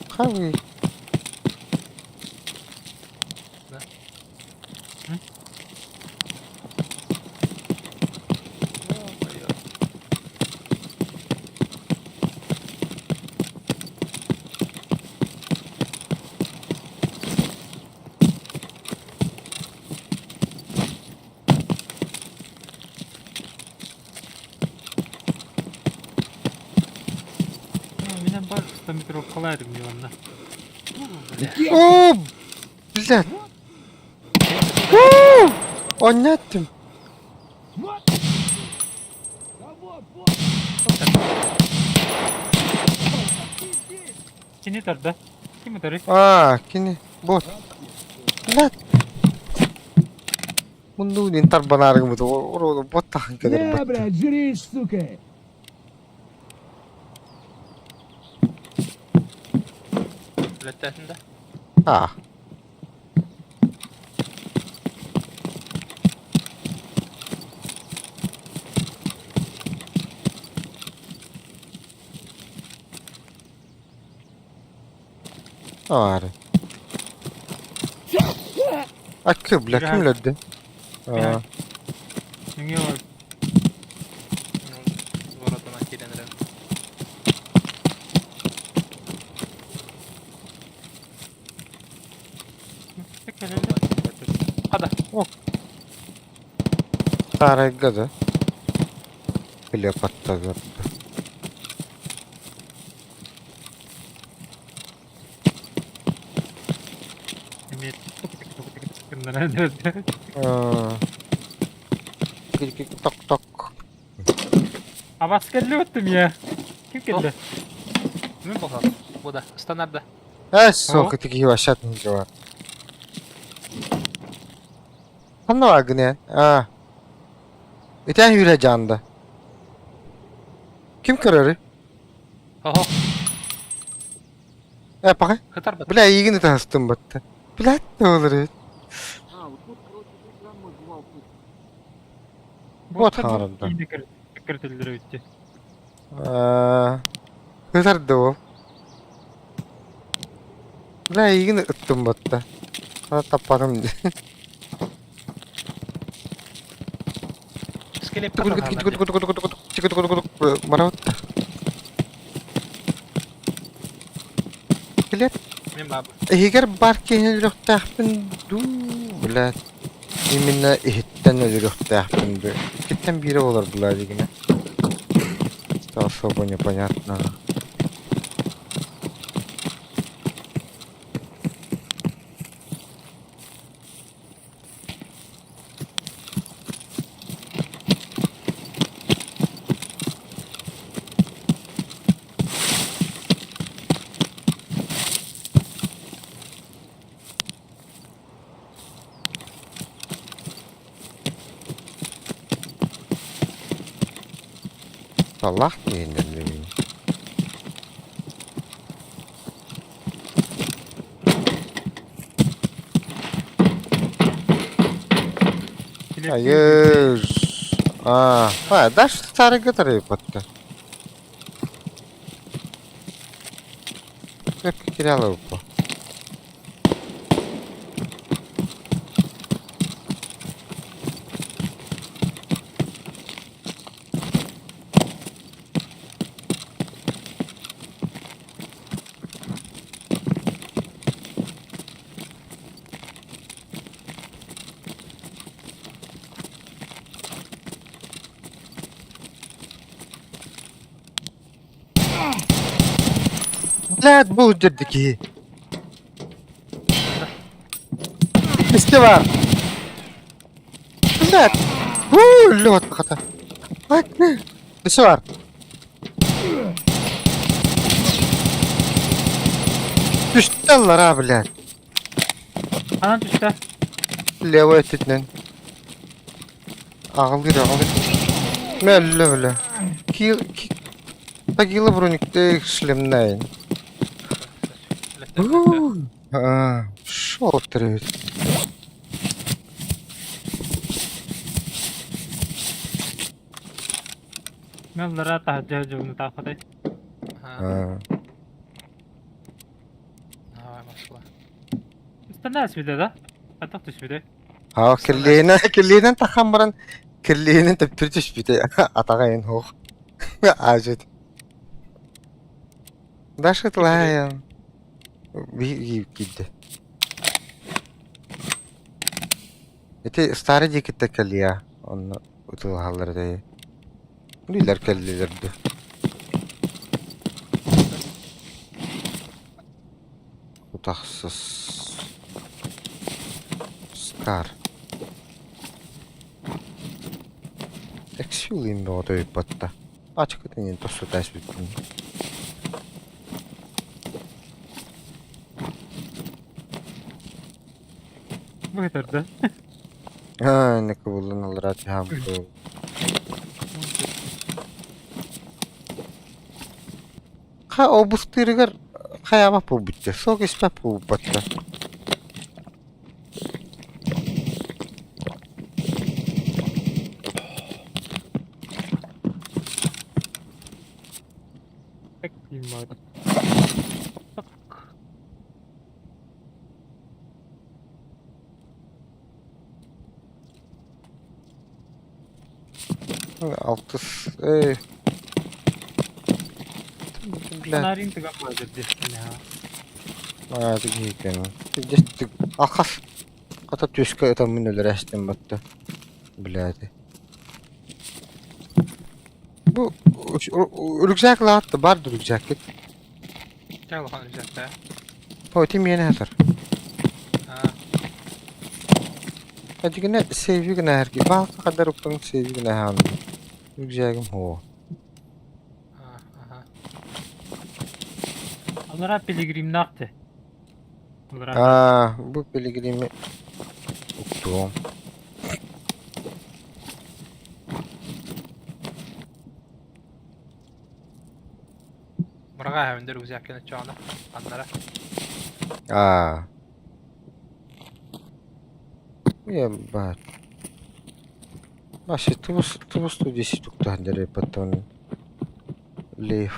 Хавы. Да. Минем бар 100 метровкалар миланна. О, блядь. Уу! Онньоттум. Вот! Да вот, вот! Кини тарда. Ким ытарый? Аа, кини бот. Блядь. Муннуунин тарбанааргымыт оруолу бот тахан кэлэр На, бат. блядь, жри, сука! Үлэттээхин да? Аа. Аары. Акы, бля, ким өлөрдө? Аа. Нөҥүө бар. Воротынан киирэн эрэр. Хада. Саарайга да. Клеопатра. Эмиэ гыннаран эрэр. Аа. Ток ток. Абас кэллэ баттым я. Ким кэллэ? Мин болсам. Бу да. Станарда. Э, суох, ити киһи вообще бар. Ханна бааргын Аа. Итэн үүрэ дьаанда. Ким көрөрүй? Оһо. Э, паҕай. Хытарбат. Бля, эйигин ытаһастым батта. Блядь, не olur. А, вот тут, короче, тут прям мой гвалт. Бот хаҥарда. Киртиллэр эбит. Ытарды ол. Бля, эйигин ыттым батта. Таппатым. Барабыт. Билет. Эһигэр бар киһини өлүөхтээхпин дуу, блядь. Именно иһиттэн өлөрүөхтээхпин дуу. Иккиттэн биирэ буолар блядь дигинэ. Что особо непонятно. Талах мииннэнним. Айыы. Аа, даш сарыгы тарыйпатта. Потеряла его. Блядь, бу дьэрдики. Истэ бар. Блядь. Уу, лёт хата. Өссө бар. Түстэ аллараа, блядь. Анан түстэ. Левый өттүтүнэн. Аҕалыыр, аҕалыыр. Мөллө бля. Кил, Тагила броникте шлемнайн. Аа, шо төрөөт. Мэллара таһырдьа дьону таахатай. Аа. Давай, пошла. Ыстанаа сүдэ да? Атах түспүтэ. Аа, кирлиинэ, кирлиинэн тахан баран кирлиинэн төптүр түспүтэ. Атаҕа эн хоох. Аажыт. Даша тылаайан. Би киирдэ. Ити старый диэкиттэ кэлиэ. Онно ытылаһаллар этэ. Билэр кэллилэр дуу. Утахсыс. Скар. Эксюлин бөҕөтө ыйыппатта. Ачыкытын иһин тосту тээспиппин. Быһытарда. Аа, не кыбыллан аллараа түһээн Ха обустыырыгар хайаабат буолбут суох испэт буолбаттар. Алтыс эй Бля. Алхас хата түөскэ ытаммын өлөрө эстим батта. Блядь. Бу рюкзак лаатта бар да рюкзаккыт. Чэ улахан рюкзактаа. О, ити миэнэ сытар. Эдигинэ сейви гына эрги баалка хаддар уктан сейви гына хаан рюкзагым хуо. Алара пилигримнаах те. Аа, бу пилигрими уктуом. Мыраға әвендер рюкзаккын чоҕуна аннара. Аа. Ебать. Вообще тубус тубус 110 туктаһан дьарыйбаттан лев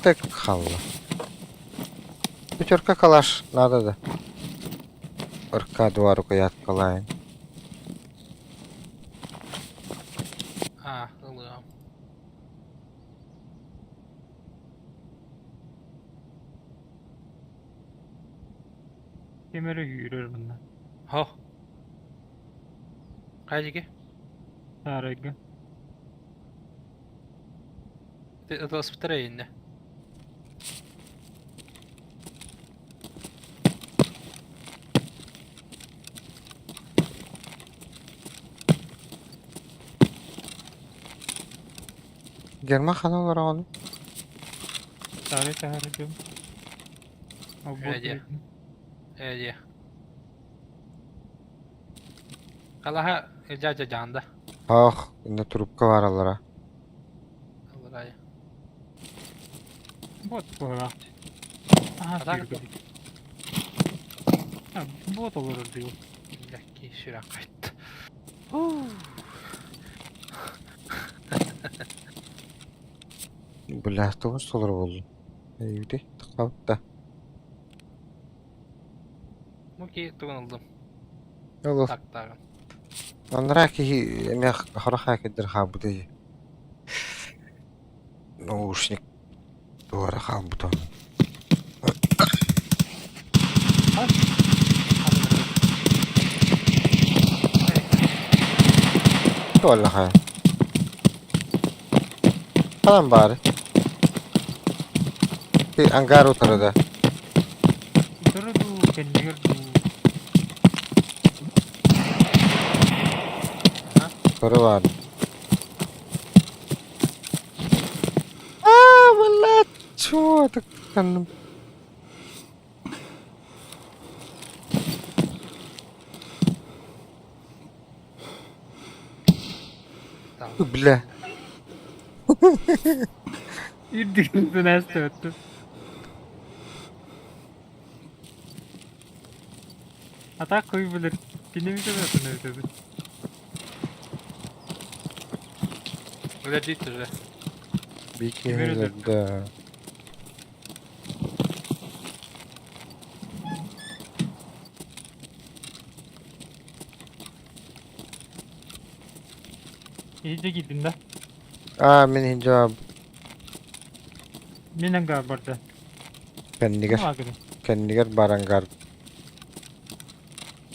Так хаалла. Пятерка калаш надо да. РК-2 рукояткалаайын. Аа, ылыам. Ким эрэ үүрэр манна. Хо. Хайа диэки? Саарайга. Ыталаспыттара эйиннэ. Герман ханан олороҕун? Саарай таһара дьон. Ээ диэ. Ээ диэ. Халаһа дьаадьа дьаанда. Ах, инна трубка баараллара. Аллараа. Вот быһыылаах. Аһаа Атаак сүүрбэ. А, вот олорор дии. Лэкки сүрэх хайт. Бля, тоҕус толору буоллум. Эйүүтүй, таххабыт да. Муки тугун ыллым. Ол Тактааҕын. анараа киһи эмиэ харах хакердэр хаалбыта дии. Наушник туора хаалбыта. Туоллаха. Ханан баары? Ти ангар утарыда. Утары дуу, кэннигэр дуу. Утары баар. Аа, блядь, чего так канным? Бля. Үрдүгүн ааста А так хуй билэр. Кини бүтэ өтөбүт. Үлэлиит уже. Бикини да. Иһирдьэ киирдим да. Аа, мин иһин Мин ангар барда. кэннигэр Ким кэннигэр бар ангар.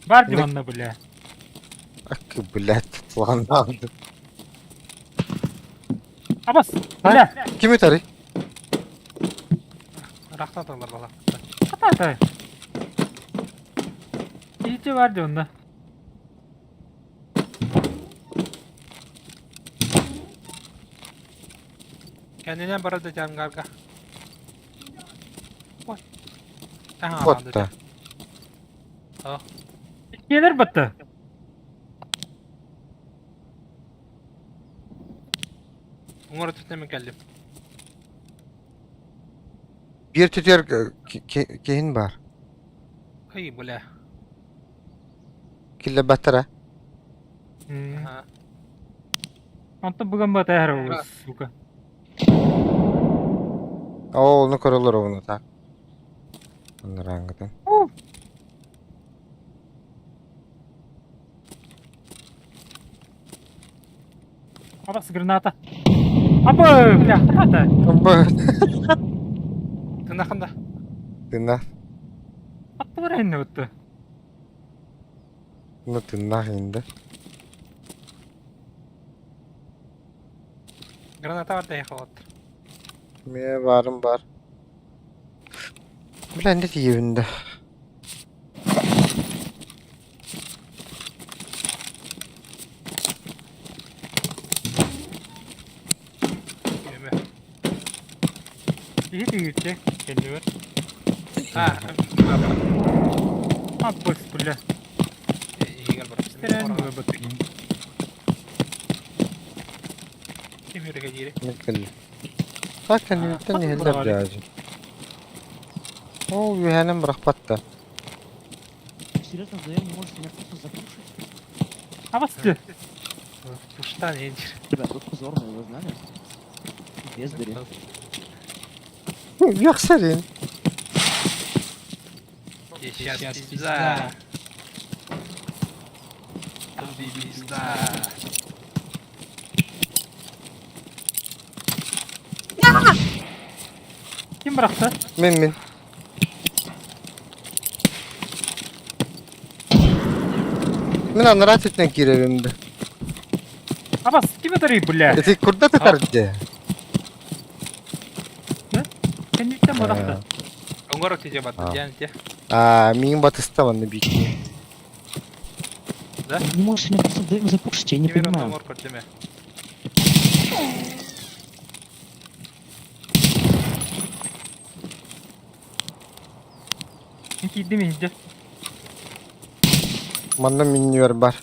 Бар дим анна бля. Акы, блядь, планланды. Абас, бля. Ким үтәрий? Рахтаталар бала. Хата Иһирдьэ бар дии онно. Кэннинэн барар да ангарга. Ой. Котта. Иккиэлэр батта. Уҥар өттүттэн мин кэллим. Биир түтүөр киһин бар. Ай, бля. Киллэрбэттэрэ. Аха. Онтон бүгэн батаһар сука. Оо, ону көрөлөр ону так. Анарааҥҥытын. Абас граната. Абы, бля, хата. Тынахында. Тыннах. Аттыбар инне бутты. Ну тыннах инде. Граната бар да холот. Мие барым бар. Бля, не тиийбин да. Үөмэ. Иһит иһитче, кэннибэр. А, Абас, бля. Игорь бар. Терен бутты. Ким үрүгэ диири? Мин кэллим. Ха кэнниттэн иһиллэр дьаадьы. Ол үөһэнэн бырахпат да. Серьезно, вдвоем не можете меня просто запушить? Абасты. Пуштан иһин. Ребят, тут позорно, вы знали? Бездари. Үөхсэрин. Сейчас пизда. Тут пизда. Ким бырахта? Мин мин. Мин анараа өттүнэн киирэбин да. Абас, ким ытарый, бля? Ити курдат ытар дьэ. Кэнниттэн бырахта. Оҥоро тиже батта диэн те. Аа, миин батыста манна биикки. Да? Не можете меня просто вдвоем запушить, я не Кимир понимаю. оҥор көрдүмэ. Мин киирдим иһирдьэ. Манна минньүөр бар.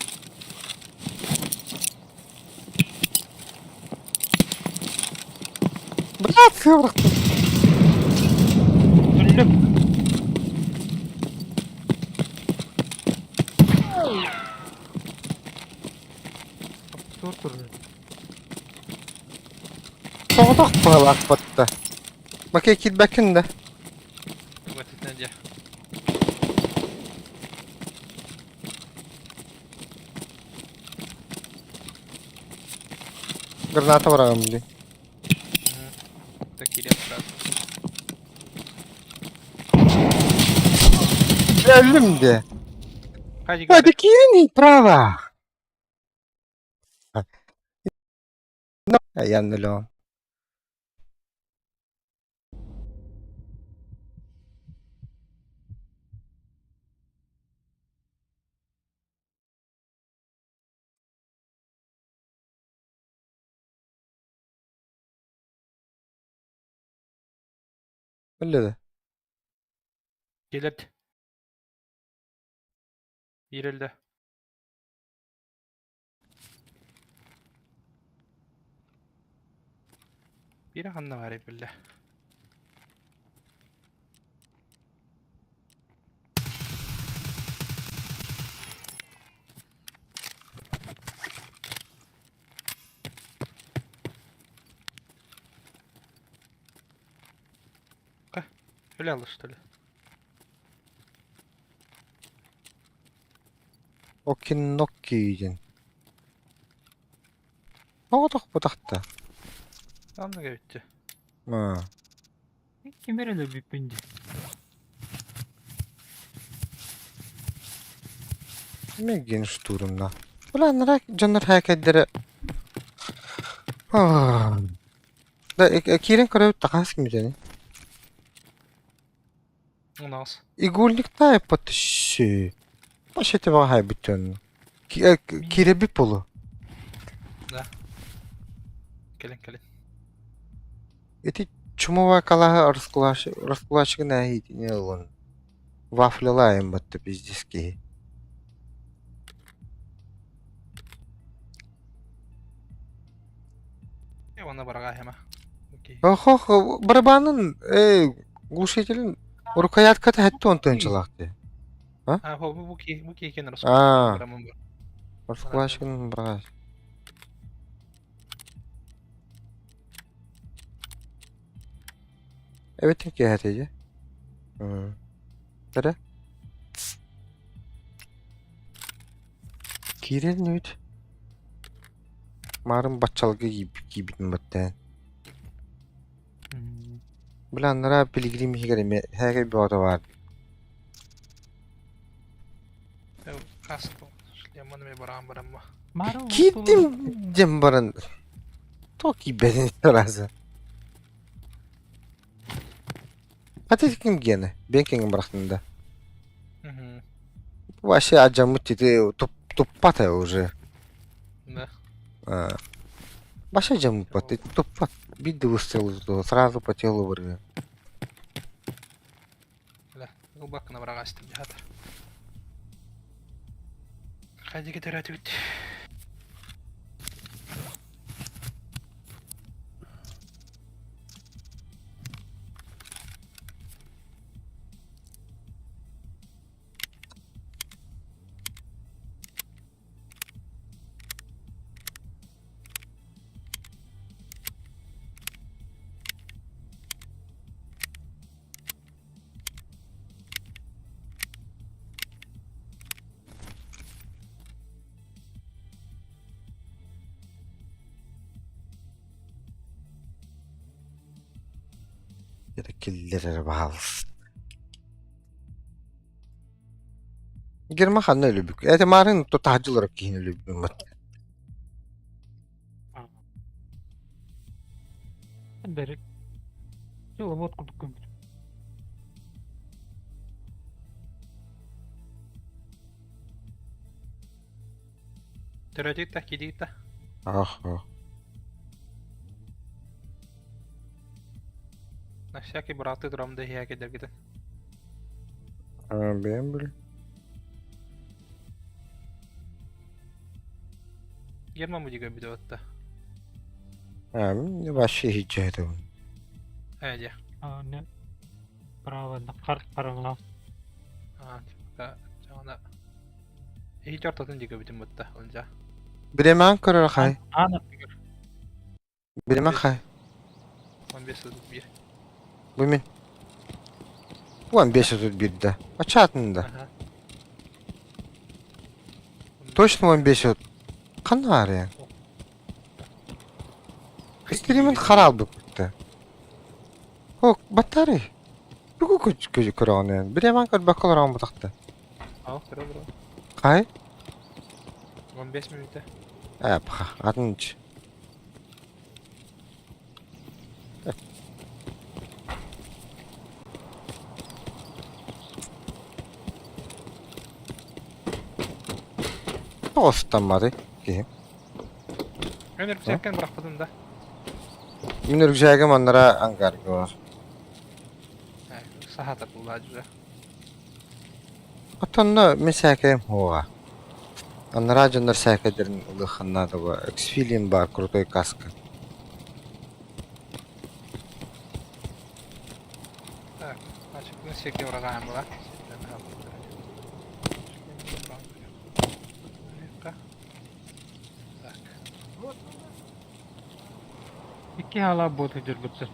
Блядь, сыабырахтым. Өллүм. Тур тур. Соҕотох баҕалаахпатта. Макей киирбэккин да. Тугатытна дьэ. Граната бараҕым дии. Так киирэн сразу. Өллүм дии. Хадик. Это киирин право. Яннуло. Өллө да. Кэлэрт. Иирэллэ. Биирэ ханна баарый биллэ. Өлө что ли? Окиннокки диэн. Оҕотох бутахта. Анна кэбитти. Аа. Ким эрэ өлөрбүппүн дии. Мегин штурмна. Бля, нара дьоннор хээкэйдэрэ. Да, киирэн көрөбүт тахаас кимитени. У нас. Игольниктай подтащи. Вообще ты вагай бүтэн. Кирэби полу. Да. Кэлин кэлин. Эти чумова калаха раскулаш раскулашыгына не он. Вафлялаем батты пиздец киһи. Уонна бараға хема. Охох, барабанын глушителин рукоятката хэтти он тынчылақты. А, бу бу ки бу ки екен А, Барамын раскулашыгын барага. Эбэтин киһэтиже. Тэре. Киирэн үт. Марын баччалга киибитин баттаан. Бля, анараа пилигрим иһигэр эмиэ һээкэй бөҕөтө баар. Касты. Шлеманы ме барам барамма. Киирдим диэн баран то киирбэтин сразу. Хата ким гиэнэ? Биэн киҥин бырахтын да. Вообще адьаммыт ити туппата уже. Да. Вообще адьаммыт туппат. Биир выстрел сразу по телу вырвет. Бля, глубоко на врага стреляет. Ходи, говорят, ведь. Эрэ киллэр эрэ баһаалыста. Герман ханна өлүбүк? Эти марын тутаһдьылар киһини өлүбүммүт. Бэрик. Дьыл вот курдук көммүт. Төрөтүк та кидик та. Ах, На всякий бырааттыы турам да иһээ кэдэргитэ. А, бэйэм били. Герман бу дигэ бүтэ А, мин вообще иһиччэ этим. Ээ дьэ. А, не. Право на хар хараҥа. Аа, типа, чаҕана Иһит ортотун диэки бүтүн бутта, онча. Биреман көрөр хай. Аан аттыгар. Биреман хай. 15.31. Бу мин. 15.31 да. Ачаатын да. Ага. Точно 15 Ханна арыйан? Стримин харалбыт бутта. О, батарей. Тугу көрөҕүнэн? Биреман көрбөккө олороҕун бутахта. Ал, көрө бро. Хай? 15 мүнүүтэ. Ээ, пха, атын ич. Тоҕустамматый киһи. Мен үргүсэккэн бырахпытым да. Мин үргүсээгим аннара ангарга бар. Саха тардыллааччы. Отонно мин сээкэйим суоҕа. Анараа дьоннор сээкэйдэрин ылыаххын наада буо. Эксфилин баар крутой каска. Так, значит, мы сиргэ урагаан була. Так. Икки хаалаах буота дьөрбөттөр.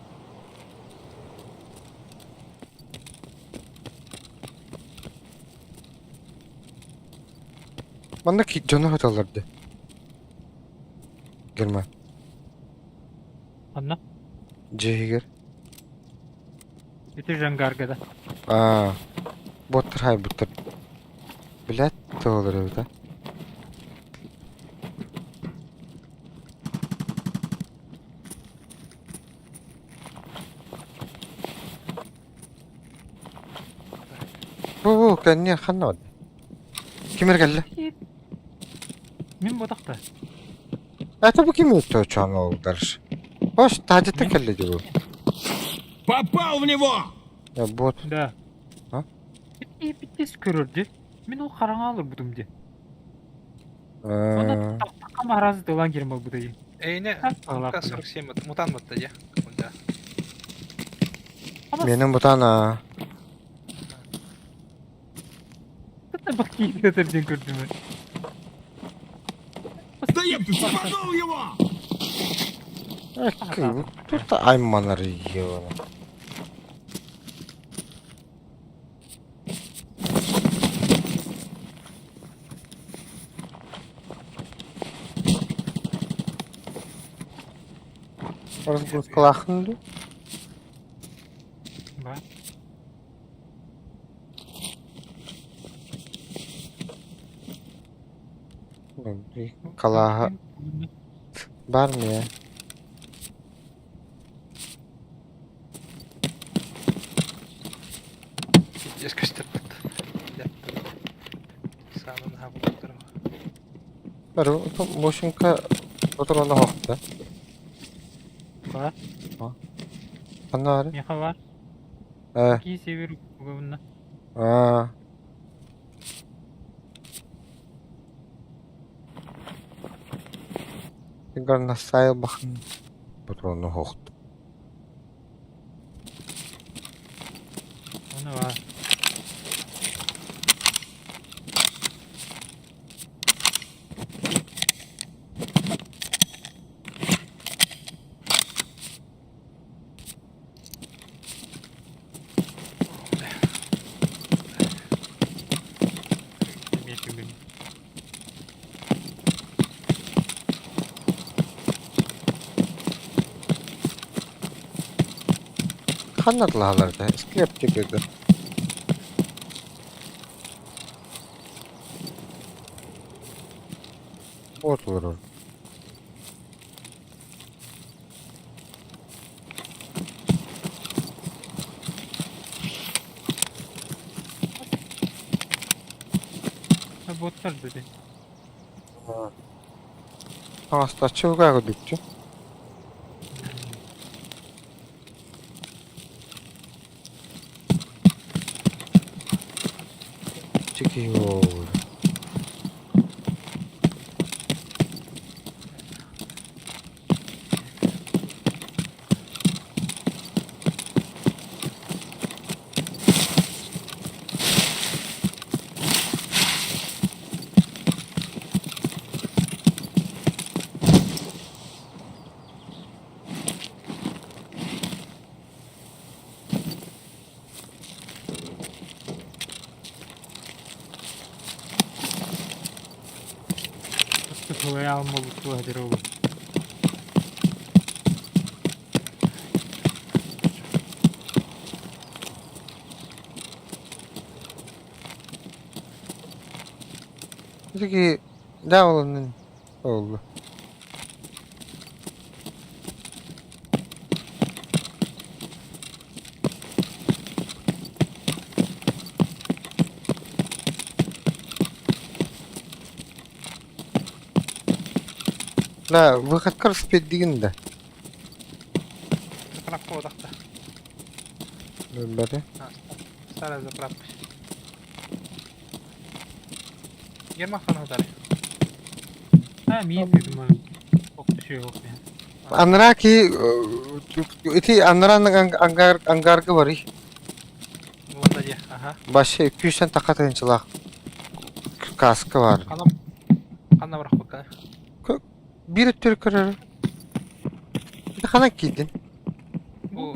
Манна дьону сыталлар дии. Герман. Ханна? Дьиэ иһигэр. Ити Жангарга да. Аа, боттар хайбыттар. Билээт туолар эбит а. Бу кэнниэ ханна барда? Ким эрэ кэллэ? Мин ботахта. Это бу ким өттө ол дальше? Хош, таһдьыта кэллэ дии бу. Попал в него! Вот. Да. А? Иппитис көрөр ди. Мин ол хараҥа олорбутум ди. Онно тахтахха маразы тылан кирим болбута ди. Эйне 47 мутан батта дии. Да. Менин бутана. Бак киитер диэн көрдүм. Да я шпанул его! Тут айманар ебана. Разгрузкалаахын дуу? Ба. Калааһа бар миэ. Пиздец көстөр Саанан хаабыттар. Бар, Мошенька патрона хохта. Бар. Ханна бары? Миэхэ бар. Э, Кии север угабынна. аа. Горностайл бахан патрону хохт. Оны бар. Эмиэ түгэн. Ханна атылаһаллар этэ? Склепчик это. Вот олорор. Ha botlar dedi. Таҥастаччы угаа көрдүкчү. Чекиол. Сылайа алмабыт туһадыр ол. Все-таки да ол oldu. Да, выходкар спиддигин да. Заправка одахта. Бары. Старая заправка. Герман ханадары. Ha миин дедим ha. Ох düşüyor yok ya. Анраки ити анран ангар ангарга барый. Мында же. Аха. Башы 200 така тыгынчылаах каска бар. Хана хана барах бакка. Биир өттүр көрөр. Хана киирдин. Бу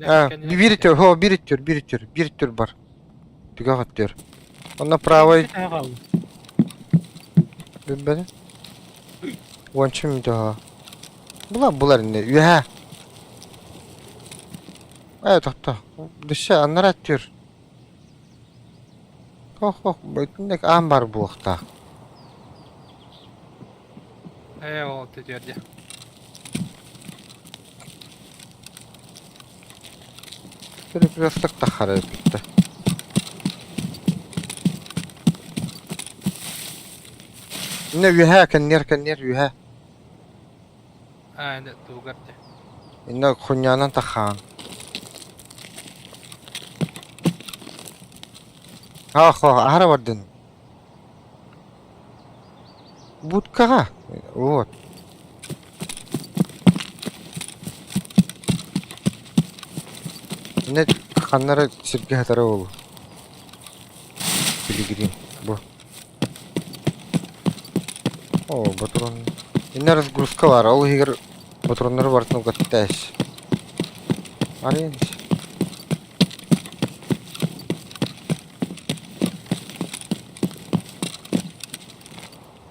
А, биир өттүр, хо, биир өттүр, биир өттүр, биир өттүр бар. Түгэх өттүр. Онно правый билбэти. Уонча мүнтэ Була булар инде. Үһэ. Э, тохто. Дүшсе аннара өттүр. Хох, хох, бөтүннек аан бар буолуохтаах. Э, ол тетерде. Перекресток тахара бүттэ. Инне үһэ кэнниэр кэнниэр үһэ. А, не тугарте. Инне хуньянан тахаан. Хо, аһара бардын. Будкаҕа. Вот. Инне ханнара сиргэ сытара буолуо. Пилигрим. Бу. О, ботурон. Инне разгрузка баар. Ол иһигэр ботуроннары барытын угаттааш. Арыйан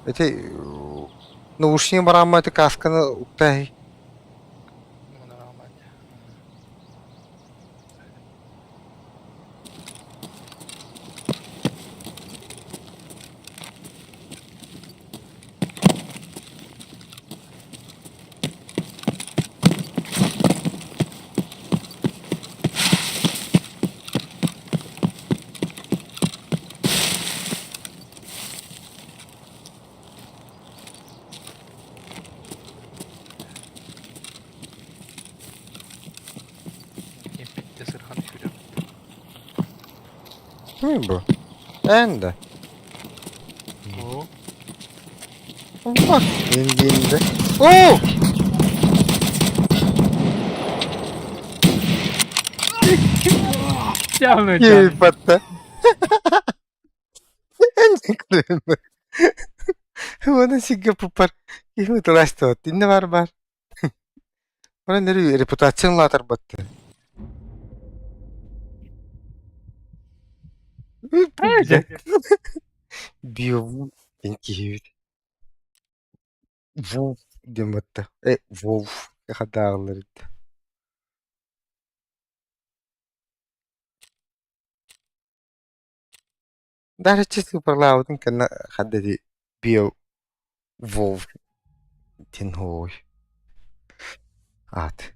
Ити наушник бараамма ити касканы уктааһый. Кемпитте сырхан сүрөм. Ким бу? Эн да. О, Бах, индиинде. Оо! Canlı canlı. Кииппэтэ. Эн Уонна сиргэ пуппар киһи ытылаастыбат. Иннэ баар баар. Онон өрүү репутациян улаатарбатты. Био диэн киһибит. Вов диэн батта. Э, Вов хатааҕылар итти. Даже сыыппаралаабытын кэннэ ханна ити Beowulf диэн уой аат.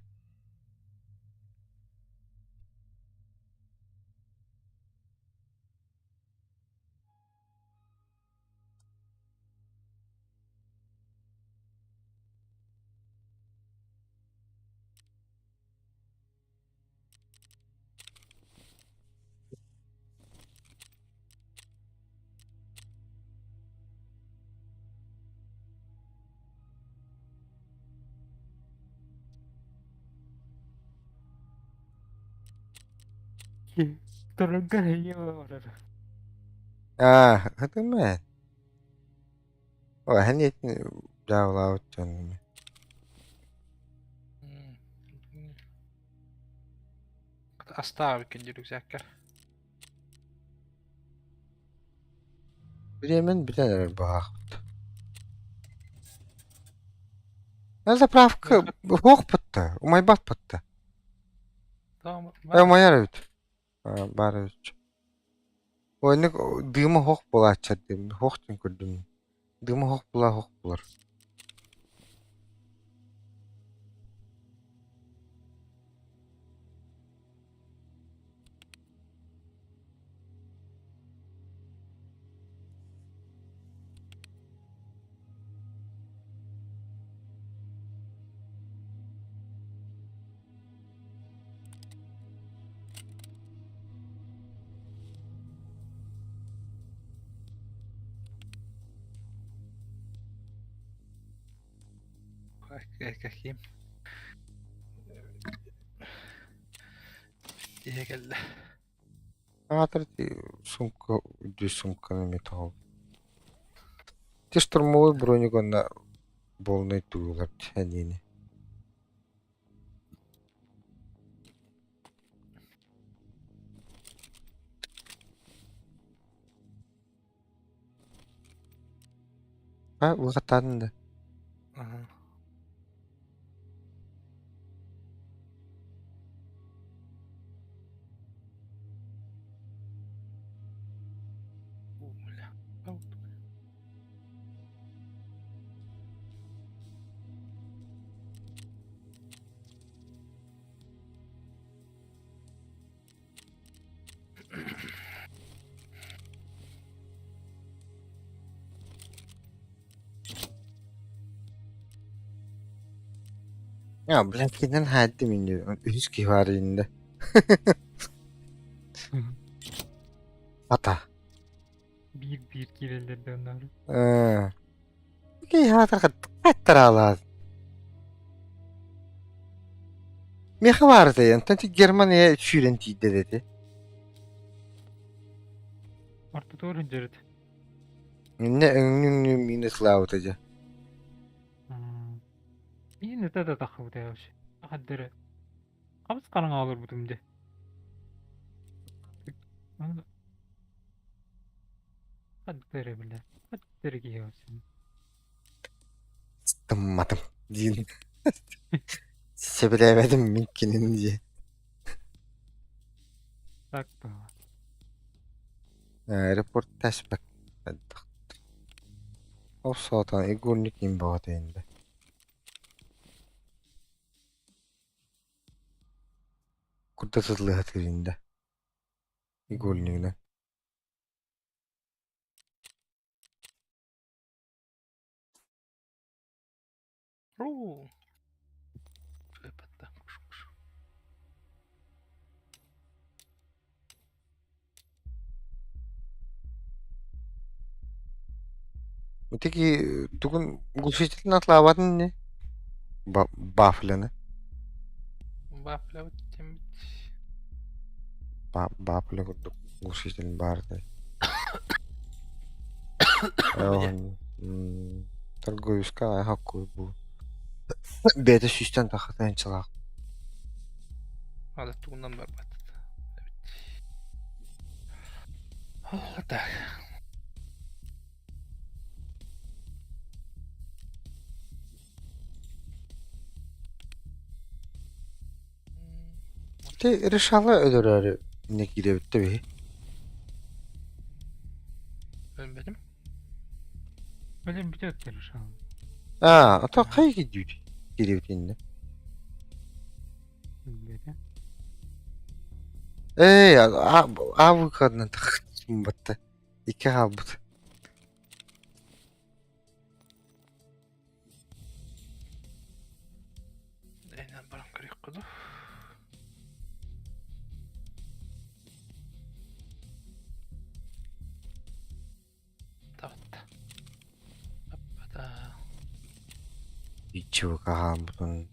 Турарга эйиэ барар. Аа, это Эн дьаабылаабыт дьон Астаабыт күндү рюкзаккар. Бириэмэн бүтэн эрэр быһаахпыт. Заправка суохпут да, умайбаппыт да. Умайар эбит. Баар эбит. Оннук дыыма оһох буолааччы диэн оһох диэн көрдүм. Дыыма оһох буолаа оһох буолар. Каким? Тиһэ кэллэ. Аатыр сумка үрдүс сумканы эмиэ тоҕо. Ити штурмовой броник уонна буолунай тугулар эниини. А, выхаттаатын да. Ага. Бля. Я, блядь, кинен хааддым инде. Үһүс киһи баар инде. Ата. Биир-биир киирэллэр да оннооҕор. Э. Киһи хаатар хаттараалаат. Миэхэ баар этэ, онтон ити Германия сүүрэн тиийдэ да ити. Ортотугар сылдьар этэ. Иннэ өҥнү-өҥнү миинэ сылаабыта дьэ. Миин ыта да таххыбыта вообще. Хаддары. Хабыс хараҥа олорбутум дьэ. Хаддары бля. Хаддары киһи вообще. Тымматым диин. Сөбүлээбэтим мин кинини дии. Так было. Репортаж Ол соотон игорник им бөҕөтө инде. Курда сытылыһа инде. Игольнигынан. Ру. Выпадта. Куш-куш. Ити тугун глушителин атлаабатын ини? Бафляны. Бафля темит. Бафля курдук глушителин баар этэ. Торговецка хаккуй бу. Бэйэтэ сүүстэн тахса тыһыынчалаах. Ада тугунан барбат. Так. Ити решала өлөрөөрү иннэ киирэбит да биһи. Өлбөтүм. Өлөн бүтэ решал. А, а то хайы кидүүт. Кирибитинне. Билбэтэ. Эй, а выходна тахсыбатта. Икки хаалбыт. Эйнен баран көрүөххэ дуу. Таҕытта. Аппата. Иччи хаалбытын.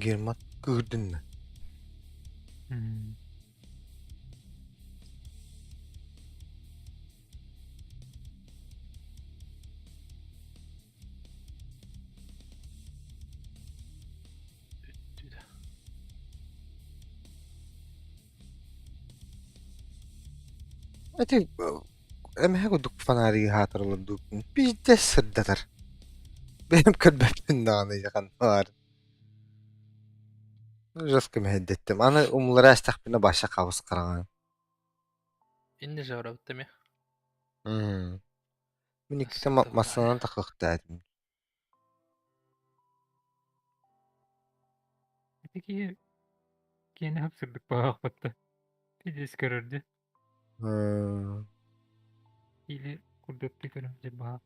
Герман кыырдынна. Бүттү Ити эмэһэ курдук фонаригы хаатырылар дууккун пиздец сырдатар. Бэйэм көрбөппүн даҕаны ханна Жестко мэһэйдэттим. Аны умуллара эстэхпинэ баша хабыс хараҥа. Инне жаурабыт эми. Мин иккитэ массанан тахыахтаатым. Ити киһи киэнэ хапсырдык баҕахпатта. Пиздец көрөрдү. Или курдаттыы көрөн дьэ баҕа.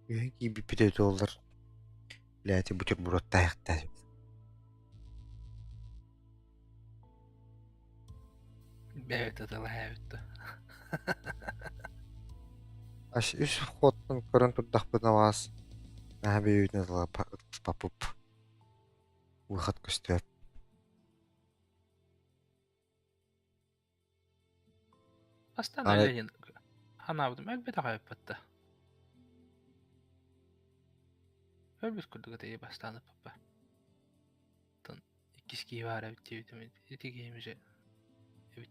Үһүн киирбиппит өтө оллар. Блядь, бутербродтаахтар. Бэйэтэ тылаһаабытта. Аш үс входтан көрөн турдахпытына баас наһаа бэйэбитин ытыспаппыт. Выход көстөөт. Бастаан Аны Ленин ханаабытым өлбөтөх эбиппит да. Өлбүт курдук этэ бастаан ыппаппа. Оттон иккис киһи баар эбит диэбитим ити киһим же эбит.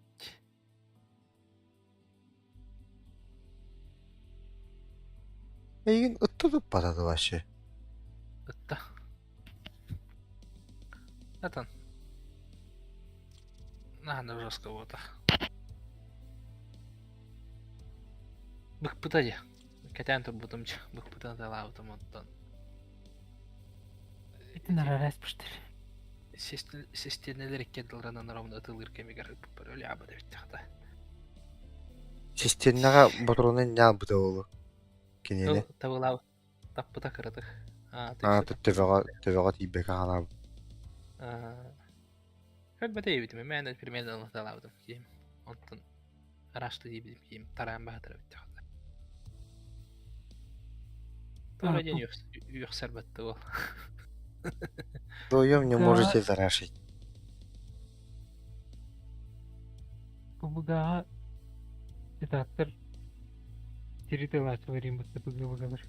Эйигин ытта туппата да вообще. Ытта. Атын. Наһаа жестко буолта. Быкпыта дии. Кэтээн турбутум быкпытын аталаабытым оттон. Итин арарас пыштыр. Систиэнэлэр икки ардыларынан ровно ытылыыр кэмигэр ыппыппар өлү абыта бүттэхтэ. Систиэннэҕэ ботуруона ньаалбыта уолу. Кинини. Табылаабыт таппыта кыратык. Аа, төбөҕө төбөҕө тиийбэккэ хаалаабыт. Көрбөтө эбитим, мээнэ примерно ылаталаабытым киһим. Онтон Арашты диэбитим киим тараан баһатара бүттэххэ. Туора диэн үөхсэр батта ол. Вдвоем не можете зарашить. ПБГ-ҕа редактор сири тылааччылар ииммитэ ПГБ-галар.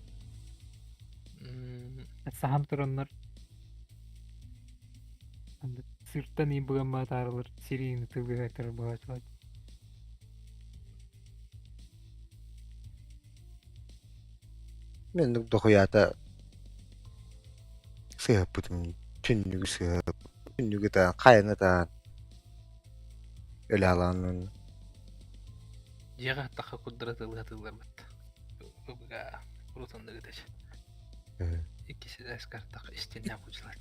Саһан тураннар сыртан иин баатаарылар сириини тылыһайтар баачылар. Мен дохуята сыһыппытым түннүгү сыһып түннүгү таан хайаны таан өлө алаанын Дьиэҕэ аттахха курдара тылыһатыылларбыт. ПБГ урутанныгытыч. Иккиси эскартах истиннээх кучулар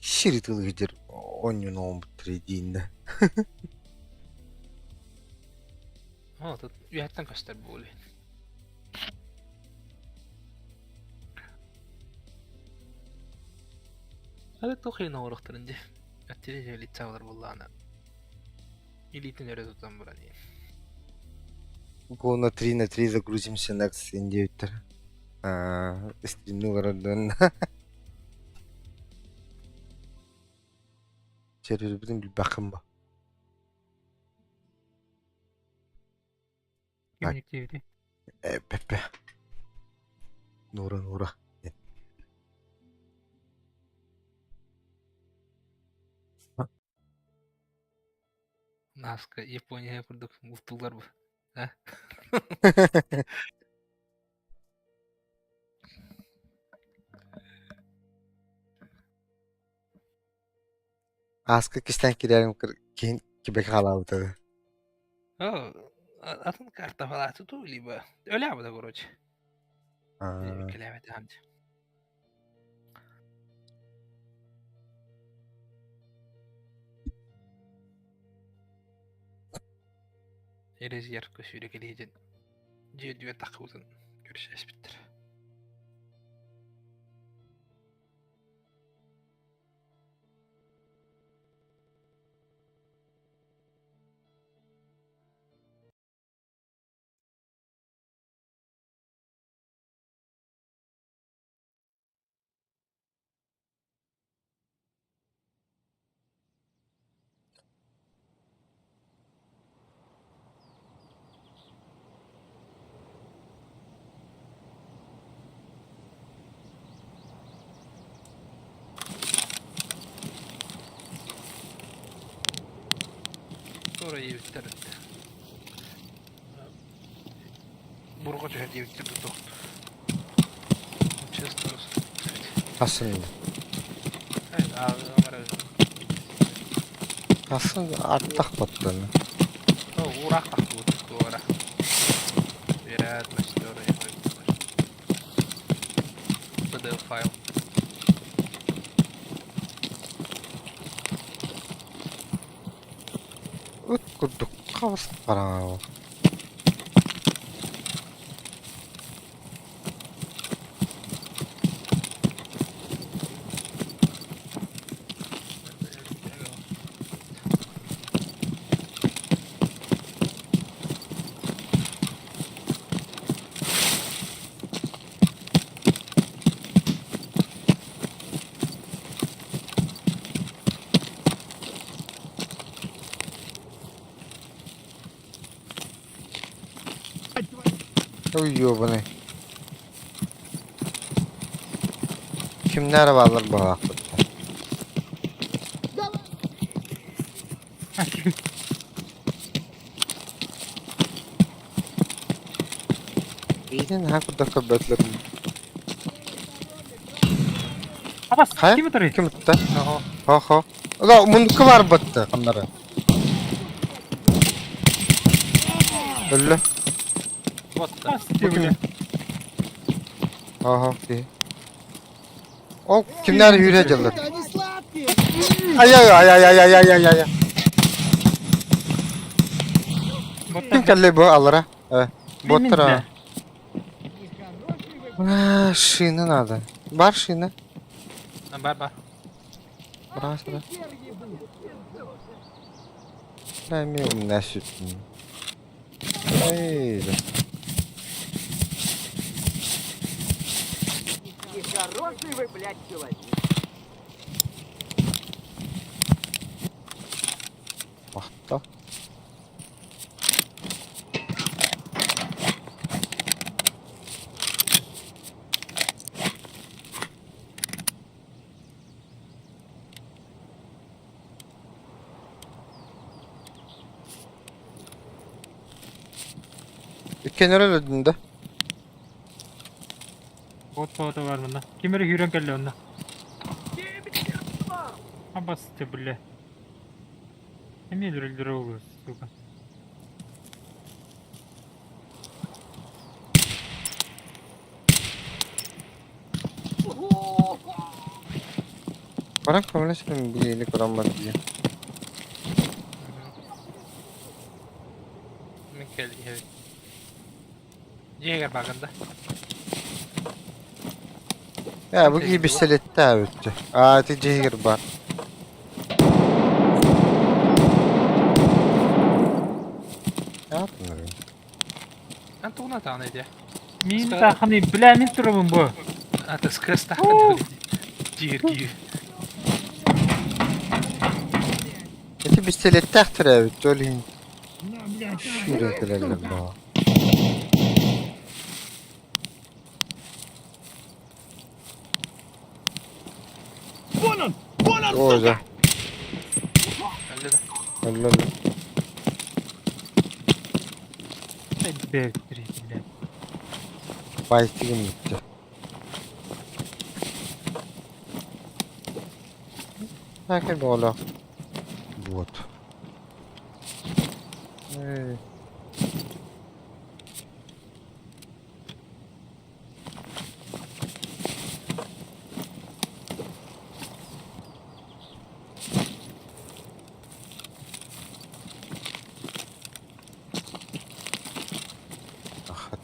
Сири тылыгыдыр онньун оҥбуттар дииннэ. О, тут үөһэттэн көстөр буолуй. Ады туох иһин оҥоруохтарын дии. Аттили лицалар буллаана. Илиитин өрө тутан баран иһин. Го на 3 на 3 загрузимся на диэбиттэр. Стримни олорордон. Сервербитин билбэххин ба. Кимник диэбитий? Э, Пеппе. Нура, Нура. Наска Япония курдук бултуулар бу. А? Ааска кистээн киирэрим киһин кибэки хаалаабыта. О, атын карта фалааты туу либо өлөөбүтэ короче. Кэлээбэтэ хамчы. Резерв көсүүрэ кэлиитин дьиэ үрдүгэр таххыбытын көрсөспүттэр. Туора диэбиттэр Бурга түһэр диэбиттэр да туох. Честно. Асын. Асын ардах баттаны. Уураах тахсыбыт туора. Вероятность туора PDF файл. Ыт курдук хабыс хараҥа. Ой, ёбаный. Кимнэр бааллар баҕаахпыт. Биирин наһаа курдук көрбөтүлэр. Абас, Хайа? ким ытарый? Ким ытта? Хо-хо. Да, муннукка барбатты ханнары. Өллө. Вот Ас диэбитэ. Хо-хо, киһи. Ол кимнэр үүрэ дьаллар? Они сладкие! Ай ай ай ай ай ай ай ай ай. Ким кэллэ бу аллара? Э, боттара. А, шина надо. Бар шина. Бар бар. Бар сюда. Эмиэ умнаа сүттүм. Эй, И хороший вы, блядь, человек. Махтал. Иккиэн өлөдүн да? Бот бота бар манна. Ким эрэ күүрэн кэллэ онно. Абасты бля. Эмиэ өлөрөллөрө буолуо, сука. Баран көмөлөс билиини көрөн бар дии. Мин кэл иһэбин. Дьиэгэр бааҕын да. Ээ, бу киһи бисэлэттээбит. Аа, ити дьиэгэр баар. Аатыннарым. Эн тугун атаҕын этиэ? Мин тааханы бля мин турабын бу. Ата скрестахын диир киир. Ити бистэлэттээх төрөөбүт, ол иһин сүүрэн кэлэллэр баа. Вон он! Вон он, Оо, сука! да. Өллө да. Өллө өллө. Бэттири бля. Байтыгым бүттэ. Näkö буола. Вот. Эй. Ахат.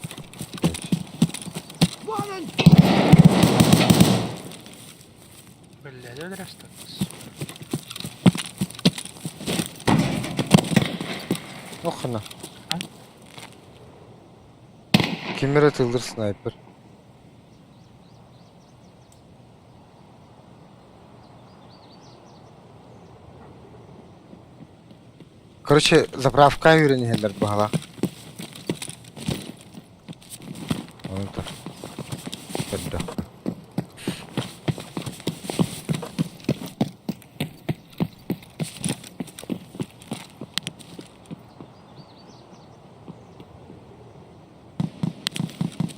Вон он! Бля, өлөрөстө. Охана. Кимер ытылыр снайпер. Короче, заправка үйренеһэллэр баһала. Ону та. Көрдөххө.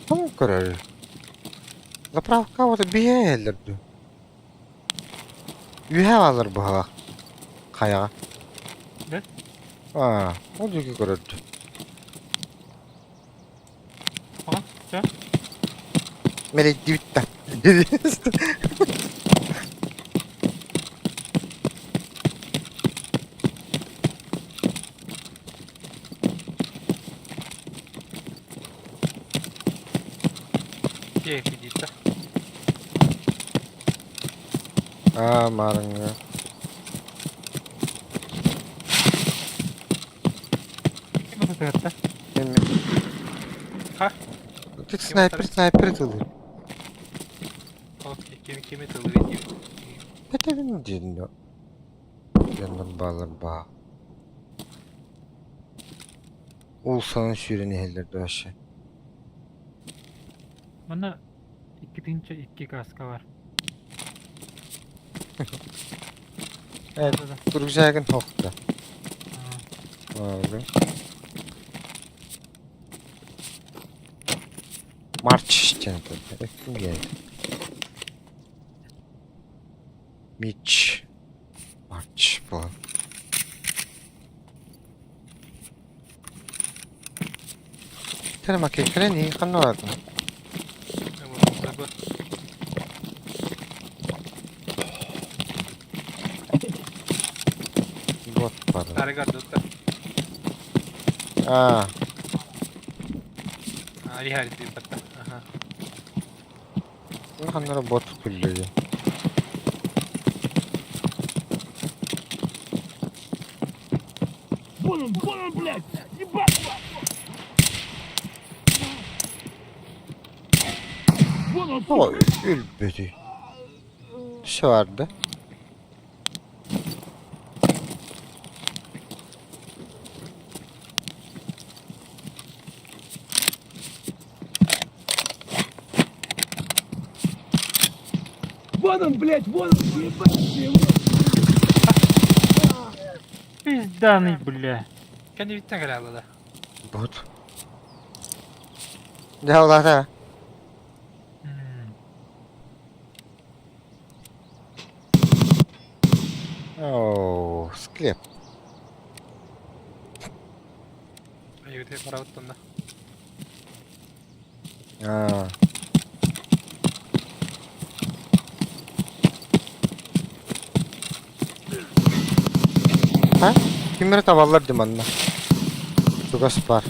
Тоҕо көрөр? Заправка вот биһээллэр дуу? Үөһэ бааллар быһалаах. Хайаҕа. Да? Аа, ол диэки көрөрдө. Ага, все. Мэлэйдибит да. Дьиэ кидиитэ. Аа, маарыҥҥа. Ким это Эми. Ха? Ты снайпер, снайпер ытылыр. Окей, кими кими тылы диир. Этэбин диэн дьоннор баалар баа. Уулуссанан сүүрэн иһэллэр да вообще. Манна 2002 каска бар. Э, Да-да. рюкзагын хохта. Аа, Марч диэн этэр. Мич. Марч буолан. Тэр макекрени ханна баратын. Вот баар. Арыгар дутта. Аа, Ариһар диэбэтэ. Аха. ханна бот күллүгү. Вон он, вон он, блядь! Ебать! Вон он, О, өлбөтүй. Все vardı. Вон он, блядь, вон он, ебать его! Пизданый, бля. Кэннибиттэн кэлэ да. Бут. Дьэ, улаата. М. Оо, склеп. Айгыты барабыт онно. Аа. Ха? Ким эрэ табаллар дии манна. Чугас баар.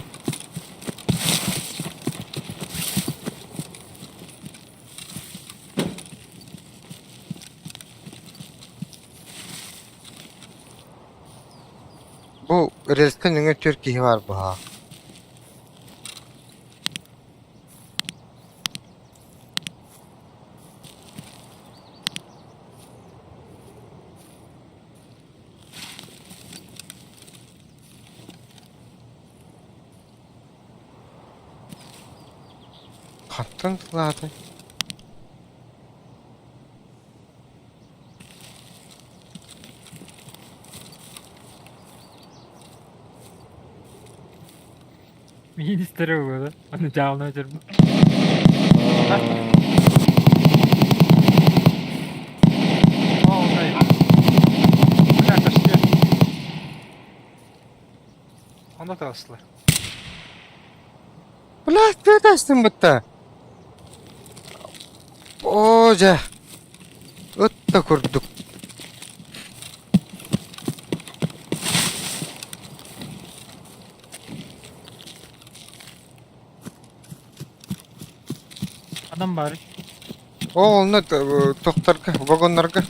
Бу рельстэн өҥө түөрт киһи баар быһаа. Хантан тыллаатай? Министр буолла. Аны дьаалына өтөрбүт. Оо, дай. Бля, көстүө. Онно таҕыстылар. Блядь, ты тастым бытта. Оо, дьэ. Ыт да курдук. Адам баар. Оо, онно тохторго, вагоннарга.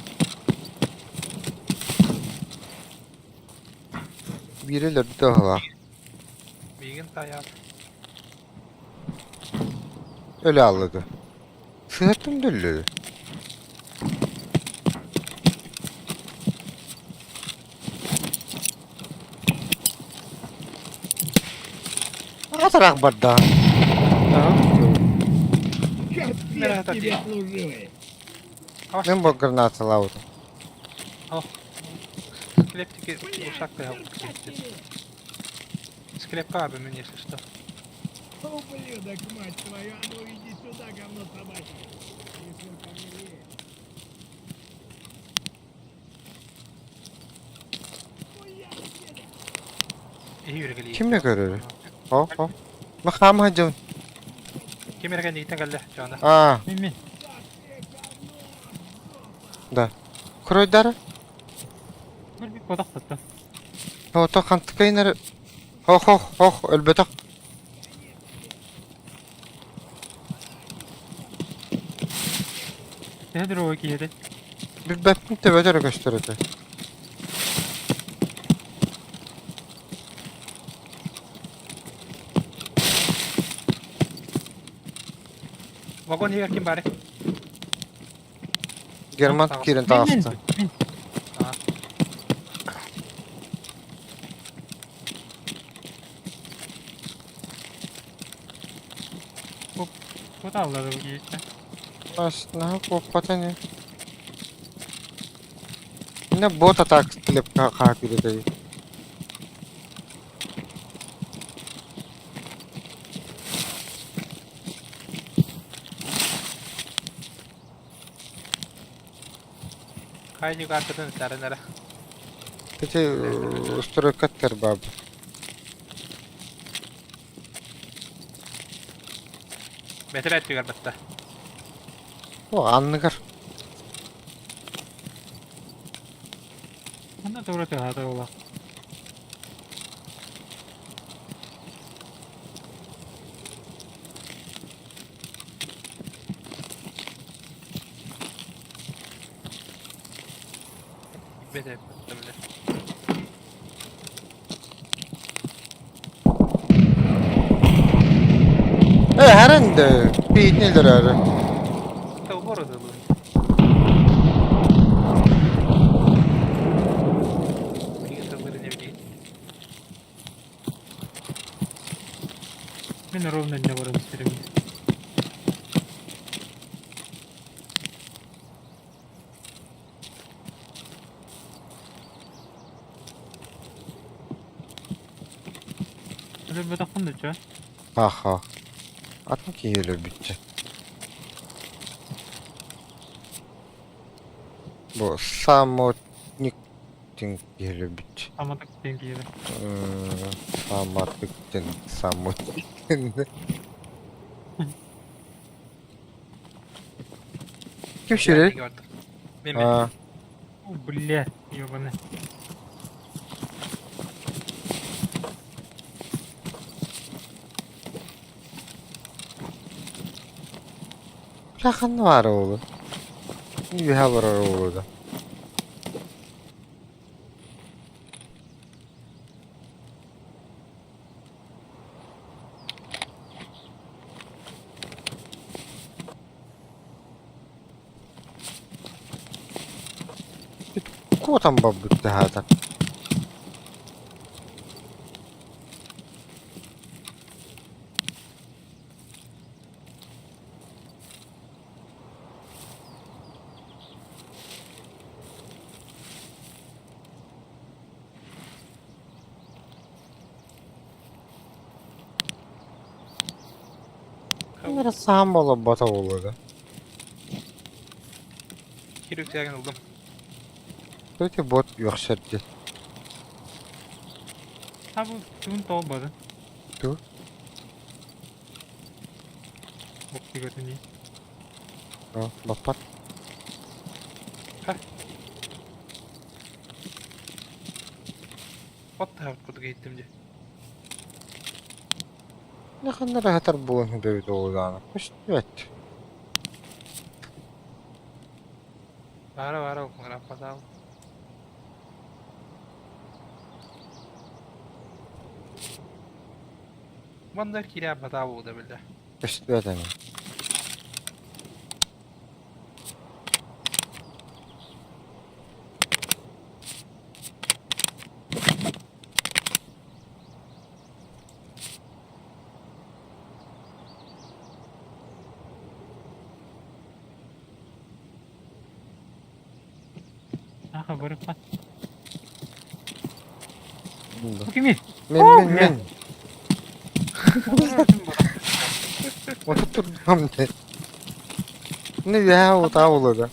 Биири өлөрдө оһолоох. Миигин таайаат. Өлө ааллыды. Сыһыаттым да өллү. Аҕа барда. Капец тебе, служивый! Мен бу гранаталаабытым. Склептики ушак Склепка бы мне, если что. Ублюдок, мать твою, а ну иди сюда, говно собачье! Решил ко мне лезть. Кимне көрөр? О, о. Махаама дьон. Ким эрэ кэнниттэн кэллэ, Дьоно. Аа, Мин мин. да. Куройдара? Бір bir kodaq татта. Ото хантыкайнар. Хох хох хох өлбөтөх. Төһө дөрөҕө киһи Билбэппин төбөтө эрэ көстөр этэ. Вагон иһигэр ким баарый? Герман киирэн Мин мин таҕыста. мин. Куда аллары бу киһи? Наһаа куоппата ини. Инне бот атак склепка хаак үлэтэй. Хайдик артытын ыттарын эрэ. Ити стройкаттар баабы. Бэтэрэ өттүгэр батта. О, анныгар. Манна тура тыһаата буолла. Бэтэрэ батта бile. Э, да, пиитин өлөрөөрү. Толбор ытылын. Киһи тылларын эбит. Мин ровно иннэ баран истэрим. Өлөрбөтөххүн да чэ. Аха. Атын киһи өлөрбүтчэ. Бу самотник диэн киһи өлөрбүтчэ. Самотык диэн киһи. Самотык диэн самотник. Ким сирэй? Мен А, О, бля, ёбаный. бля ханна баара буолуо? Үөһэ барар буолуо да. Куотан барбыт таһаата. Эрэ саам буолбата буолуо да. Кирүктээген ылдым. Өте бот үөхсэр диэн. А бу тугун тоҕо Ту? Бок тигэтини. О, баппат. От таһабыт курдук иһиттим дии. Ханна эрэ сытар буолан эбит оҕудаана. Көстүбэт. Баара баара граппатаал. Мандар киирэ батаа буолда биллэ. Көстүбэт аны. Аха барыппа. Да. Бу кими? Мен мен мен. Отуп турдум де. Не үөһэ утаа буолуо да.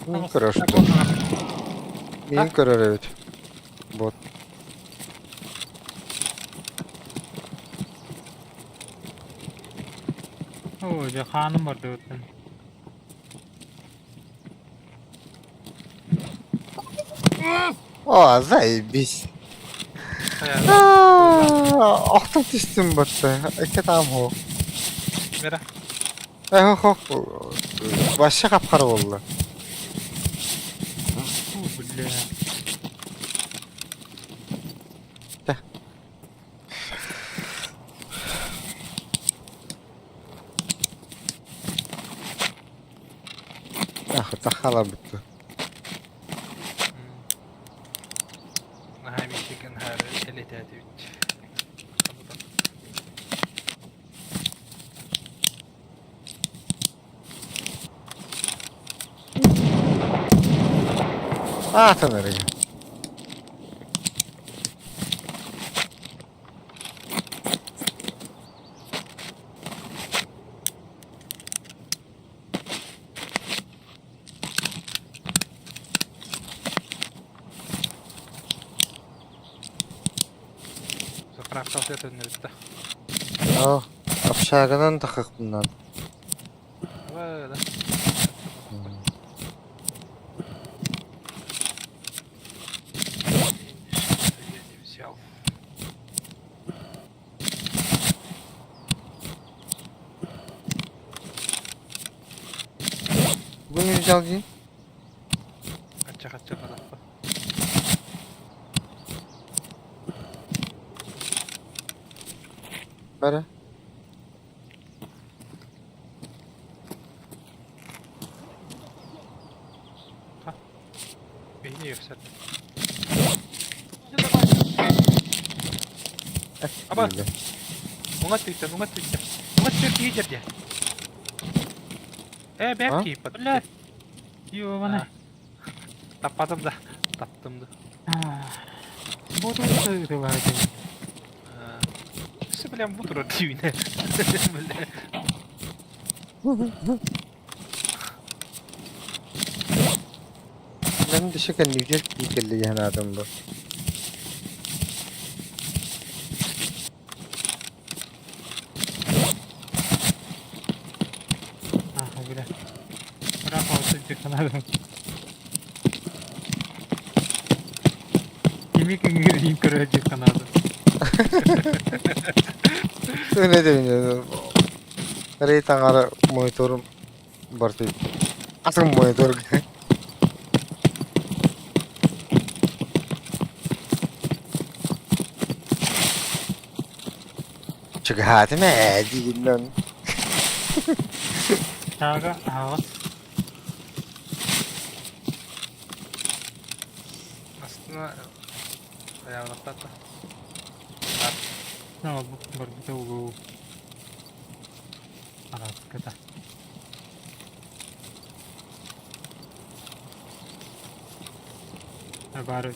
Мин көрөр что. Мин көрөр эбит. Вот. О, дьэ хааным барды оттон. О, заебись. Охтон түстүм батта. Икки таам хо. Мера. Э хо хо. Вообще хап-хара буолла. О, бля. Да. Ах, тахала бутта. Наһаа миичик наһаа элитээти Аатын эрэ. Заправка төннүбүттэ. О, общаганан тахыхпынан. Да. Я не взял. Бы не взял дии. Хачча-хачча бараппа. Бара. Бэйни өксәт. Аба. Уҥа түйтэн, уҥа түйтэн. Уҥа түр киһи дьэрдэ. Э, бэп А? киһи пат. Блядь. Ёбана. Таппатым да. Таптым да. Бу тут ытылаатын. Все, блям, бу турар дивине. Бля. Ben de şeker nücet kelli adam bu. Аха, бля. Браво, сылдьыхханадым. Кими киҥирин көрө сылдьыхханадым. Öyle de Reytan monitorum барты. Атын монитор. Чугаатым ээ диигиннэн. Тага, аҕас. Астына аябынаттата. Ну, барбыта угу. Араската. Бары.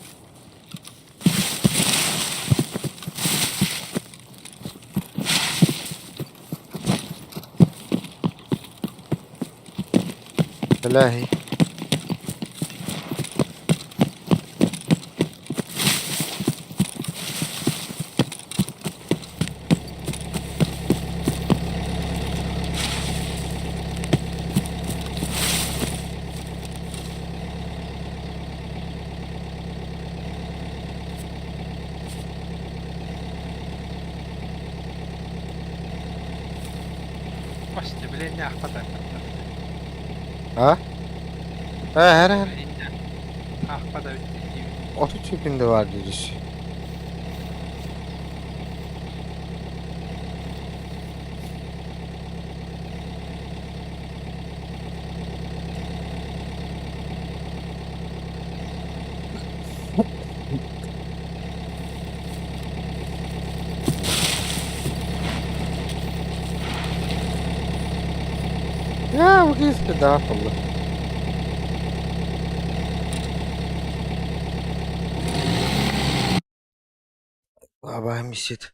Billahi. Костя, бля, не ахпата. А? Her her. Ахпата Otu çöpünde var diriş. Ya bu kez daha fazla. Баба висит.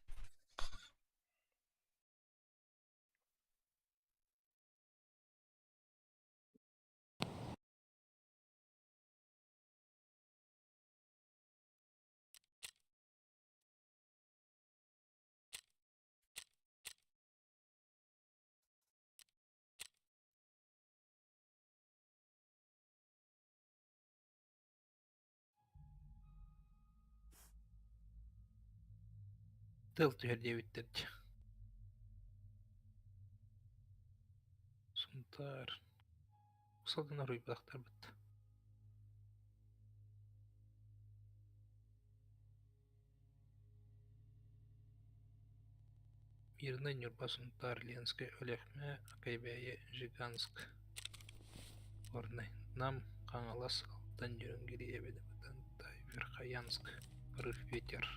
Тыл түһэр диэбиттэр дии. Сунтаар. Салгын оруйбатахтарбыт. Мирный, Ньурба, Сунтаар, Ленскэй, Өлүөхүмэ, Кэйбээйи, Жиганск, Горнай, Нам, Хаҥалас, Алтан, Нерюнгри, Эбээн Верхоянск, Порыв ветер,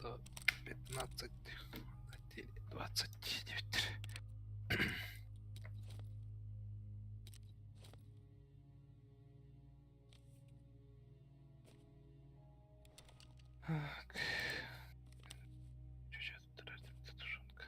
до 15, 29. Так. Чуть-чуть тушенка.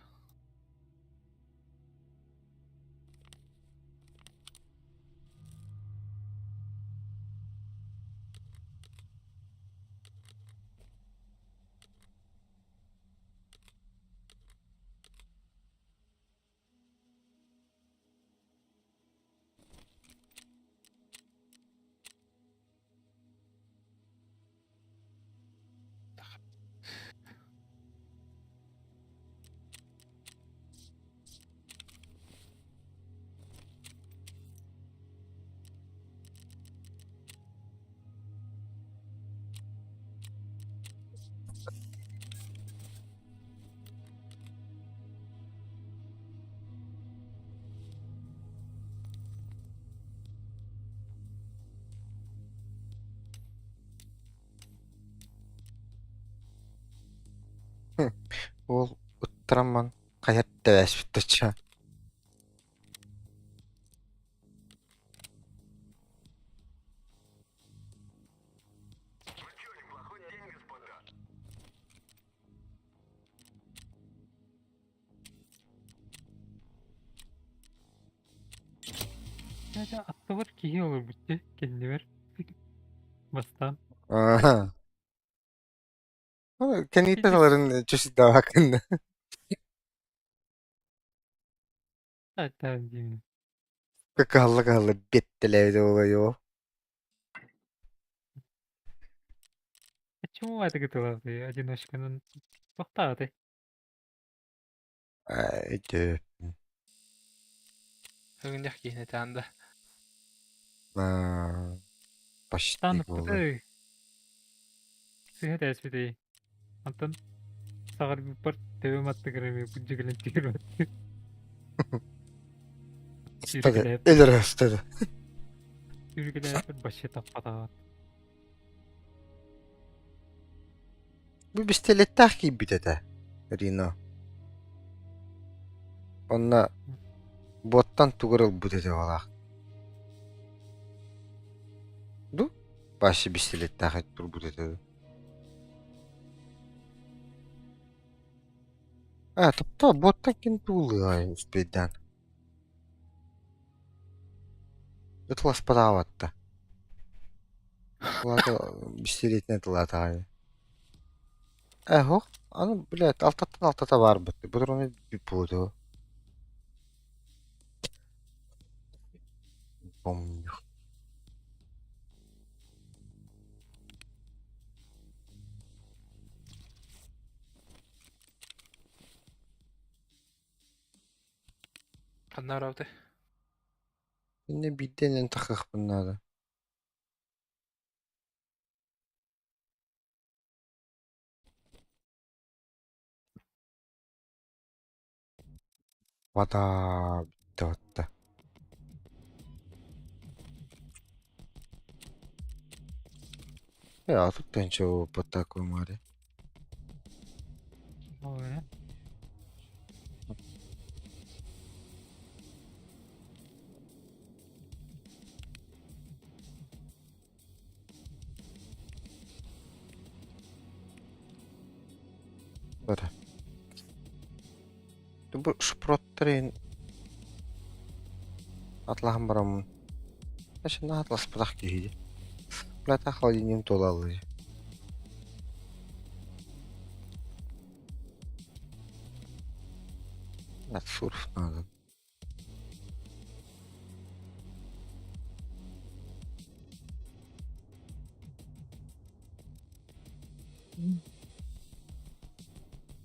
Ол уттарамман хайар тэбээспит точа. Дьэ, аттыбар киһи олорбут дии, кэннибэр. Бастаан. Аа. Кэнниттэн аларын чөсүддаабаккын. Тааттаан диибин. Кыһалла-кыһалла биэттэлээбитэ буолуо. Почему это готовы? Одиночканан тохтааты. Өйдөө. Сыгынньах киһини таанда. Почти Тан буолла. ыппыты. Сыһа тээспитий. Онтон саҕарбыппар төбөм аттыгар эмиэ буддьугунан тиэрбэт. Стады. Өлөр стады. Сүүрүкэлээппэр бачча таппатаҕа. Бу бистэлэттээх киирбит этэ, Рино. Онно буоттан тугу эрэ ылбыт этэ балаах. Ду? Башы бистэлэттээх турбут этэ. А, тобто буоттан ким туулуой успейдаан. Ытыласпатаабатта. Ылата бистэлиэтинэн тылаатаҕай. Э, һуох, аны, блядь, алтаттан алтата баарбыт. Патроны буолуо. Не помню. Ханна барабытай? Иннэ биирдэ тахыахпын наада. Вода бүтэ Э, а тут ничего по такой маре. Ол Бара. Бу шпроттарын атлаһан бараммын. Ачына атласпатах киһи. Блята холодильнигым туолаллыы. Сурф надо.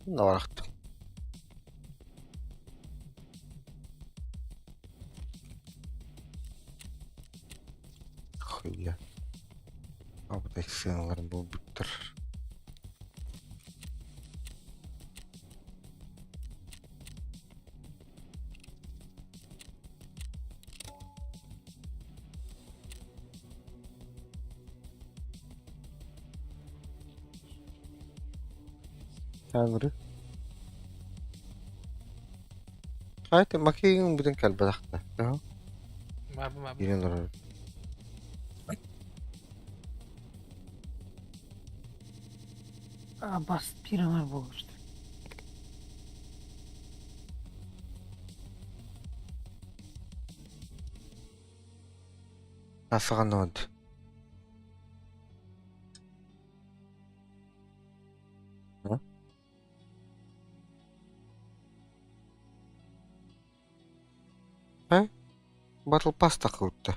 Барахтым. Хуя. Абытай сыаналарын буолбуттар. Таңры. Хайта макиин бүтэн кэлбэтахта. Маабы маабы. Киирэн олорор. А, бас пирамар буолбут. Асаганод. Э? Battle Pass тахыбытта.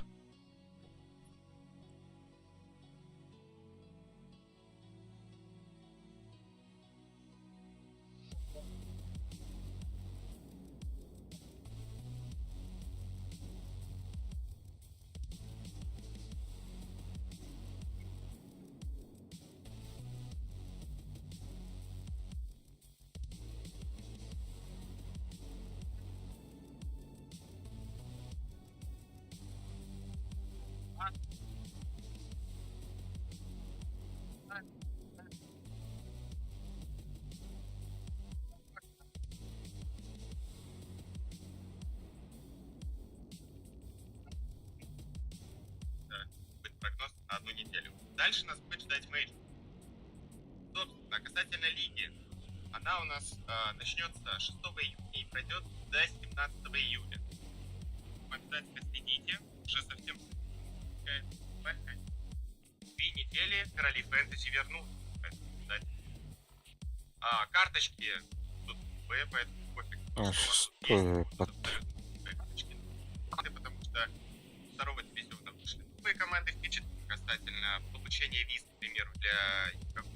Дальше нас будет ждать мейджор. Собственно, касательно лиги. Она у нас начнется 6 июня и пройдет до 17 июля. Обязательно следите. Уже совсем 3 недели короли фэнтези вернутся. Поэтому обязательно. А, карточки тут Б, поэтому пофиг, А, что у вас тут что есть. под... Карточки. Потому что второго дивизиона вышли новые команды в касательно получения виз, к примеру, для игроков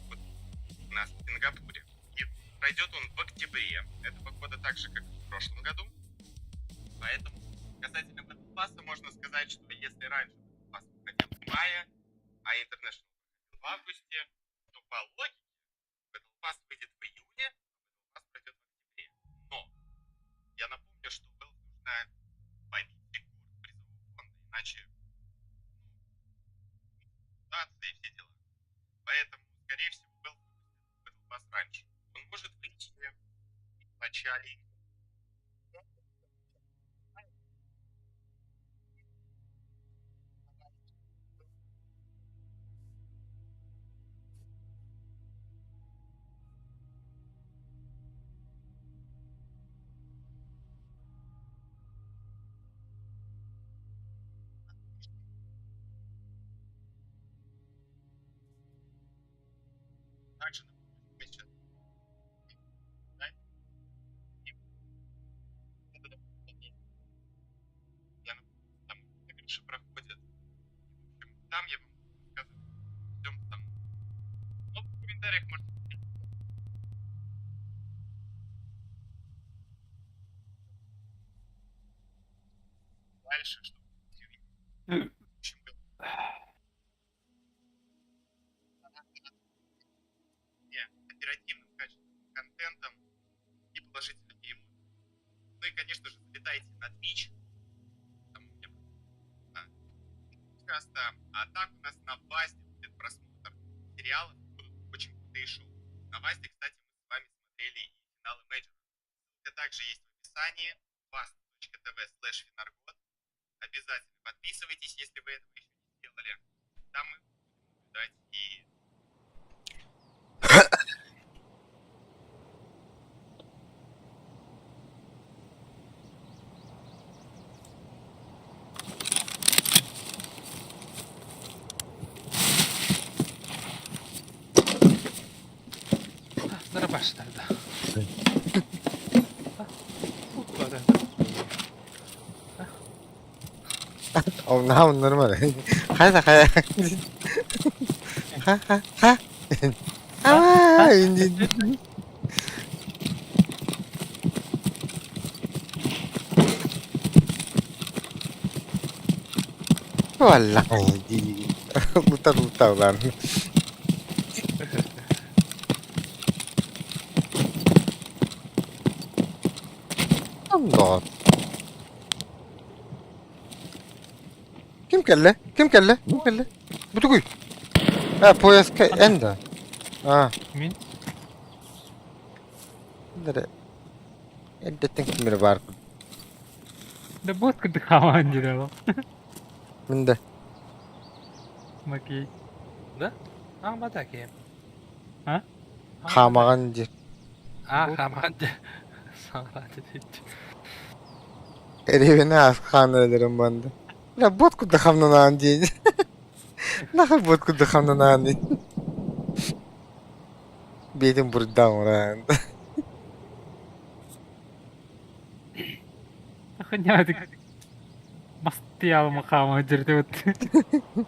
вот у нас в Сингапуре. И пройдет он в октябре этого года, так же, как и в прошлом году. Поэтому касательно Battle Pass можно сказать, что если раньше Battle Pass выходил в мае, а International выходил в августе, то по логике Battle Pass выйдет в июне, а Battle Pass пройдет в октябре. Но я напомню, что Valve нужно побить рекорд призового фонда, иначе, ну, репутация и все дела. Поэтому, скорее всего, Valve выпустит Battle Pass раньше. Он может выйти в начале июня. Также напомню, мы сейчас да, и это дополнение. Я напомню, там крыши проходят. И, в общем, там я вам буду рассказывать всем там. Но в комментариях можете дальше, чтобы увидеть. В общем, оперативным качественным контентом и положительными эмоциями. Ну и, конечно же, залетайте на Twitch. Там у меня часто. А так у нас на Васде будет просмотр сериалов, будут очень крутые шоу. На Васде, кстати, мы с вами смотрели и финалы мейджора. Ссылка также есть в описании. vast.tv/finargot. Обязательно подписывайтесь, если вы этого еще не сделали. Там мы будем наблюдать и Нарабаштарда. Утла Онна нормально. Хайда хайа. Ха ха ха. А, инди. Валла. Лутар лутар lan. Allah. Ким кэллэ? Ким кэллэ? Ким кэллэ? Бу тугуй. А, поездка энда. А, Мин? Дere. Эрдэттэн ким эрэ баар. Да бот курдук хааман дире Мин да. Макей. А, бата кем. А? Хаамаҕын диир. А, хаман де. Сара dedi. Эребини аас хаан банды. Я бот курдук хамнанаан диэн. Нахуй бот курдук хамнанаан диэн. Бэйэтин буруйдаан уран. Хуйня Мастыялма хааман дирде вот.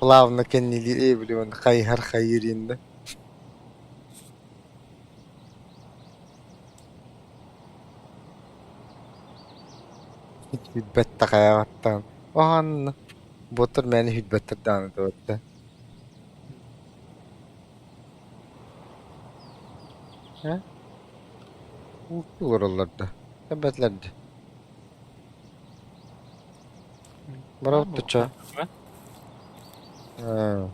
Плавно кэннилиир э билибин хайһар хайыр инде. Хүлбэтте хайаҕаттан. Оһон ботур мэни хүлбэттер дааны туотта. Э? Ууралларда. Эбэтлерди. Барабыт ча. Аа.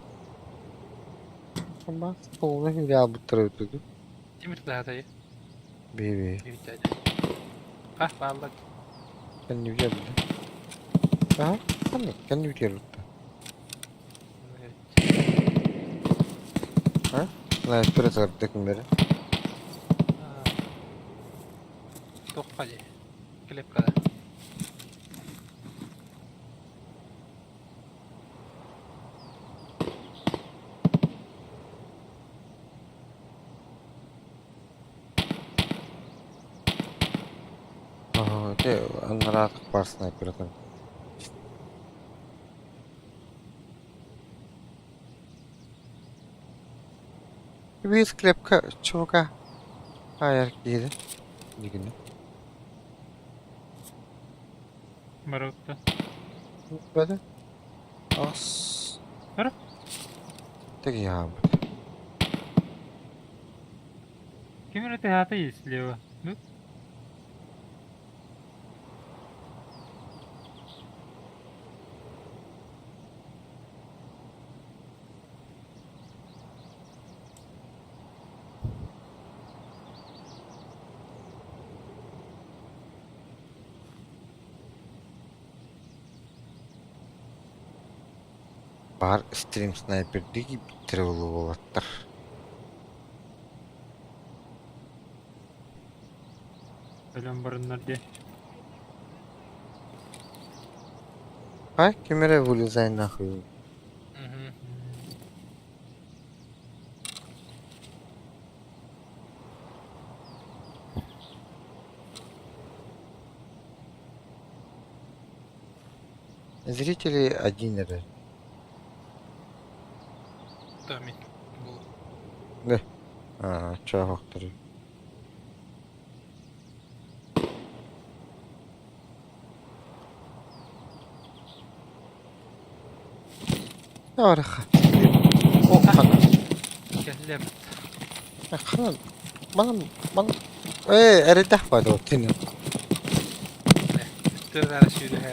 Бас полный хүлээл буттар өтүгү. Тимир да Би би. А, баалла. Кэнни билэр. Аа, кэнни кэнни билэр. А? Снайпер ытырдык мире. Туохха дии? Клепкада. Ага, те анараатах бар снайпер ытан. Биир клепка чувака айар киирэ. Дигинэ. Барытта. Бөдө. Ас. Ара? Тегиһаабыт. Ким эрэ тыһаата есть слева. Ну? Баар стрим снайпердии киирбиттэрэ буолуо уолаттар. Өлөн барыннар диye. Ай, ким эрэ вылезай нахуй. Мгм. Зрители один эрэ. Да, мин бу. Да. А, чоохтор. Ораха. О, хана. Кэллэбит. Хана. Манам, манам. Э, эрэдэх баар тини. Өттөр сүүрүһэ.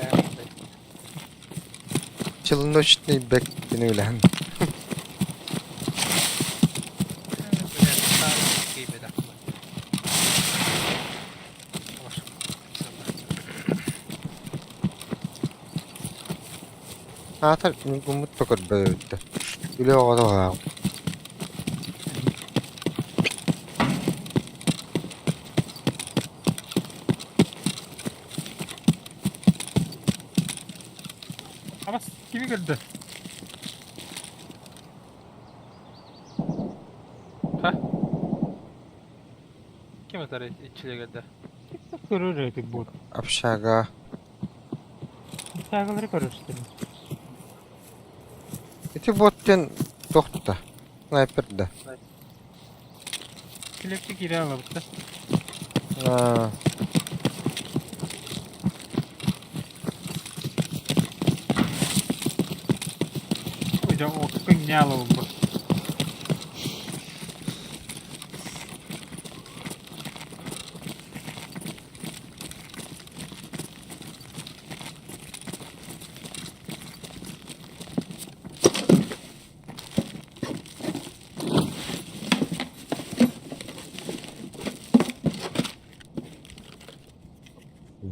Челночный бэк тини үлэһэн. Аатар гуммут да көрбөт. Үлэ оҕото баҕа. Абас kimi көрдө? Ха? Ким атар иччилегерде? Көрөр этик бот. Общага. Тагылары көрөр işte. Ити боттен тохта. Снайпер да. Kelepçe geri alabıttı. А, Hocam okun ne alalım bu?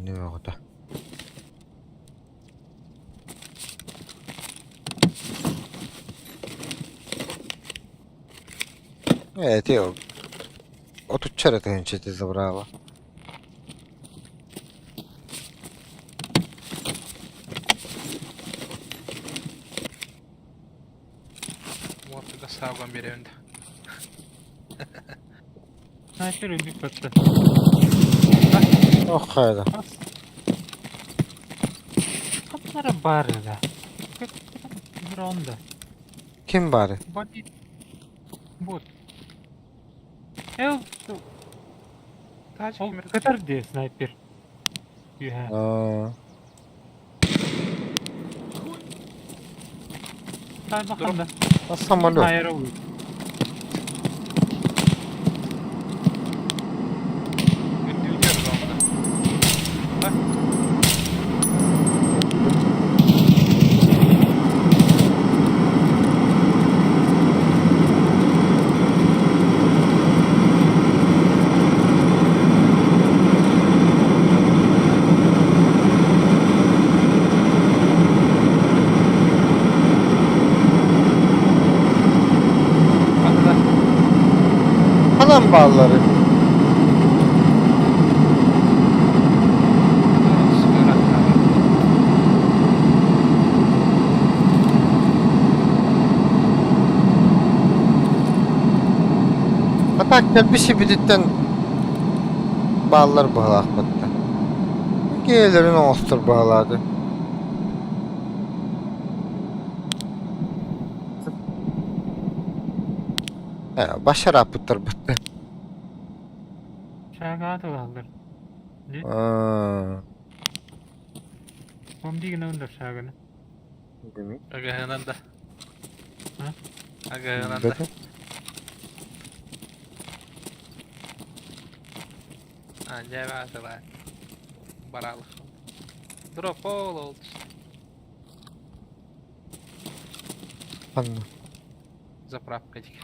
не оҕото. Э, ти отуччара тыһынча забрала. Muvaffaka sağlam bir önde. Sniper öldük battı. Ох, хайда. Бас. Kaplara бар да. Ронда. Ким бары? Боди. Бот. Эл, Тач ол ким кытар де снайпер. Юха. А, Тай баканда. а самолет. Аэро. Үндүүнер ронда. Ханан баалларый? А так кэлбит сибититтэн бааллар быһалаахпыттар. Киһилэрин оҥостор быһалааты. Башарааппыттарбыттан. Шагаат ылаллар. Аа. Бомбигина ундар шаганы. Агаһынан да. Агаһынан да. А, дьэ баатылаа. Бараалых. Дроп ол ол. Ханна? Заправка дик.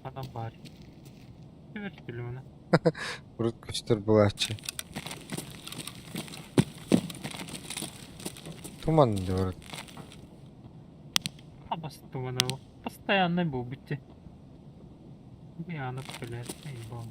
Адам баар. Түбэр Урут көстөр буолааччы. Туман диэн Абас тумана постоянно буолбут Быйаанап блядь, ебал.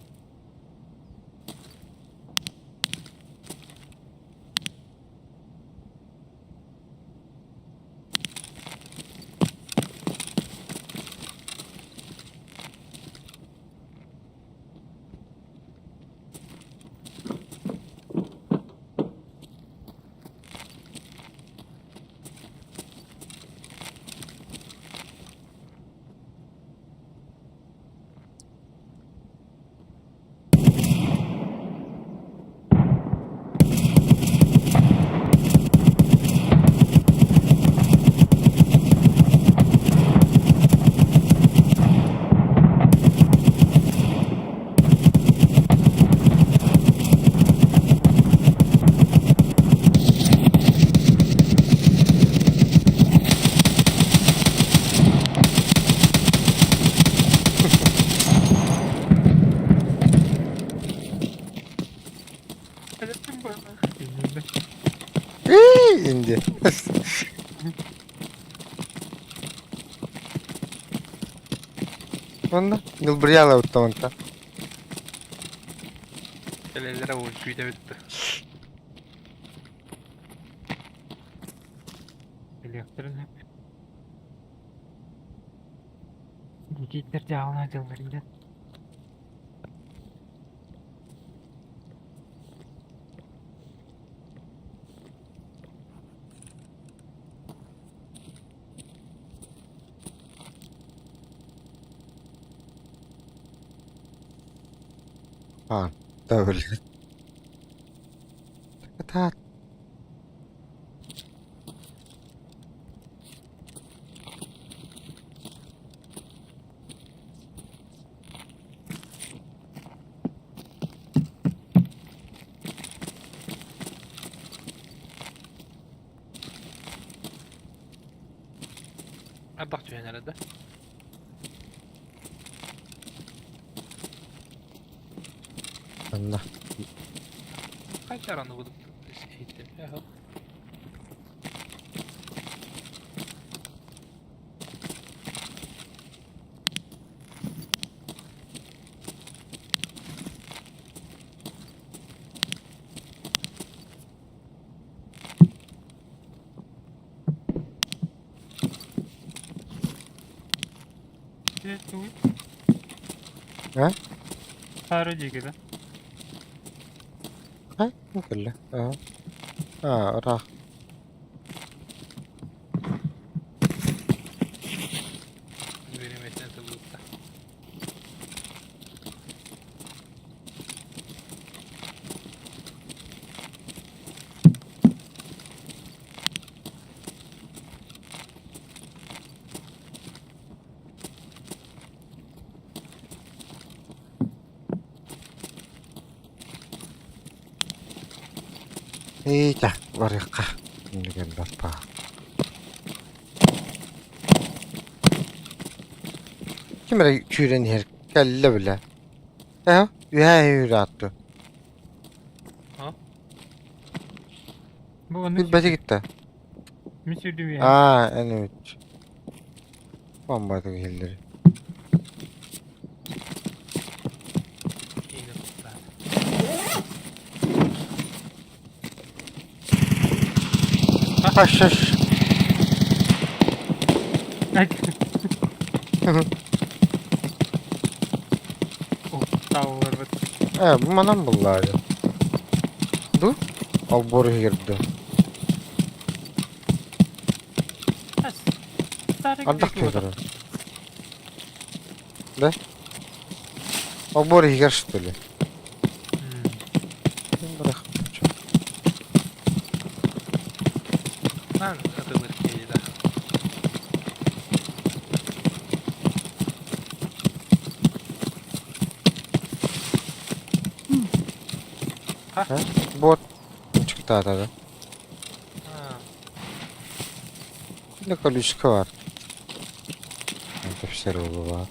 Инди. Онно Нылбырьяла уттаманта. Кэлэллэрэ уон күүтэ бүттэ. Электр Никиттер дьаалына дьылларында. А, да, блин. Это Ардах түһэн эрэ да. Анна. Хайдах аны будут иһиттим. А? Сары диэки да? Хай, кэллэ. Аа. Аа, ыраах. Бириэмэтинэн тыллыбыта. Иитэ барыахха иннигэр барпаа. Ким эрэ күүрэн иһэр кэллэ бile. Ээ, үһээ үүрэ Бу онно Билбэти кытта. Мин сүүрдүм үһэ. Аа, эн эбит. Бомбатык иһиллэр. Киинэ куттаан. Хаш хаш. Тауларбыт. Ээ, бу манан буллаа дьэ. Ду? Олбуор иһигэр ду. Ардах түһэр. Да? Олбуор иһигэр что ли? Бырах. Наан атылыр киһи да. Бот чыктаата да. Да колючка бар. Тепсер бар.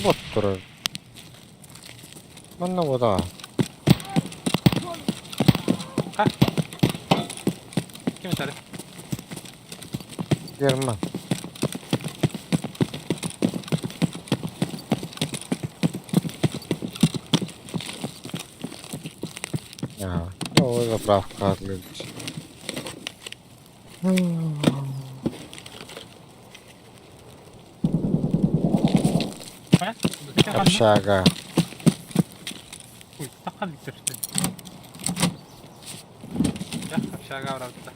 Бот турар. Манна бота. Ким этэр? Герман. А, ну, заправка отлично. Общага. Ой, таққан тұрсты. Я общага барабыта.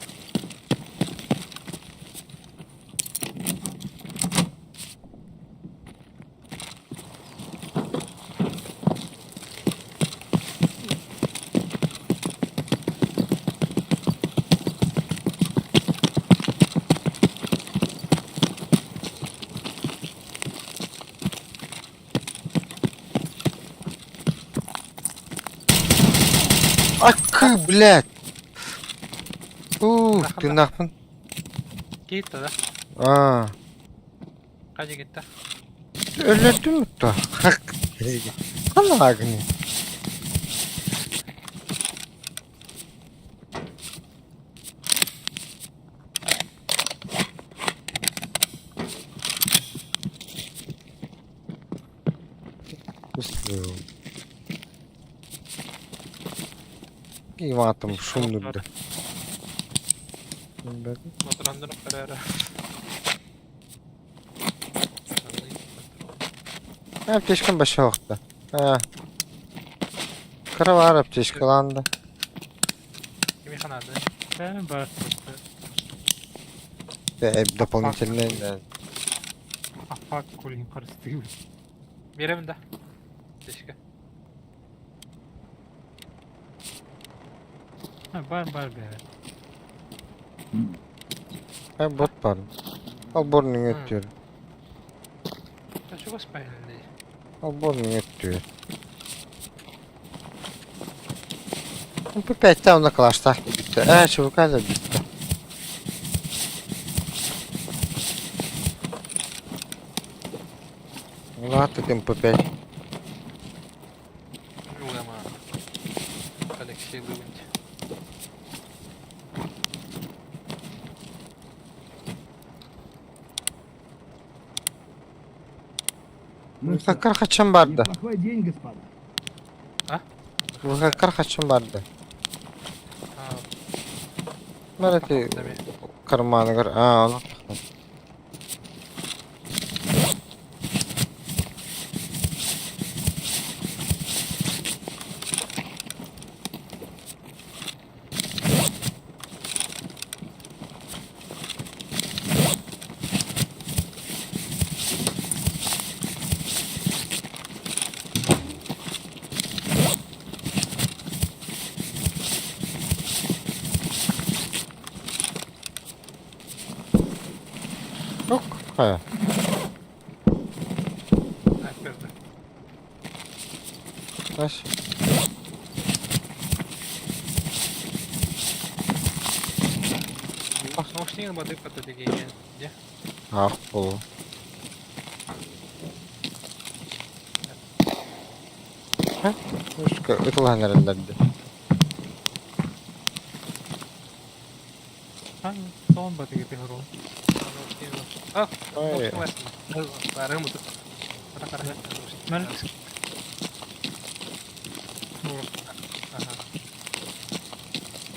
Акы, блядь! Ух, ты нахуй. Киит да? А. Қайда кетті? Өлөрдүм то. Халагни. Иван шум нурда. Моторандырып карара. Аптечкам баша вакытта. Кыра бар аптечкаланды. Кими ханады? Бәрін бар. Дополнительный. Апак көлін қарысты. Беремін да. Тешке. Бар бар бәрі. Бот бар. Ал борның өттүр. Чугас пайнды. Ал борның өттүр. По 5 там на клаштах битте. Э, чувакада битте. Ладно, тем по 5. Улама. Алексей Лывынь. Ну что, Какар хачан барды. неплохой день, господа. Какар хачан барды. Мәрәти карманыгар. А, оны. Yok. Ha. Берді. Baş. Син воды пододеген. Где? Ах, полу. Ытылаһан эрэллэрди. Тоҕон батыгы тыһырон. Ой. Мен.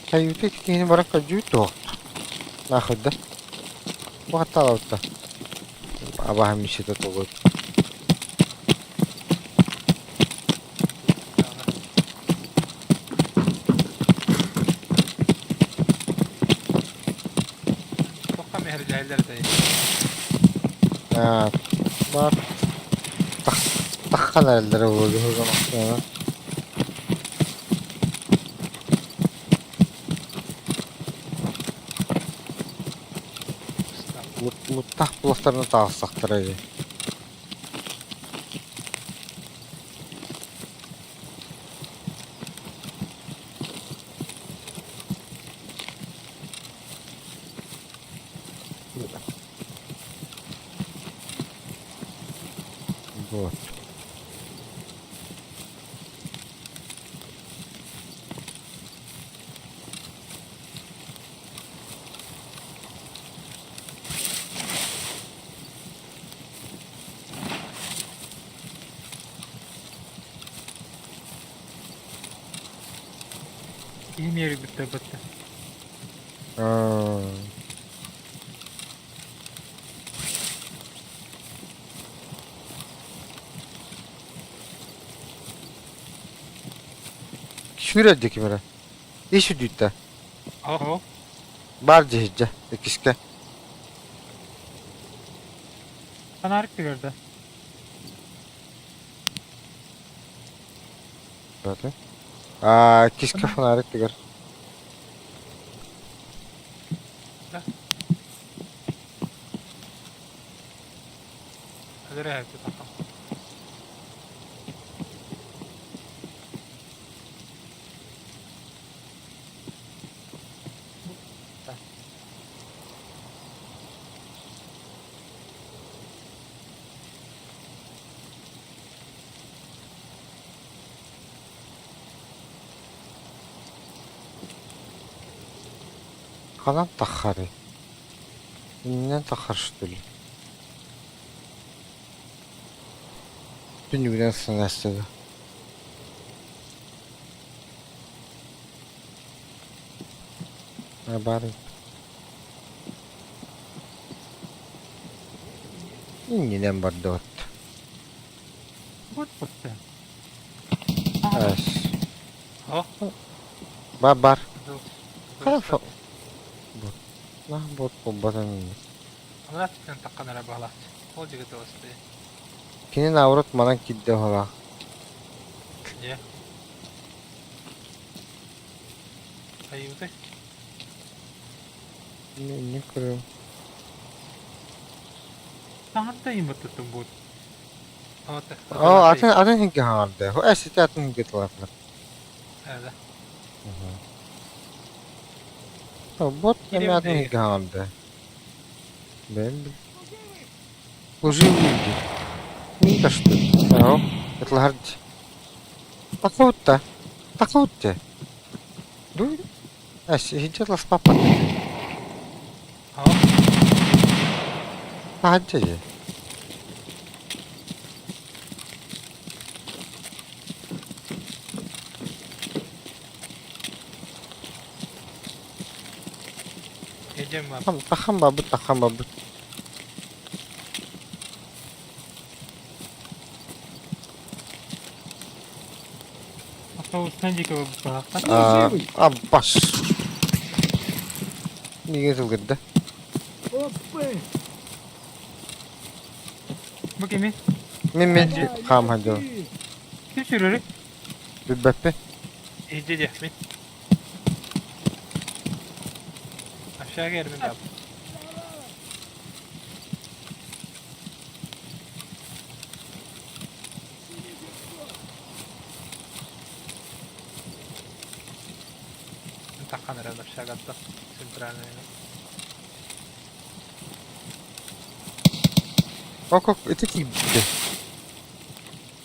Каюта киһини баран көрдүү туох. Наахырда. Бу хаттаалабытта. Абаһа миссията тугут. Бар таххан эрэллэрэ буолуо Луттаах буластарына таҕыстахтара дии. Вот. Киһи миэрийбиттэр батта. Сүүрэр диэки барар. Ис үрдүттэ. Бар дьиһиддьэ, иккискэ. Фонарик тигэрдэ. Аа, иккискэ фонарик тигэр. Ханан таххарый? Иннинэн таххар что ли? Түннүгүнэн сыҥаастыга. Баар Иннинэн бардыбыт. Вот просто. Эс. Бар бар. Хорошо. Вот. На вот буолбатан. Кини наоборот манан киирдэ быһыылаах. Не көрөм. Саҥарда иматтаттан буот. Оо, атын атын хинки хаҥарда. Эс ити атын хинки тылатылар. Бот эми атын хинки хаҥарда. Бэм Служивый Минка что ли? Ау, это ларди. Такой-то. Такой-то. Ну, а сидела с папа. Таһырдьа Тахан барбыт, тахан барбыт. Автобустан диэки барбыттаахтар. Аббас. Миигин сылгырда. Бу кими? Мин мен хаам хадьо. Ким сүүрэрий? Билбэппин. Ок, ити киирбитэ.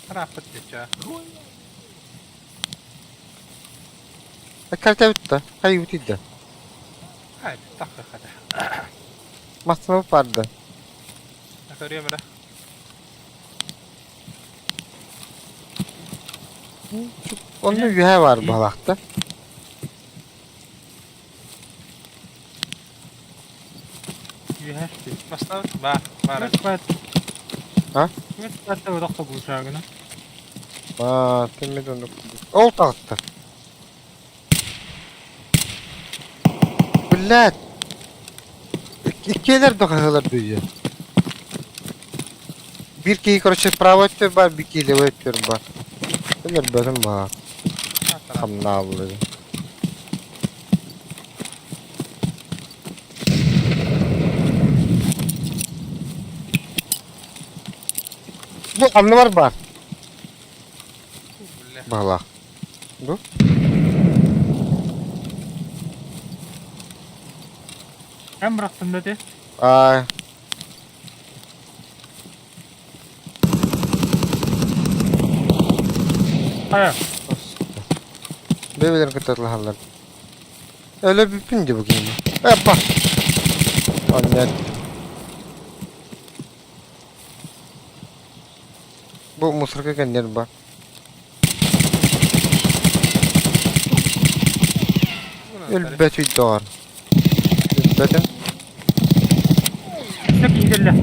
Ырааппыт диччэ. Кэлтэбит да, хайыбыт да. Ай, тахха хата. Массыына барды. Көрүөм эрэ. Онно үөһэ баар баһылаахта. Үөһэ. Бастаабыт баар, баар. Баар. А? Баар одохто булсаагына. Аа, тиммит оннук. Ол таҕыста. Блядь! Иккиэлэр да хаһыалар дүйэ. Биир киһи, короче, правый өттүгэр баар, биир киһи левый өттүгэр баар. Өлөрбөтүм баар. Хамнааллар. Бу анныбар баар. Бля. Баһылаах. Бу? Эн бырахтын да ти. Аа, Хайа. Бэйэлэрин кытта ыллаһаллар. Өлө бүппүн дии бу киһини. Эппа! Анньат. Бу мусорка кэннигэр бар. Өлбөт үйдоҕор. Өлбөтүм. Сөп киирэллэ.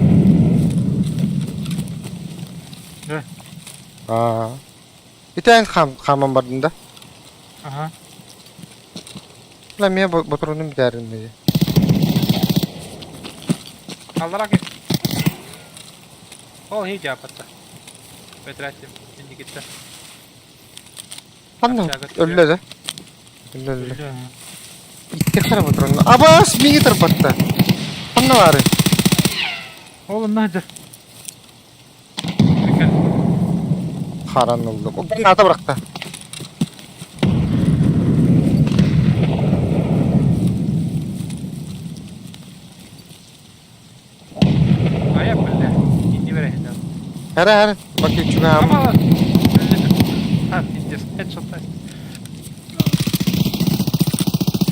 Аа. Итэн хам хаман бардын да. Аха. Бля, мен ботурунум бүтээрин диye. Аллара ки. Ол хи жаапатта. Бэтэрээччим инникиттэ. Ханна өллө да. Өллө өллө. Өллө. Икки хара ботурунна. Абас миги тарбатта. Ханна баары? Ол онно сылдьар. Харан ыллым. Ата бырахта. Айа бля. Инни бере. Хара хара. Баки чугаам. А, пиздец, хедшот.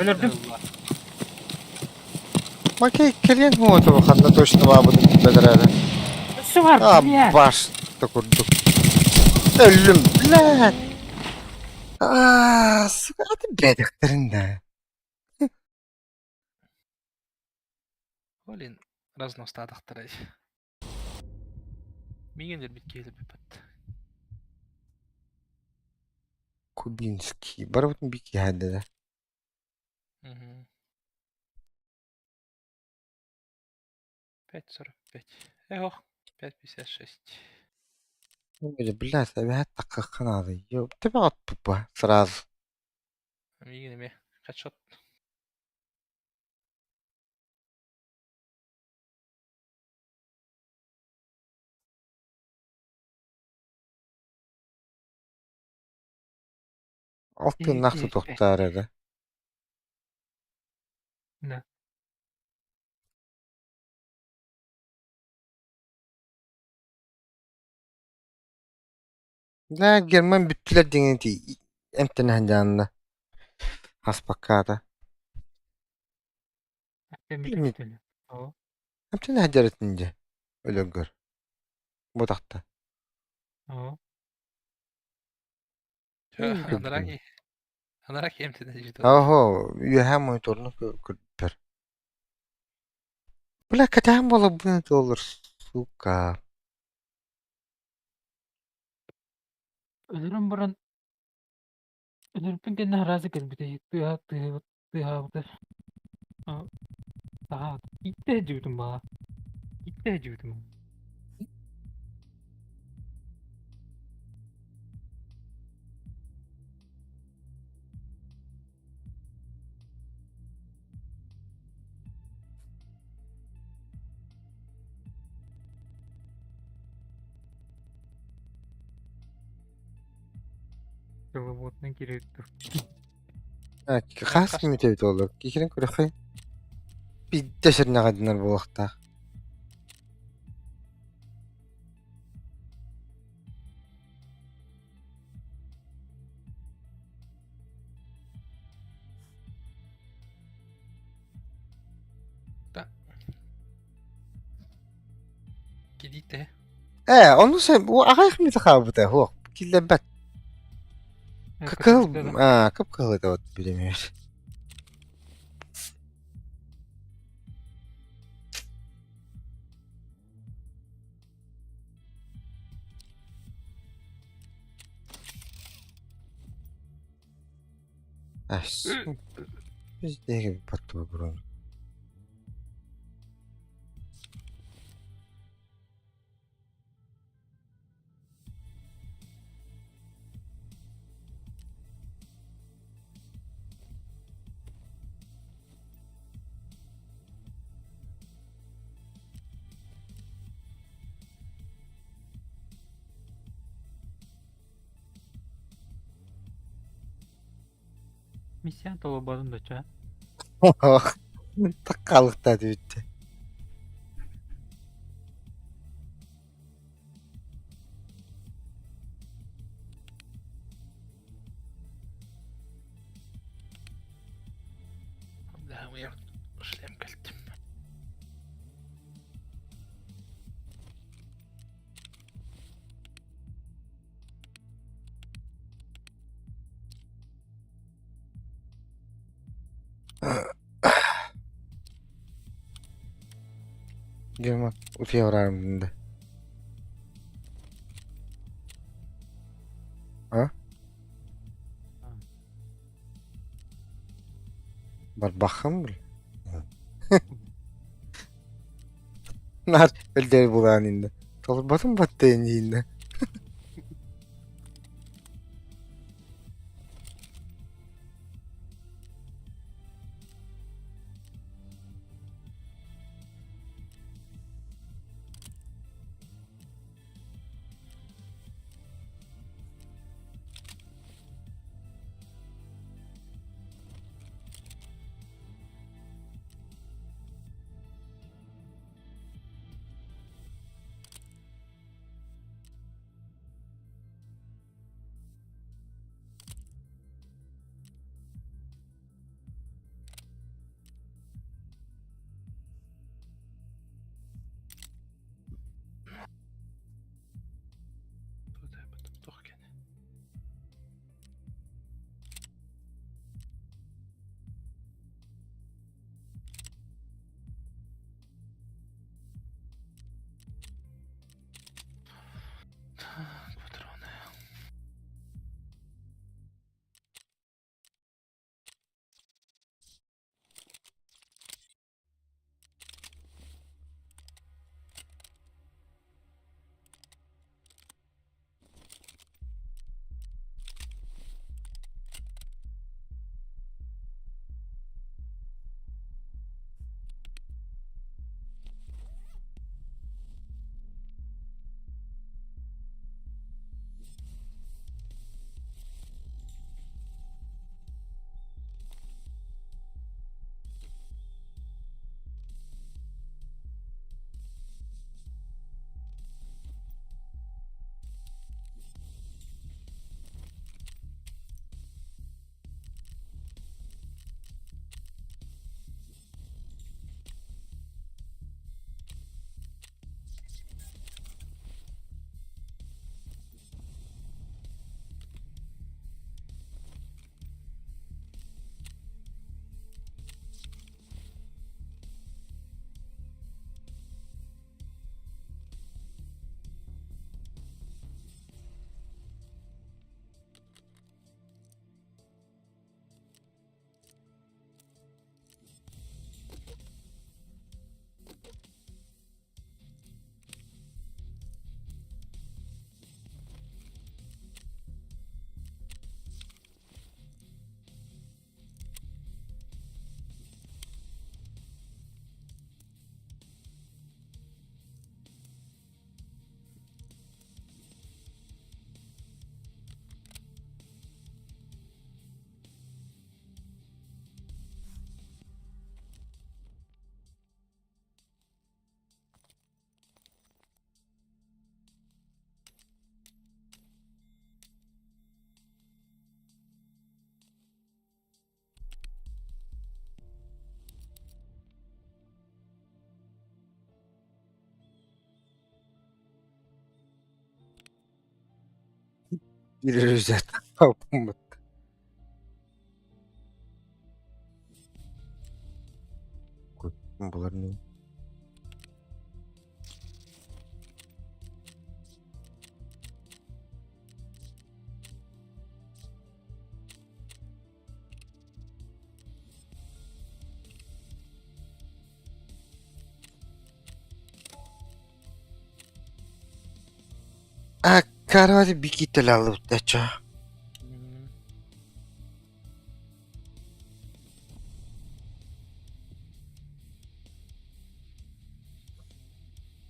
Өлөрдүм. Макей кэлиэн хуоту ханна точно баабытын билбэтэр Өссө бар, А, бля. баш да курдук. Өллүм, блядь. Аа, сука, аты бэдэхтэрин да. Блин, разностаадахтарай. Миигин өлбүт киһи өлбүппэт. Кубинский. Барыбытын бик иһээдэ да. Угу. 5.45. Эх, 5.56. Блядь, эбэһээт таххахха наада. Ёп, тебя отпупа сразу. Миигин эмиэ. Хедшот. Ол тыыннаах тутуохтаар эрэ. Да. Да, Герман бүттүлэр диэн эмтэнэ сылдьаанна. Хаспаккаата. Эмтэммит үстүлэ. Оо. Эмтэнэ сылдьар этин дьэ. Өлөргөр. Бу тахта. Оо. Анараа анараа эмтэнэ дьиэтэ. Оһо, үөһээ мониторну көрбүппэр. Бля, кэтээн буоларбын доллар, сука. Өлөрөн баран өлөрбүн кэннэ араас кэлбитэ тыаһа тыаһаабыта. Таһаат. Иттэ сылдьыбытым баа. Иттэ сылдьыбытым. Телеводный директор. Хас кимите доллар. Кихирин көрөхүй. Бидде сирнәгәдинер булуохтаах. Да. Килиитэ. Ээ, ону сен аҕыйах мүнүүтэ хаалбыта, суох, киллэрбэт. Кыһыл, аа, кып-кыһыл этэ вот билимиэр. Ас. Биздеги баттыба бурун. Миссиян толорботун доча. Таккалыкта бүттү. Да, я шлем кэлтим. Герман, утуйа барарым да. А? Барбахым бил. Нар өлдөр булаан инде. Толорботум баттайын иинде. Биир Бут. Булар не. А короче бикителалыбыттача.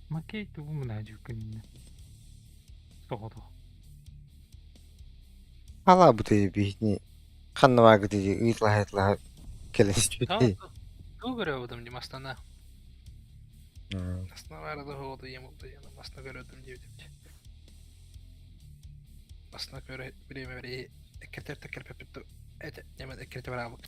Макей тугу мунаадьыккын соҕотох. Халаабыты биһини ханна баагыты ыйытлаһа ыйытлаһа кэлэн испитий. Тугу көрөбүтүм дии мастана. Основа да ем масна көрөтүм диэбитим дии. Масна көрө время бери эккиртер теккерпеппит эте немен эккирте бараабыт.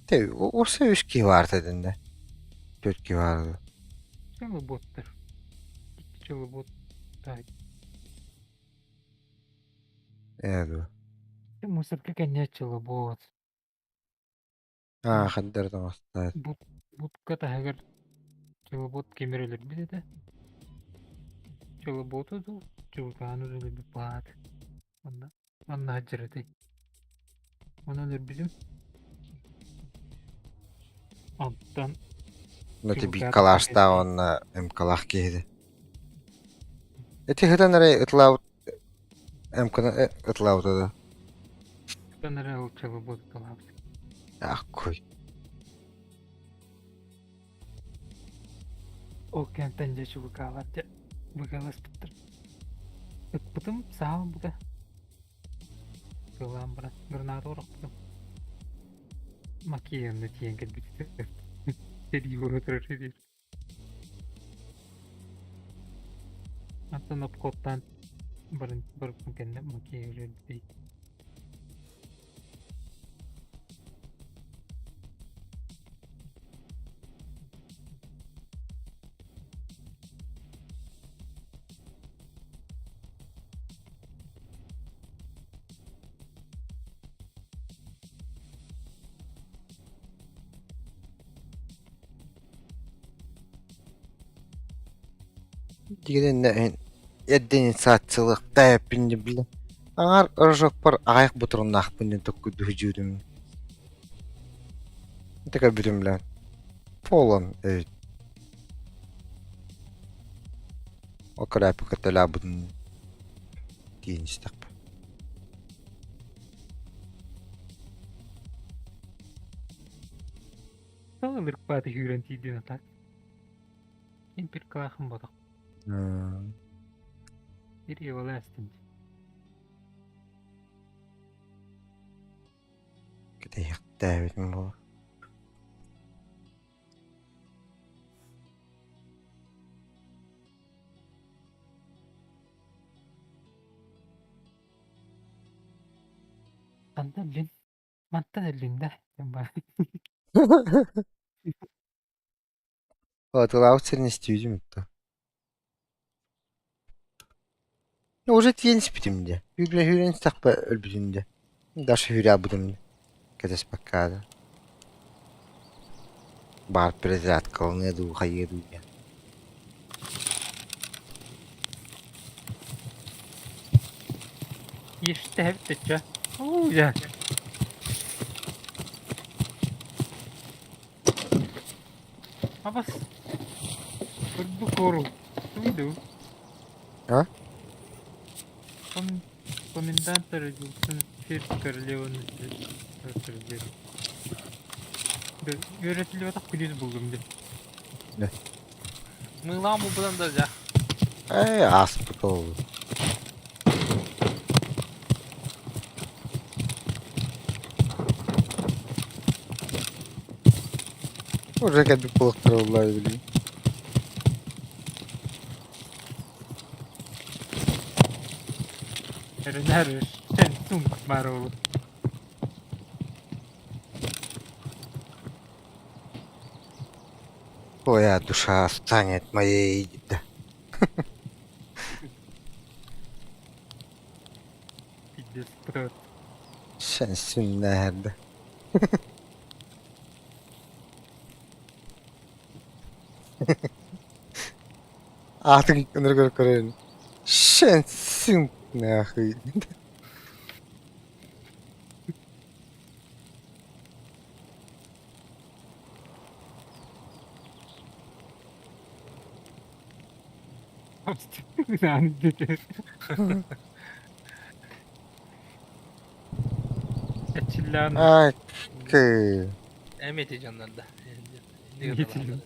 Те orsa үс киһи баар этиннэ. Төрт киһи баар. Чылы боттар. Икки чылы бот. Так. Ээ дуо. Мусорка кэннэ чылы бот. Аа хандар таҥастаат. Бут бутка таһыгар чылы бот кемерелербит этэ. Чылы боту дуу, чылыкааны дуу өлөрбүт баат. Онно манна сылдьар этэй. Ону өлөрбүтүм. Онтон Ну ти чылыкаан калаштаах уонна МКлаах киһи. Ити хытан эрэ ытлаабыт МКны ытлаабыта да. Хытан эрэ ол чылы бот ыталаабыт. Ахкуй. Ол кэнтэн дьэ чубукаалар дьэ быгаласпыттар. Ыкпытым саалбыта. Сылаан баран граната орохпутум. Макияны тиийэн кэлбит сэрии буола турар диир. Антон обходтаан баран барбытын кэннэ Макия өлөрбүтүй. Дигэннэ эрдэн саатсылыктааппин билэ. Аҥаар рожокпор аҕыйах ботуруннаахпын диэн токкуйдуһудьуурум. Ити көрбүтүм билэн. Полон эбит. Ол көрөөппү кытта тиийэн истэхпэ. Сол ылырыкпааты күүрэн тиийдин атак. Импиркалаахын ботох. Bir ивалаастын. Кэтэһиэхтээбитим буолуо. Ханна өллүн? Мантан өллүн да? Тылаабыт сирин истибитим да. Ну, уже тиийэн испитим дии. Үүрэн үүрэн истэхпэ өлбүтүм дии. Даже үүрээбитим дии. Кэтэспэккэ да. Баар перезарядкаланыа дуу, хайыа дуу диэн. Ештэһэбит чэ. Уу дьэ. Абас. Курдук кору. Туйду. А? Ком... Комендант родился ферзь королева на Үөрэтиллибэтэх күлүүс буллум дии. Мыылаан булбутан да дьэ. Ээ, ааспыт ол. Уже кэлбит буолуохтара буоллаҕа билигин. Эрэнэр сен сумк баар ол. Твоя душа станет моей да. Пиздец, брат. Sensin nerede? Аатын ыныргар көрөн. Sensin нахуй. Эчиллээн Ай, кы. Эмиэ дьоннорда. Итилин.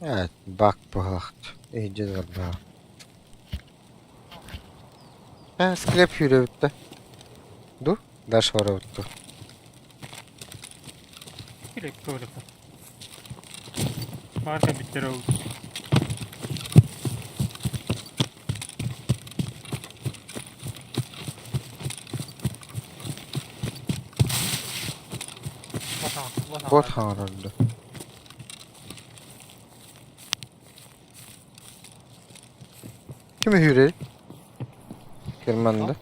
Evet, bak bu İyice var daha. Ha, sklep yürü bitti. Dur, дальше var bitti. Direkt doğru. Marka bitler oldu. Bot harardı. Kimi hürey? Керманды.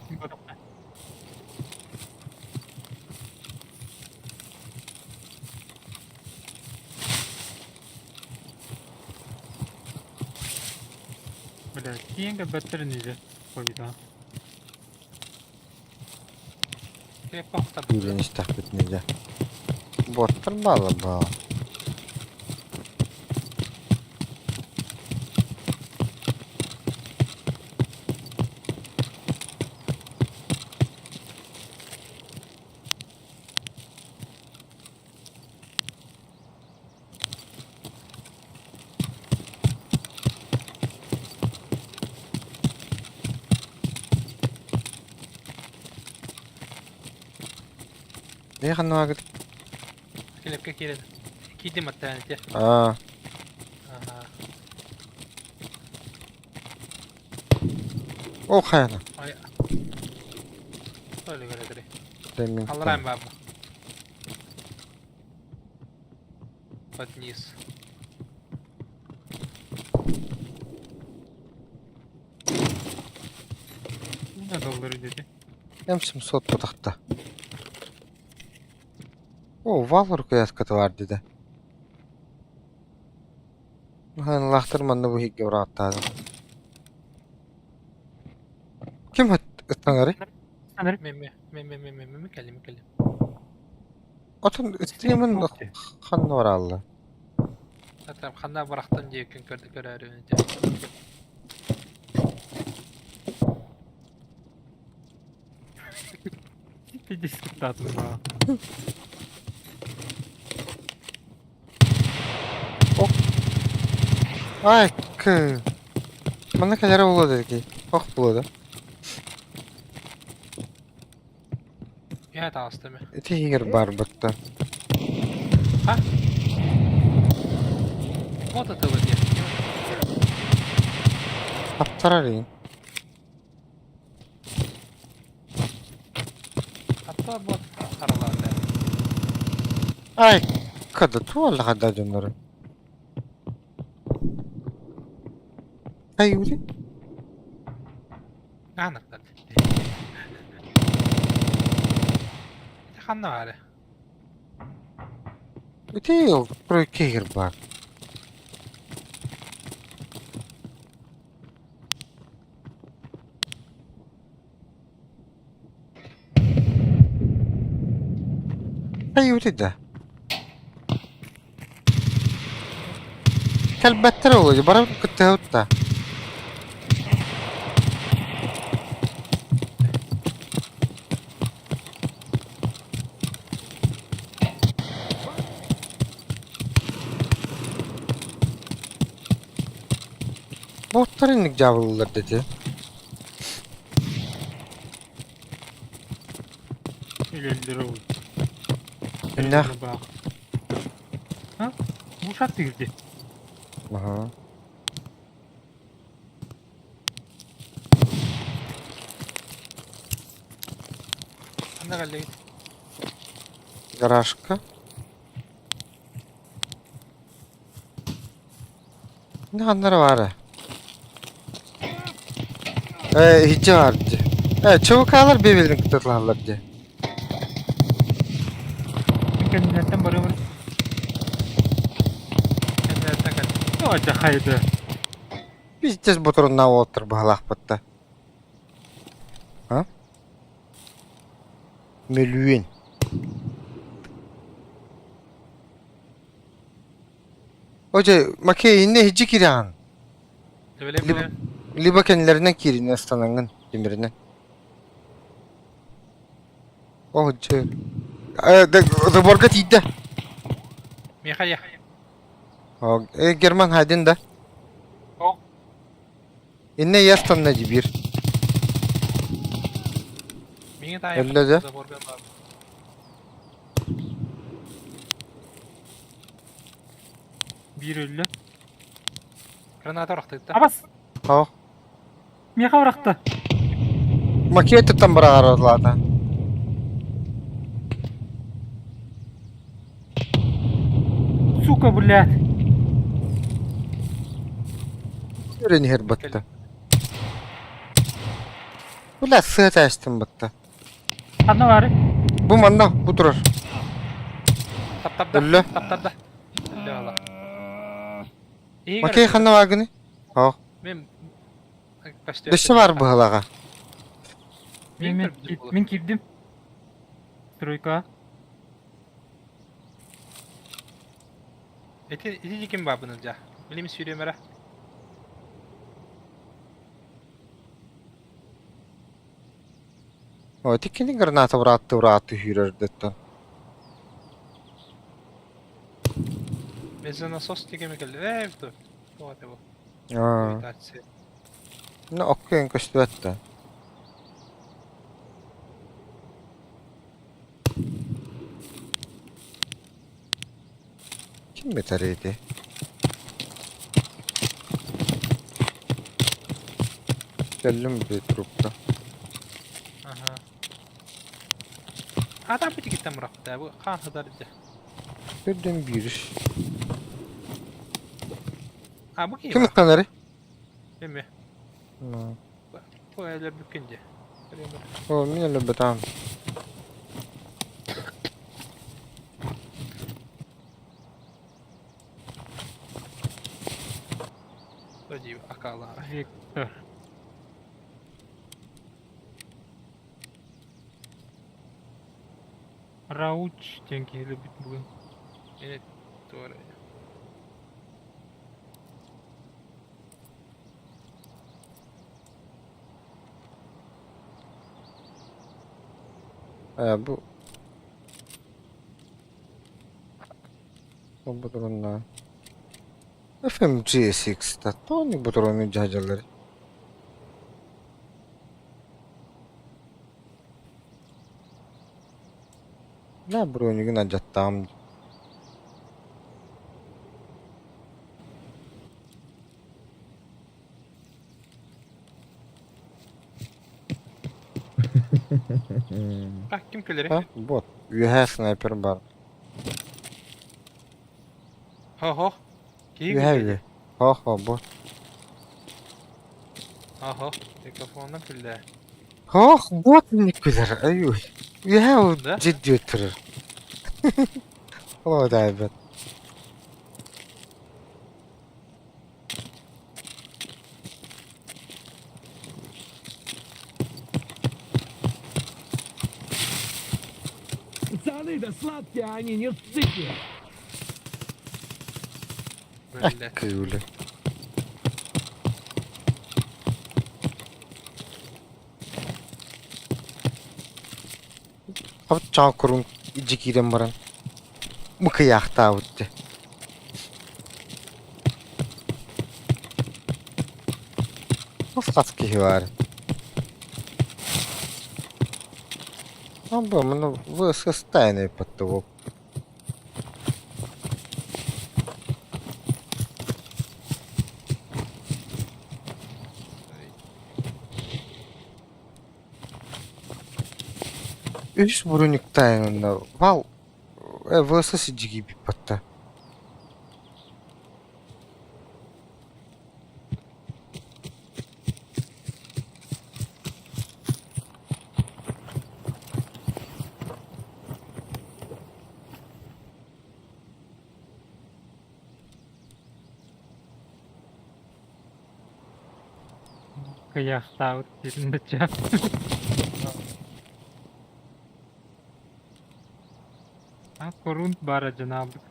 Бля, киинге бэттерин иде койда. Hüreyini istahbetmeyece. Bottır bağlı bağlı. Ne ханна гыт? Килепке киирэн. Киирдим аттаан ити. Аа, Аха. о хайана. Ай. Öyle göre Демин. Алларайм баба. Под низ. Ne доллары dedi. М700 тутахта. О, Valor кыяскаты бар диде. Хан лахтыр манны бу хигге ураттады. Ким ыттанары? Sanırım. Мен мен мен мен мен мен мен кэллим кэллим. Отон стримин ханна баралла. Атам ханна барахтан диэкин көрдө көрөөрү ити. Пиздец кыттатын ба. Ай, к. Манна калера болот ки. Ох болот. Я таастым. Ити хигер бар бытта. Вот это вот я. Аптарар Атта бот харалаата. Ай, када туалла хада жоннору. Ай, ури. Аанаттан. Ити ханна баары. Ити ол кегер бар. Ай, ури да. Кэлбэттэр ол, баран кыттыһабыт да. Боттар инник дьаабылылар дэтэ. Үлэллэр ол. Иннэх. Ha? Ушат киирди. Аха. Ханна кэллигит? Гаражка. Ханнара баара? Э, иһиччэ баар дии. Э, ЧВК-лар бэйэлэрин кытта ытылаһаллар дии. Мин кэннилэртэн барыам. Кэннилэртэн кэл. Оо, хайда. Пиздец ботуруннаах уолаттар быһалаахпыт да. А? Мөлүйүөн. Оже, Макей, инне иһдьи кирэҕин. Либо, либо кэннилэринэн кииринэ ыстанаҥҥын тимиринэн. О, дьэ. Заборга тиийдэ. Миэхэ я. Герман хайдын да. О. Инне ястанна дибир. Миңе таайа. Өллө да. Заборга бар. Биир өллө. Граната ырахтыытта. Абас! Хоо. Миэхэ бырахта. Макетыттан быраҕарылаата. Сука, блядь. Өрөн иһэр батта. Бля, сыа тээстим батта. Ханна баары? Бу манна, бу турар. Таптарда. Өллө. Таптарда. Өллө ала. Макей ханна бааргыный? Хоо. Мен Өссө баар быһалаҕа. Мен, мин киирдим. Стройка. Ити ити ким баабын ылдьа? Билим сүүрүөм эрэ. О, ити кини граната быраатты быраатты сүүрэрдэттэн. Бензонасос дигеми кэллэ. Ээ, бу. Тоҕо этэ бу? Аа. Левитация. Ну, оккуйан көстүбэт да. Ким бэтэр ити? Кэллим били трупка. Аха. Ата бу тигиттэн бырахпыта. Бу хаан сытар дьэ. Көрдüm биир. А бу ким? Ким ыттанары? Эме. Бу элер бүккен дьэ. О, мин өлөрбөтөм. Дии акала. Виктор. Рауч диэн киһи өлөрбүт бүгүн. Мени туора. Э, бу Бу ботуруонна. FMG6 та тони ботуруону дьаһдьаллар. Да, бронигын алдьаттаҕым. А, ким кэлэрий? А, вот. Үөһээ снайпер бар. Хо-хо. Киһи Үөһээ күллэ. үө. Хо-хо, бу. Хо-хо. Микрофонунан күллэ. Хох, бот инник күлэр. Аюй. Үөһээ ол Да? дьиддиэ турар. Ол даайбат. Пацаны, да сладкие они, не ссыте! Биллэ. Кыылы. Хапчаан курун илдьи киирэн баран мыкыйаахтаабыт дии. Хас киһи баар. Бу маны ВСС-тайный подтолок. Үс брониктайын вал ВСС дьигийбиппатта. Кыйахтаабыт диэтин да чаа. А корунт баара дьанаабыт.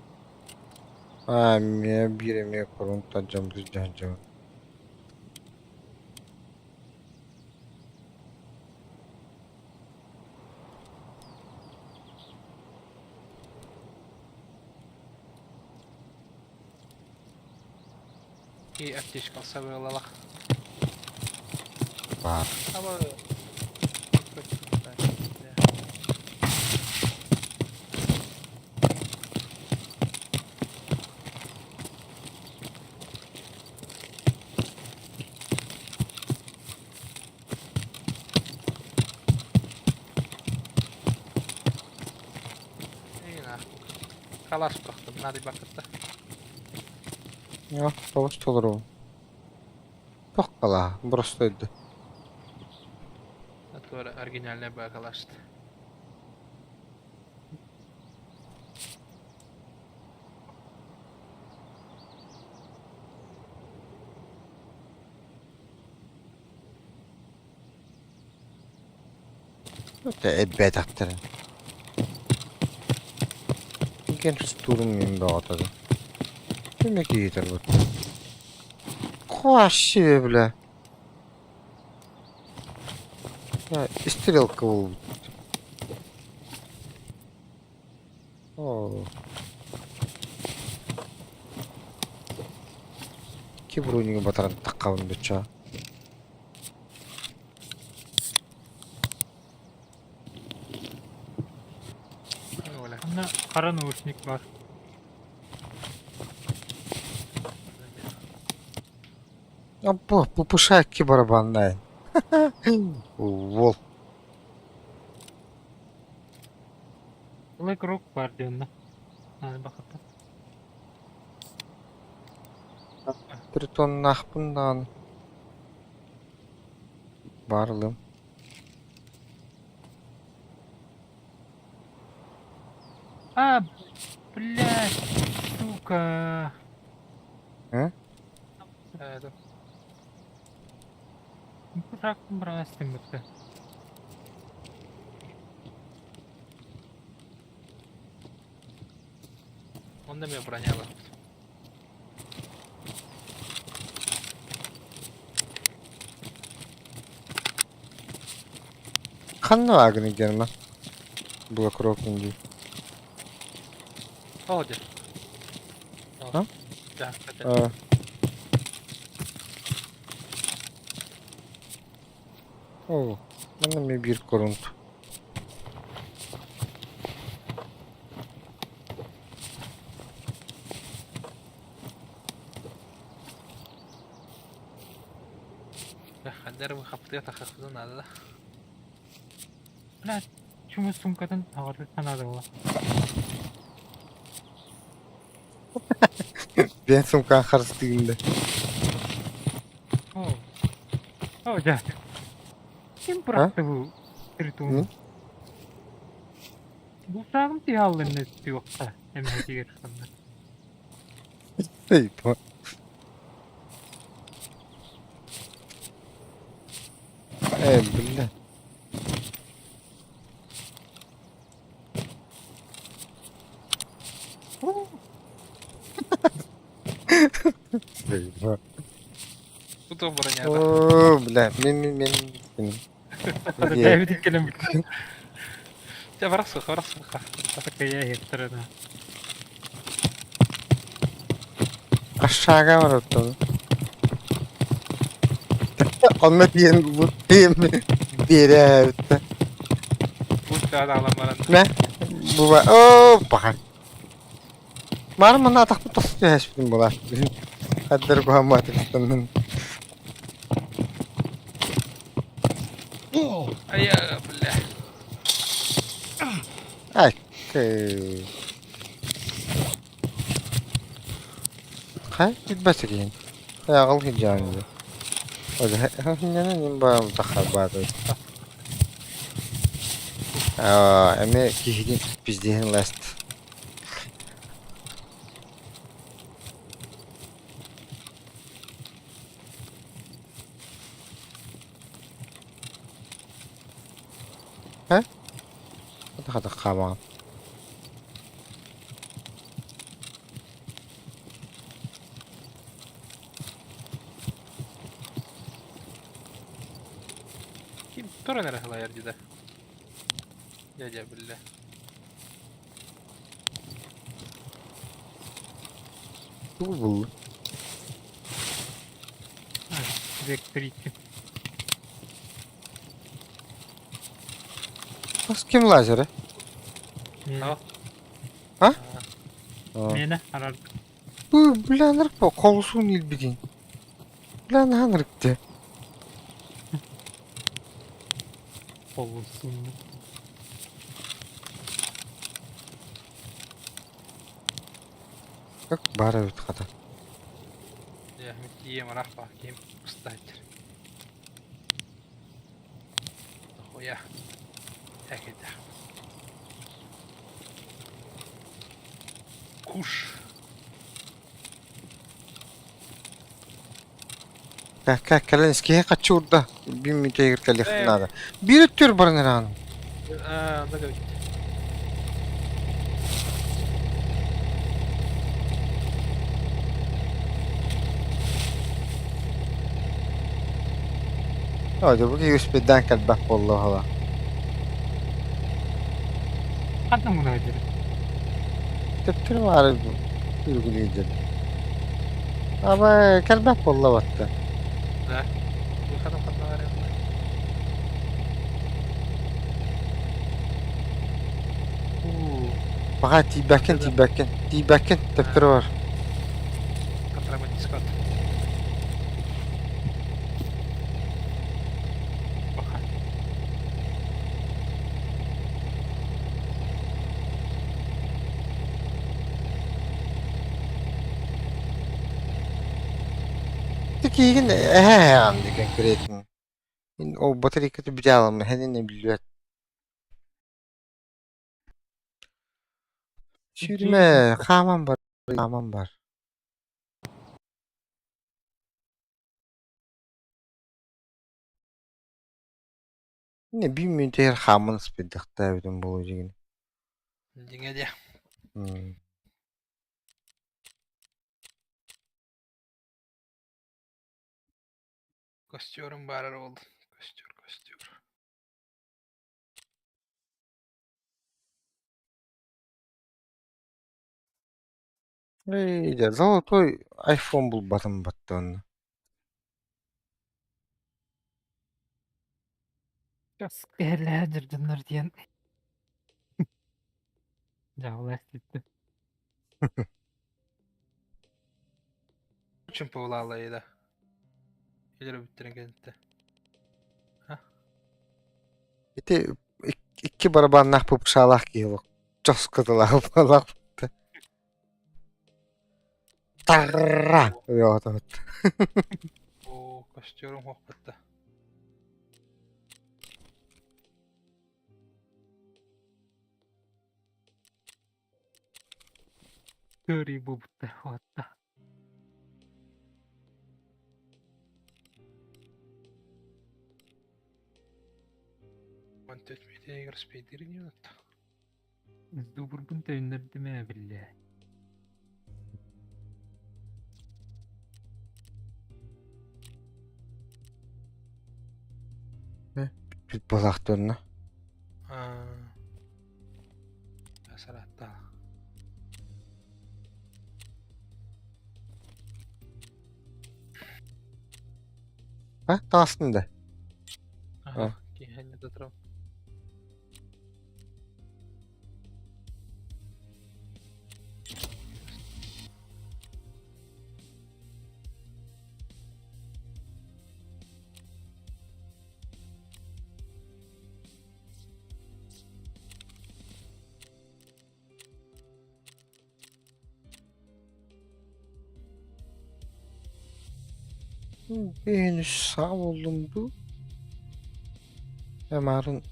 Аа, эмиэ биир эмиэ корунтан дьамдыр дьаһдьабын. И аптечка сабыалалах. Баар. Аба Халас бырахтым, надо бакытта. Я, тоҕус толору. Тохкала, просто Это оригинальная бакалашт. Эббээтэхтэрэ. Ген тустуурун мин бөҕөтө. Ким киһитэр бу? Вообще, бля. Стрелка буолбут. Оо. Ки бронига батаран таххабын бычча. Онно хара наушник баар. Бу пупушаки барабанная. Уол. Black Rock баар дии онно. Бахата. Притоннаахпын даҕаны. Баар ылым. А, блядь, сука. Э? Это Бырахтым бырастым бытта. Онно эмиэ бронялаах. Ханна баагыный Герман? Блокрок дии. Оо дьэ. А? Да, это. А. Оо, манна эмиэ биир корунт. Ханнар хапытыга тахахпытын наада да. Блядь, чума сумкатын аҕата санаада буолла. Биэн сумкаан харыстыгын да. Оо. Оо, дьэ. Ким бырахты бу тритону? М? Булсаагым тиһааллынна түөххэ эмэһэтигэр ханна. Эй, по. Э, бля. Тутуох бронята. Оо, бля, мин мин мин мин. Бэйэбит кэлэн Дьэ барахсыха, барахсыха. Такая иһиттэрэ. Aşağıya var ortada. Онно тиийэн бу тиийэн биэрэ эбитэ. Бу аҕалан баран. Мэ бу ба оо баҕар. Баар манна атахпыт тохсу түһэспитим буолар. Хаддар куһамматыктаннын. Айа, бля. Ай, Хай, билбэт киһин. Аҕал киһи Тахарбааты. Эмиэ киһини пиздиһин ласт. Һэ? Хата хаамаҕын. Ким туран эрэ сылайар дии да. Дядя, бля. Тугу булла? Электрички. Бас ким лазеры? Миэнэ. А? Миэнэ арар. Бу бля нырк колусун илбитин. Бля нырыкты. Полусун. Как бара бит хата. Дьэ, тиийэн барах ким устааччы. Хуя. Экэдэ. Куш. Как кэлэн искиһи хаччы урда. Бим митегир кэлих надо. Бир өттүр баран эран. Аа, да говорит. Hadi bu USB'den кэлбэх буолла Хантан муна дери. Төптөр баары үргүлейдер. Аба кэлбэх буолла батта. Да. Выходом ханна Баҕа тиийбэккин тиийбэккин тиийбэккин төптөр бар. Контрабандискот. Баха. Тикиигин эһээ деген конкретно. О батарейкаты бүтэ хэнин билбэт. Сүүрүмэ хааман бар хааман бар. Не бир мүнтээр хааман спиддахтаа бүтүн болу дигин. Дьиҥэ дии. Костюрум баарар буоллун. Костюр, костюр. Эй, дьэ, золотой айфон булбатым баттан. Сейчас кэллээ диэн. Дьаалаах титтэ. Очень повлала да. Или бүттерен кэлтэ. Ити икки барабаннаах пупшаалаах киһи чоскотулаах балаах. Тарра! Йоотот. Оо, костюрум хуохпатта. Көри бубутта хуатта. Мантөт митегер спейдирин юнатта. Дубурбун төннөрдүмэ биллэ. Бүт буолаахтыанна. Саратта. А, таҕыстын да? Ага, киһини да Henüz sağ oldum bu. Эмарын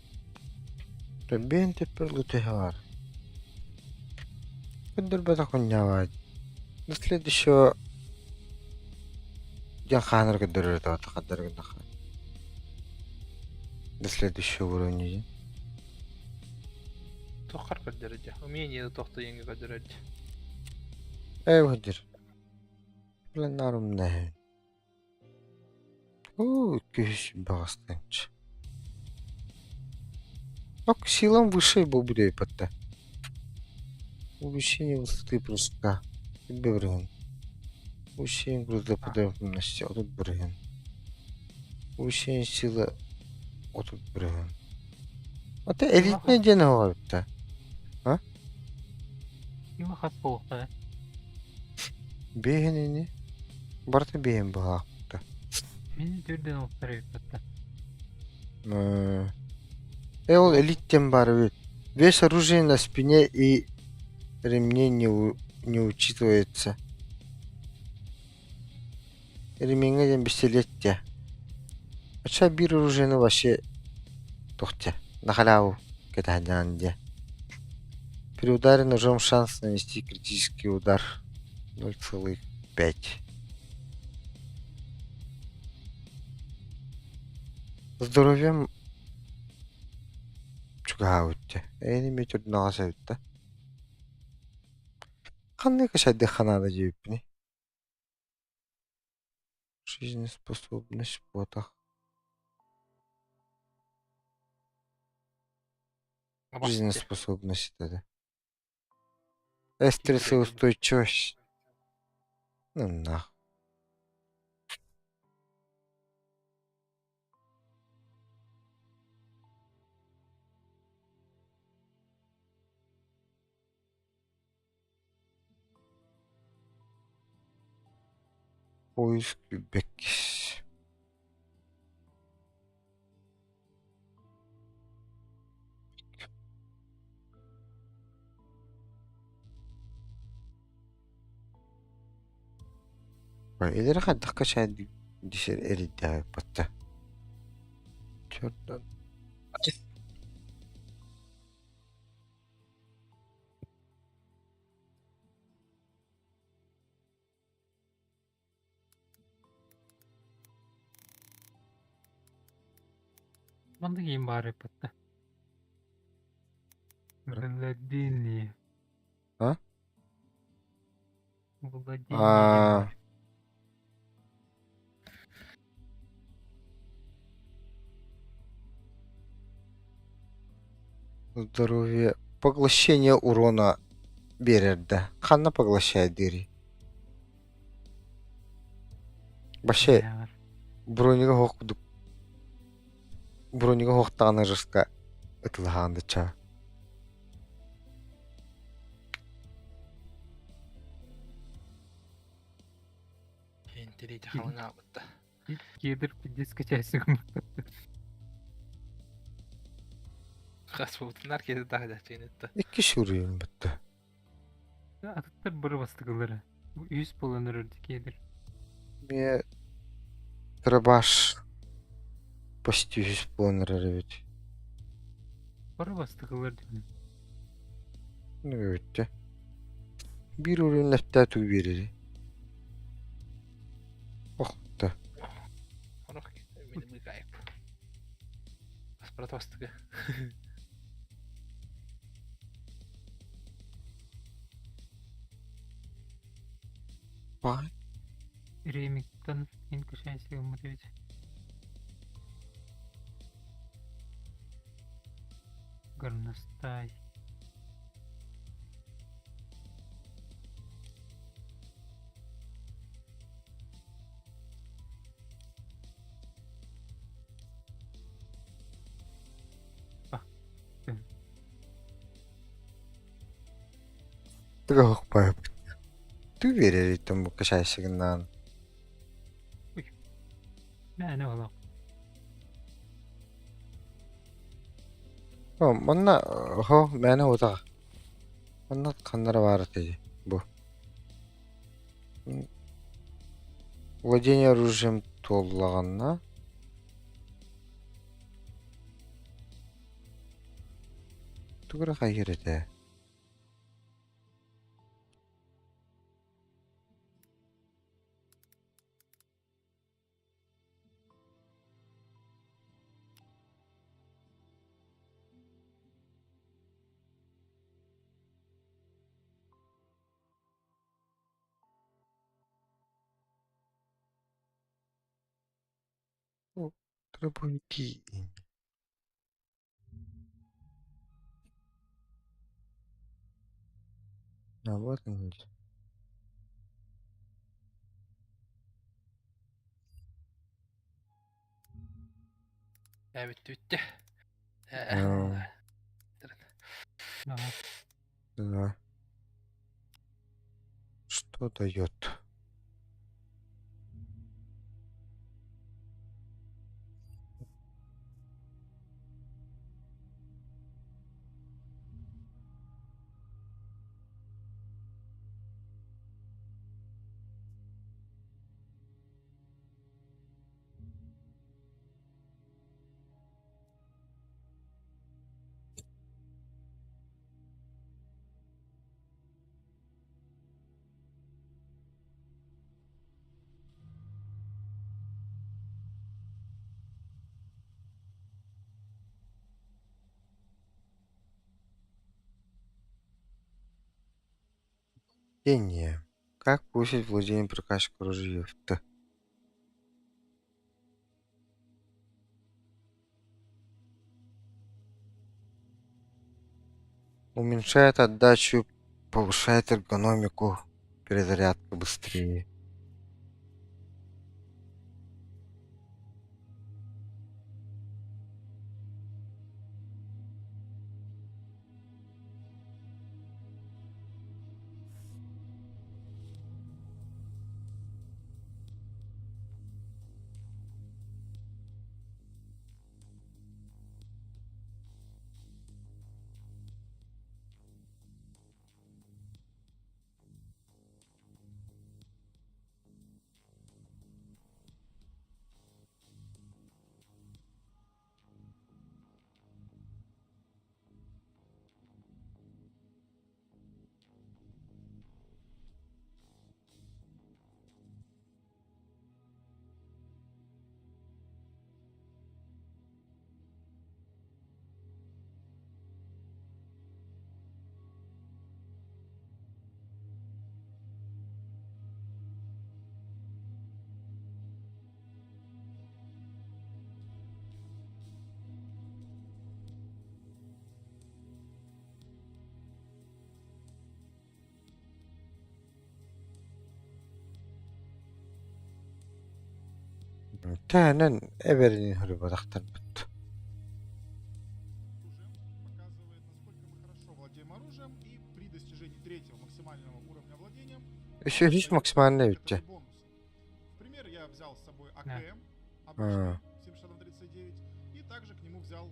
бэйэн тэппэр лутеһа баар. Көрдөрбөтөх күннээҕэ. До следующего дьон хаанар көрдөрөр этэ хаддар гыннаха. До следующего уровня дии. Тоххар көрдөрөдө. Умение тохто иҥҥэ көрдөрөдө. Ээ көрдөр. Пленарум нэһин. Уу, күһүс баҕастанчы. Ок, силам выше буолбут эбиппатта. Увеличение высоты бруска. Бырыһын. Увеличение грузоподъемности 30 бырыһын. Увеличение силы 30 бырыһын. Ата элитнэй диэн оҕо эбит А? Сила хас буолуохтара? Биэһин ини. Барыта биэһин быһаахпыта. Мин төрдөн олуктар эбиппатта. Э, ол элит диэн баар эбит. Вес оружия на спине и ремне не учитывается. Ремеҥҥэ диэн пистолет диэ. Оччо биир оружиены вообще туох диэ, на халяву кэтэһэн диэ. При ударе ножом шанс нанести критический удар 0,5. Здоровьем чугаһаабыт дьэ. Эйини эмиэ төрдүнэҕэ эбит да. Ханнык сайдыахха наада диэбиппиний? Жизнеспособность буотах. Жизнеспособность этэ. Стрессоустойчивость. Ну нах. Поиск Беккис. Илери хайдахка чай дисер эрийдээбиппатта. Чөрдөн. Маннык иин баар эбиппатта. Владение. А? Владение диэн А, баар. Здоровье. Поглощение урона биэрэр да. Ханна поглощает диэри? Вообще, Баар. бронига хоох курдук бронига хоохтаҕына жестко ытылаһаан да чаа. Интеллиити халыҥаабытта. Кедр пиздец качайся гыммыттар. Хас буутунар киһи таһдаччыынытта. Икки сүрүйүн бүтті. Атыттар бары бастыгылары. Бу үс буолан эрэр кедр. Мне дробаш почти үс буолан эрэр эбит. Бары бастыгылар диэн. Ну бүттэ. Биир уровень лэптээ тугу биэрэрий? Охта. Орох мини быкайып. Паспорт бастыгы. Бай. Ремиктон ин качайся гыммыт эбит. Горностай. Тыгахпайбыт. Түү биэрэр бу кэшайшыгынан. Мээнэ олох. О, манна хо мээнэ утаҕа. Манна ханнара баар этэ бу. Владение оружием туоллаҕына тугу эрэ хайыыр этэ. Требуйте. А вот он. Ээ бүттэ бүттэ. Аа. Ага. Да. Что дает? Владение. Как повысить владение прокачку ружьев? Т. Уменьшает отдачу, повышает эргономику, перезарядка быстрее. Тээнэн эбэрин хөрүбатахтарбыт. Показывает, насколько мы хорошо владеем оружием, и при достижении третьего максимального уровня владения Үсүһүс максимальный некоторые бүтчэ. бонусы. В пример я взял с собой Да. АКМ, обычный 7139, и также к нему взял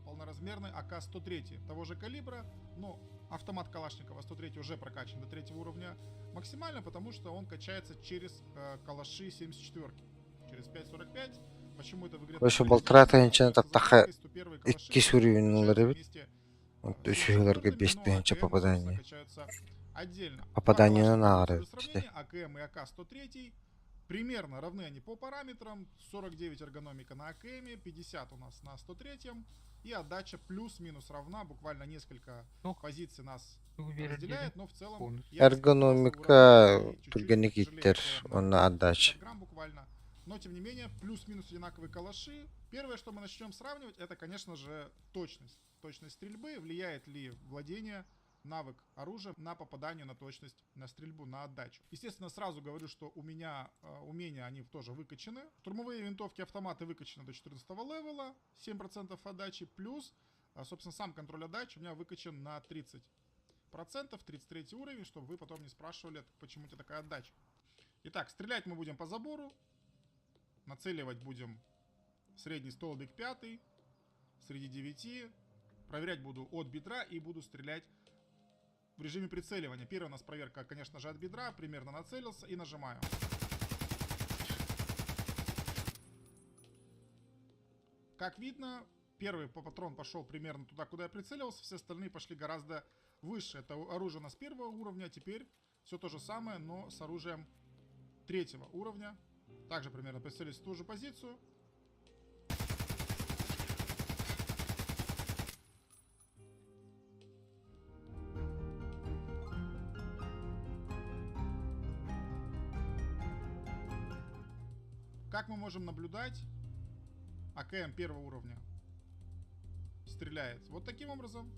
полноразмерный АК-103 того же калибра, но автомат Калашникова 103 уже прокачан до третьего уровня максимально, потому что он качается через калаши 74 через 5.45. Почему это в игре Өсө так балтараа реализовано? тыһыынчаны Потому что таптаха за 101 калаши икки сүрүүнүн качаются эбит. вместе Онто үсүһүлэргэ биэс тыһыынча попадание. Отдельно. Попадание на наары. АКМ и АК-103 примерно равны они по параметрам. 49 эргономика на АКМ, 50 у нас на 103 и отдача плюс-минус равна, буквально несколько Ох. позиций нас Тугу биэрэр разделяет, диэри. но в целом Бонус. я бы сказал, Эргономика что уровень и чуть-чуть түргэнник тяжелее иттэр АКМ на онно отдача. 50 грамм буквально. Но, тем не менее, плюс-минус одинаковые калаши. Первое, что мы начнем сравнивать, это, конечно же, точность. Точность стрельбы, влияет ли владение навык оружия на попадание, на точность, на стрельбу, на отдачу. Естественно, сразу говорю, что у меня умения, они тоже выкачаны. Штурмовые винтовки, автоматы выкачаны до 14 левела, 7% отдачи, плюс, собственно, сам контроль отдачи у меня выкачан на 30%, 33 уровень, чтобы вы потом не спрашивали, почему у тебя такая отдача. Итак, стрелять мы будем по забору, нацеливать будем средний столбик 5, среди 9, проверять буду от бедра и буду стрелять в режиме прицеливания. Первая у нас проверка, конечно же, от бедра, примерно нацелился и нажимаю. Как видно, первый патрон пошел примерно туда, куда я прицелился, все остальные пошли гораздо выше. Это оружие у нас первого уровня, теперь все то же самое, но с оружием третьего уровня. Также примерно прицелились в ту же позицию. Как мы можем наблюдать, АКМ первого уровня стреляет вот таким образом.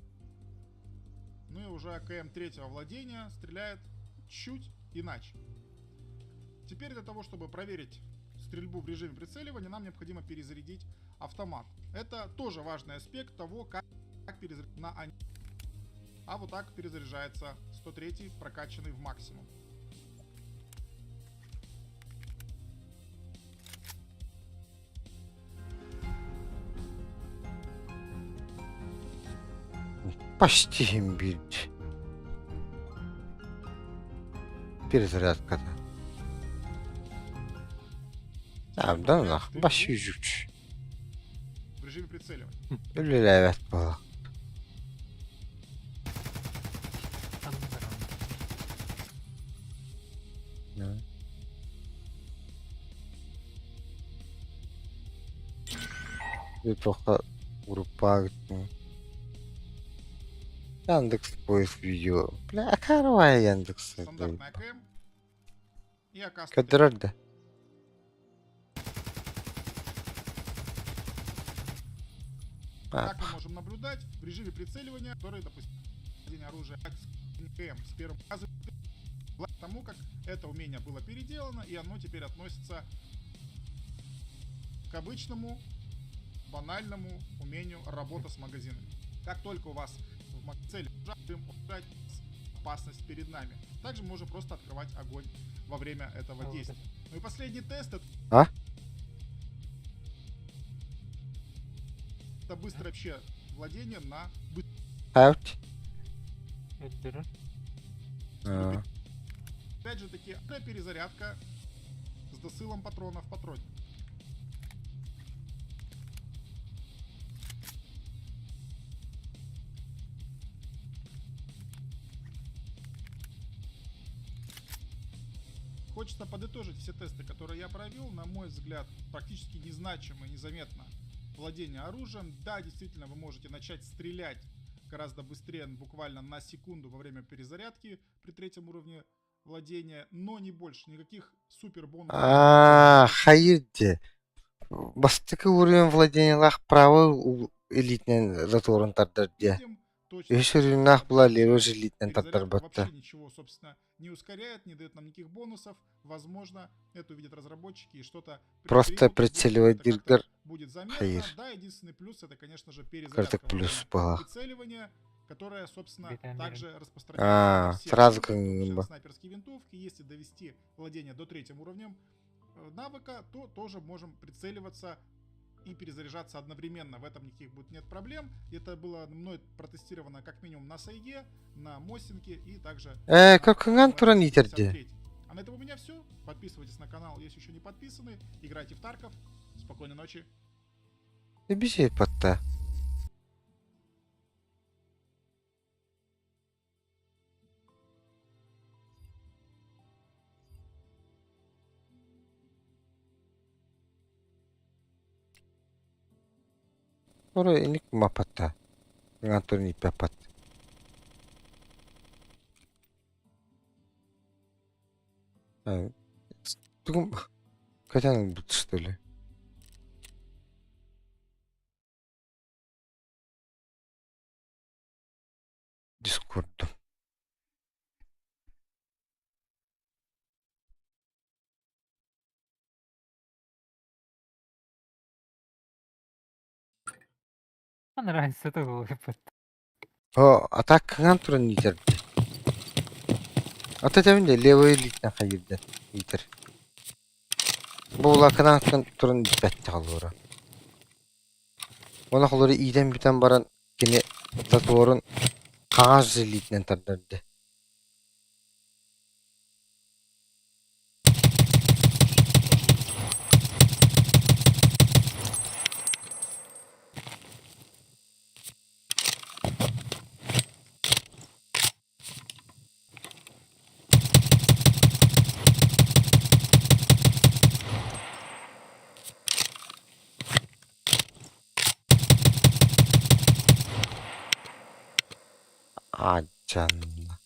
Ну и уже АКМ третьего владения стреляет чуть иначе. Теперь для того, чтобы проверить стрельбу в режиме прицеливания, нам необходимо перезарядить автомат. Это тоже важный аспект того, как перезарядить на А вот так перезаряжается 103-й, прокачанный в максимум. Почти имбирь. Перезарядка. Теперь Да, проверяем нах, стрельбу баш үчүч. в режиме прицеливания. Үлэлээбэт буолла. Аннарам. Да. Плохо группа. Яндекс поиск видео. Бля, акарвай Яндекс. Стандартный АКМ и АК-103. Көрдөрөр да. Как мы можем наблюдать, в режиме прицеливания, который, допустим, оружия АКМ с первым разом, тому как это умение было переделано, и оно теперь относится к обычному банальному умению работа с магазинами. Как только у вас в цели опасность перед нами. Также можно просто открывать огонь во время этого действия. Ну и последний тест это... А? Это быстрое вообще владение на Out. Өттерер. А. Опять же таки, перезарядка с досылом патрона в патроне. Хочется подытожить все тесты, которые я провел. На мой взгляд, практически незначимо и незаметно владение оружием. Да, действительно, вы можете начать стрелять гораздо быстрее, буквально на секунду во время перезарядки при третьем уровне владения, но не больше. Никаких супер бонусов. А, хайыр Бастакы уровень владениелаах правый илиитинэн заторун тардар диэ. Үһүс уровеннаах була левый илиитинэн тардар батта. Вообще ничего, собственно, не ускоряет, не дает нам никаких бонусов. Возможно, это увидят разработчики и что-то Просто прицеливать диргар будет заметно. хайыр. Да, единственный плюс это, конечно же, перезарядка плюс была. прицеливания, которая, собственно, Витамин. также распространяется. А, сразу как бы. снайперские винтовки. Если довести владение до третьим уровнем навыка, то тоже можем прицеливаться и перезаряжаться одновременно. В этом никаких будет нет проблем. Это было мной протестировано как минимум на Сайге, на Мосинке и также... Как туран итерди. А на этом у меня все. Подписывайтесь на канал, если еще не подписаны. Играйте в Тарков. Спокойной ночи. Бисит батта. Ora иник мапатта. Ngantор ниппапат. Тугум Көтөн ылбыт что ли? Дискордум. Разница буолбут. О, а так хаҥан туран иитэрдэ. Ата тэбин де левый илиитинэн хайыырда иитэр. Бу улаакынан туран ииппэттэх олоро. Уонна холоро иитэн бүтэн баран кини затворун хаҥас илиитинэн тардарды. Аадьанна.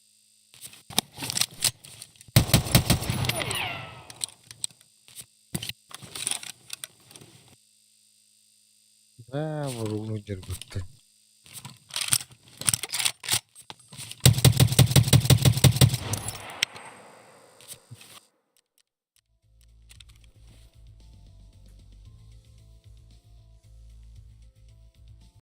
Бээ, буругу дьарбыттан.